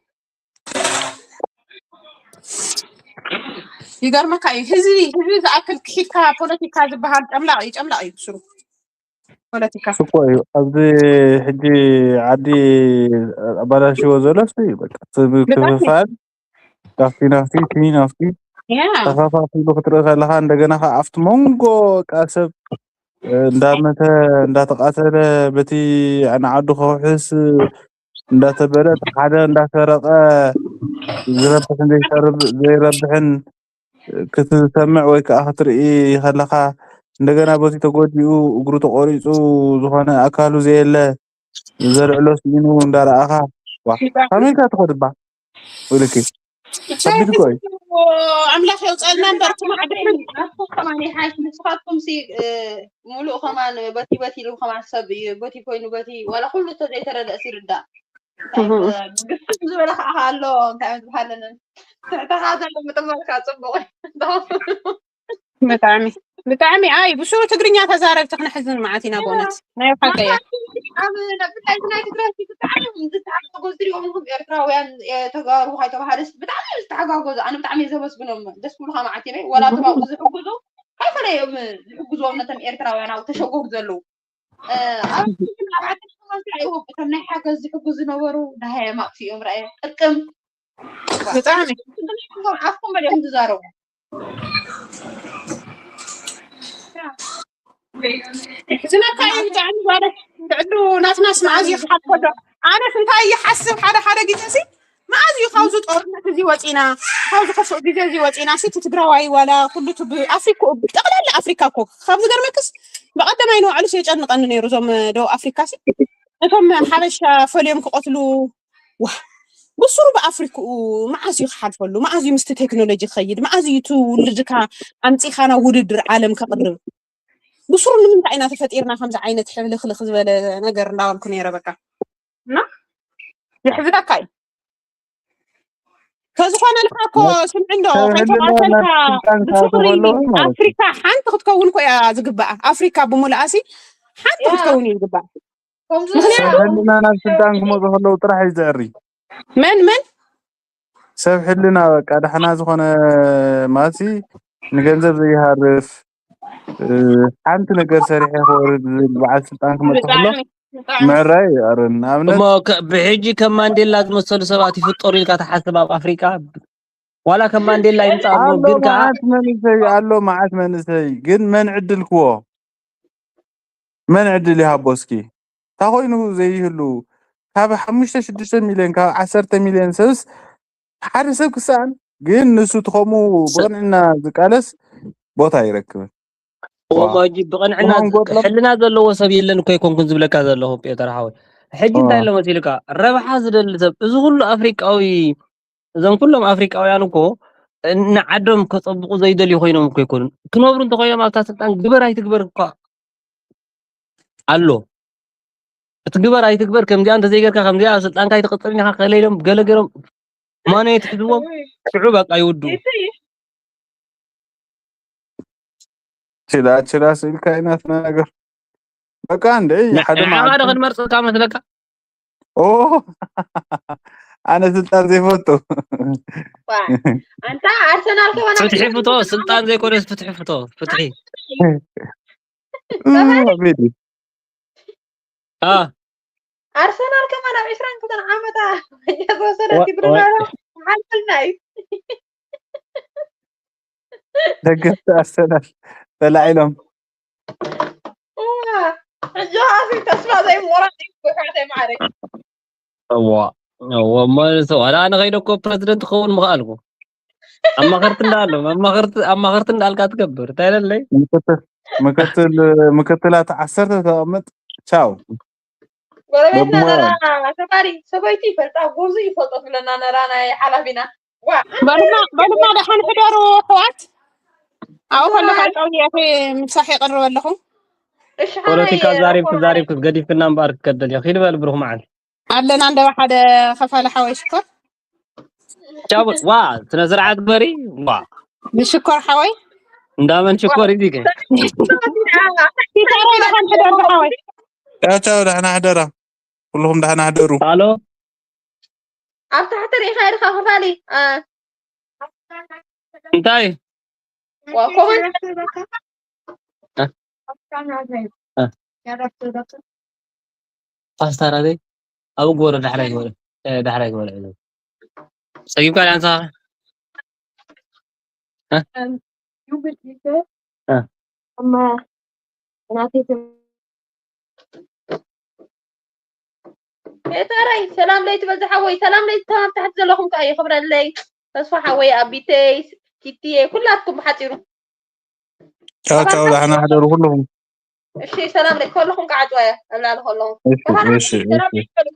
ይገርመካ እዩ። ህዝቢ ህዝቢ ዝኣክል ክሒድካ ፖለቲካ ዝበሃል ጨምላቕ እዩ፣ ጨምላቕ እዩ ብስሩ። ፖለቲካ እኮ እዩ ኣብዚ ሕጂ ዓዲ ኣባላሽዎ ዘሎ እሱ እዩ። በቃ እቲ ምክፍፋል ካብቲ ናብቲ እቲ ናብቲ ያ ተኸፋፊሉ ክትርኢ ከለኻ፣ እንደገና ከዓ ኣብቲ መንጎ በቃ ሰብ እንዳመተ እንዳተቃተለ፣ በቲ ንዓዱ ከውሕስ እንዳተበለ፣ እቲ ሓደ እንዳሰረቀ ዝረብሕን ዘይሰርብ ዘይረብሕን ክትሰምዕ ወይ ከዓ ክትርኢ ከለኻ፣ እንደገና በቲ ተጎዲኡ እግሩ ተቆሪፁ ዝኾነ ኣካሉ ዘየለ ዘልዕሎ ስኢኑ እንዳረኣኻ፣ ዋ ካሜልካ ትኸድባ ወይለኪ ከቢድ እኮ እዩ። ኣምላኽ የውፀልና እምበር ትማዕ ድሕሪ ንስኻትኩም ሲ ሙሉእ ከማን በቲ በቲ ኢሉ ከማን ሰብ እዩ በቲ ኮይኑ በቲ ዋላ ኩሉ ተዘይተረደእ ሲርዳእ ግስም ዝበለ ከዓ ኣሎ እንታይ ዝበሃለንን ትሕተኻ ዘሎ ምጥማርካ ፅቡቅ ብጣዕሚ ብጣዕሚ ኣይ ብስሩ ትግርኛ ተዛረብቲ ክነሕዝን መዓት ኢና ብእውነት ናይ ሓቀየ ኣብ ብታይ ናይ ትግራይ ብጣዕሚ ዝተሓጋገዙ ትሪኦም ኢኹም ኤርትራውያን ተጋሩ ካይተባሃለስ ብጣዕሚ ዝተሓጋገዙ ኣነ ብጣዕሚ ዘመስግኖም ደስ ብሉካ መዓት ኢለ ዋላ እቶም ኣብኡ ዝሕግዙ ኣይፈለዮም ዝሕግዝዎም ነቶም ኤርትራውያን ኣብ ተሸጎግ ዘለዉ ኣብ ኣባዕተ ከተማ እንታይ እዎም እቶም ናይ ሓገዝ ዝሕግዙ ዝነበሩ ዳሃየ ማጥፊኦም ረኣየ ጥርቅም ብጣዕሚ ኣፍኩም በሊኦም ዝዛረቡ ዝነካ እዩ ብጣዕሚ ማለት ንዕዱ ናትናስ መዓዝ እዩ ክሓልፈ ኣሎ ኣነስ እንታይ ይሓስብ ሓደ ሓደ ግዜ ሲ መዓዝ እዩ ካብዚ ጦርነት እዚ ወፂና ካብዚ ከፍእ ግዜ እዚ ወፂና ሲ እቲ ትግራዋይ ዋላ ኩሉ እቲ ብኣፍሪካ ጠቅላላ ኣፍሪካ እኮ ካብ ዝገርመክስ ብቀደማይ ንባዕሉስ የጨንቀኒ ነይሩ እዞም ደቡብ ኣፍሪካ ሲ እቶም ሓበሻ ፈልዮም ክቀትሉ ዋ ብሱሩ ብኣፍሪክኡ መዓዝ እዩ ክሓልፈሉ መዓዝ እዩ ምስቲ ቴክኖሎጂ ክኸይድ መዓዝ እዩ እቲ ውልድካ ኣምፂኻ ናብ ውድድር ዓለም ከቅርብ ብሱሩ ንምንታይ ኢና ተፈጢርና ከምዚ ዓይነት ሕልክልክ ዝበለ ነገር እንዳበልኩ ነይረ በቃ እና የሕዝነካ እዩ ከዝኾነልካ እኮ ስምዒ እንዶ ከይተቃተልካ ብፍቅሪ ኣፍሪካ ሓንቲ ክትከውን እኮ እያ ዝግባኣ ኣፍሪካ ብምሉኣሲ ሓንቲ ክትከውን እዩ ዝግባኣ ሰብ ሕልና ናብ ስልጣን ክመፁ ከለዉ ጥራሕ እዩ ዘዕሪ መን መን ሰብ ሕልና በቃ ዳሕና ዝኾነ ማሲ ንገንዘብ ዘይሃርፍ ሓንቲ ነገር ሰሪሐ ክወርድ ዝብል በዓል ስልጣን ክመፅእ ከሎ ምዕራይ እዩ። ኣረ ንኣብነት እሞ ከ- ብሕጂ ከም ማንዴላ ዝመሰሉ ሰባት ይፍጠሩ ኢልካ ትሓስብ ኣብ ኣፍሪቃ? ዋላ ከም ማንዴላ ይምፃእ ኣሎ ግን ከዓ መዓት መንእሰይ ኣሎ መዓት መንእሰይ ግን መን ዕድልክዎ መን ዕድል ይሃቦ እስኪ እንታይ ኮይኑ ዘይህሉ ካብ ሓሙሽተ ሽዱሽተ ሚልዮን ካብ ዓሰርተ ሚልዮን ሰብስ ሓደ ሰብ ክሰኣን ግን ንሱ ትኸምኡ ብቕንዕና ዝቃለስ ቦታ ኣይረክብን። ኦማጂ ብቕንዕና ሕልና ዘለዎ ሰብ የለን እኮ ይኮንኩን ዝብለካ ዘለኹ ጴጥር ሓወይ። ሕጂ እንታይ ኣሎ መሲልካ ረብሓ ዝደሊ ሰብ እዚ ኩሉ ኣፍሪቃዊ እዞም ኩሎም ኣፍሪቃውያን እኮ ንዓዶም ከፀብቑ ዘይደልዩ ኮይኖም እኮ ይኮኑን ክነብሩ እንተኮይኖም ኣብታ ስልጣን ግበር ኣይትግበር እኳ ኣሎ እቲ ግበር ኣይትግበር ከምዚኣ እንተዘይገርካ ከምዚኣ ስልጣንካ ኣይትቅፅልን ኢካ ከለ ኢሎም ገለ ገይሮም ማኖ የትሕዝዎም ሽዑ በቃ ይውድኡ ችላ ችላ ስኢልካ ኢናትና ነገር በቃ እንደ ሓደ ሓደ ክንመርፀካ መስለካ ኣነ ስልጣን ዘይፈቱ ኣንታ ኣርሰናል ከበና ፍትሒ ፍቶ ስልጣን ዘይኮነስ ፍትሒ ፍቶ ፍትሒ ቤቢ አ ኣርሰናል ከማን ኣብ ዕስራን ክልተን ዓመታ ዋንጫ ዝወሰደ እቲ ብሩናሮ ሓልፍልና እዩ ደገፍቲ ኣርሰናል ተላዒሎም እዋ ሕጂ ኣዚ ተስፋ ዘይምቆራጥ እዩ ብሕዋተይ ማዕረይ እዋ እዋ ማለት ዋላ ኣነ ከይደ እኮ ፕረዚደንት ክኸውን ምኽኣልኩ ኣማኸርቲ እንዳኣሎም ኣማኸርቲ ኣማኸርቲ እንዳኣልካ ትገብር እንታይ ለለይ ምክትል ምክትል ምክትላት ዓሰርተ ተቐምጥ ቻው ጎረቤትና ነራ ተማሪ ሰበይቲ ይፈልጣ ጎብዙ ይፈልጦ ትብለና ነራ ናይ ሓላፊና በሉማ በሉማ ደሓን ሕደሩ ኣሕዋት ኣብኡ ከለካ ጨውየ ምሳሕ የቅርብ ኣለኹ እሺ ፖለቲካ ዛሪብክ ዛሪብክ ገዲፍክና እምበኣር ክከደል እዮ ኪድ በል ብሩክ መዓልቲ ኣለና እንደ ሓደ ከፋለ ሓወይ ሽኮር ቻው ዋ ስነ ስርዓት ግበሪ ዋ ንሽኮር ሓወይ እንዳመን ሽኮር እዚ ከ ፊታሮ ደሓን ሕደሩ ሓወይ ቻው ቻው ደሕና ሕደራ ኩልኹም ደሕና ሕደሩ ኣሎ ኣብ ታሕቲ ርኢኻ ኢድካ ክፋሊ አ፣ እንታይ ዋ ኮመን ፓስታ ራዘይ ኣብ ጎረ ዳሕራይ ጎረ ዳሕራይ ጎረ ጸጊብካ ዳንሳ ዩግድ ይዘ እ። እማ ናቴ ኤጠረይ ሰላም ለይ ትበል ዝሓወይ ሰላም ለይ ተማም ታሕቲ ዘለኹም ከኣ ይኽብረለይ ተስፋ ሓወይ ኣቢተይ ኪትየ ኩላትኩም ብሓፂሩ ቻው ቻው ዳሕና ሕደሩ ኩልኹም እሺ ሰላም ለይ ከለኹም ከዓ ጨዋየ ኣብ ላዕሊ ከለኹም እሺ ብሓና እሺ ሰላም እሺ ለይ ትበሉ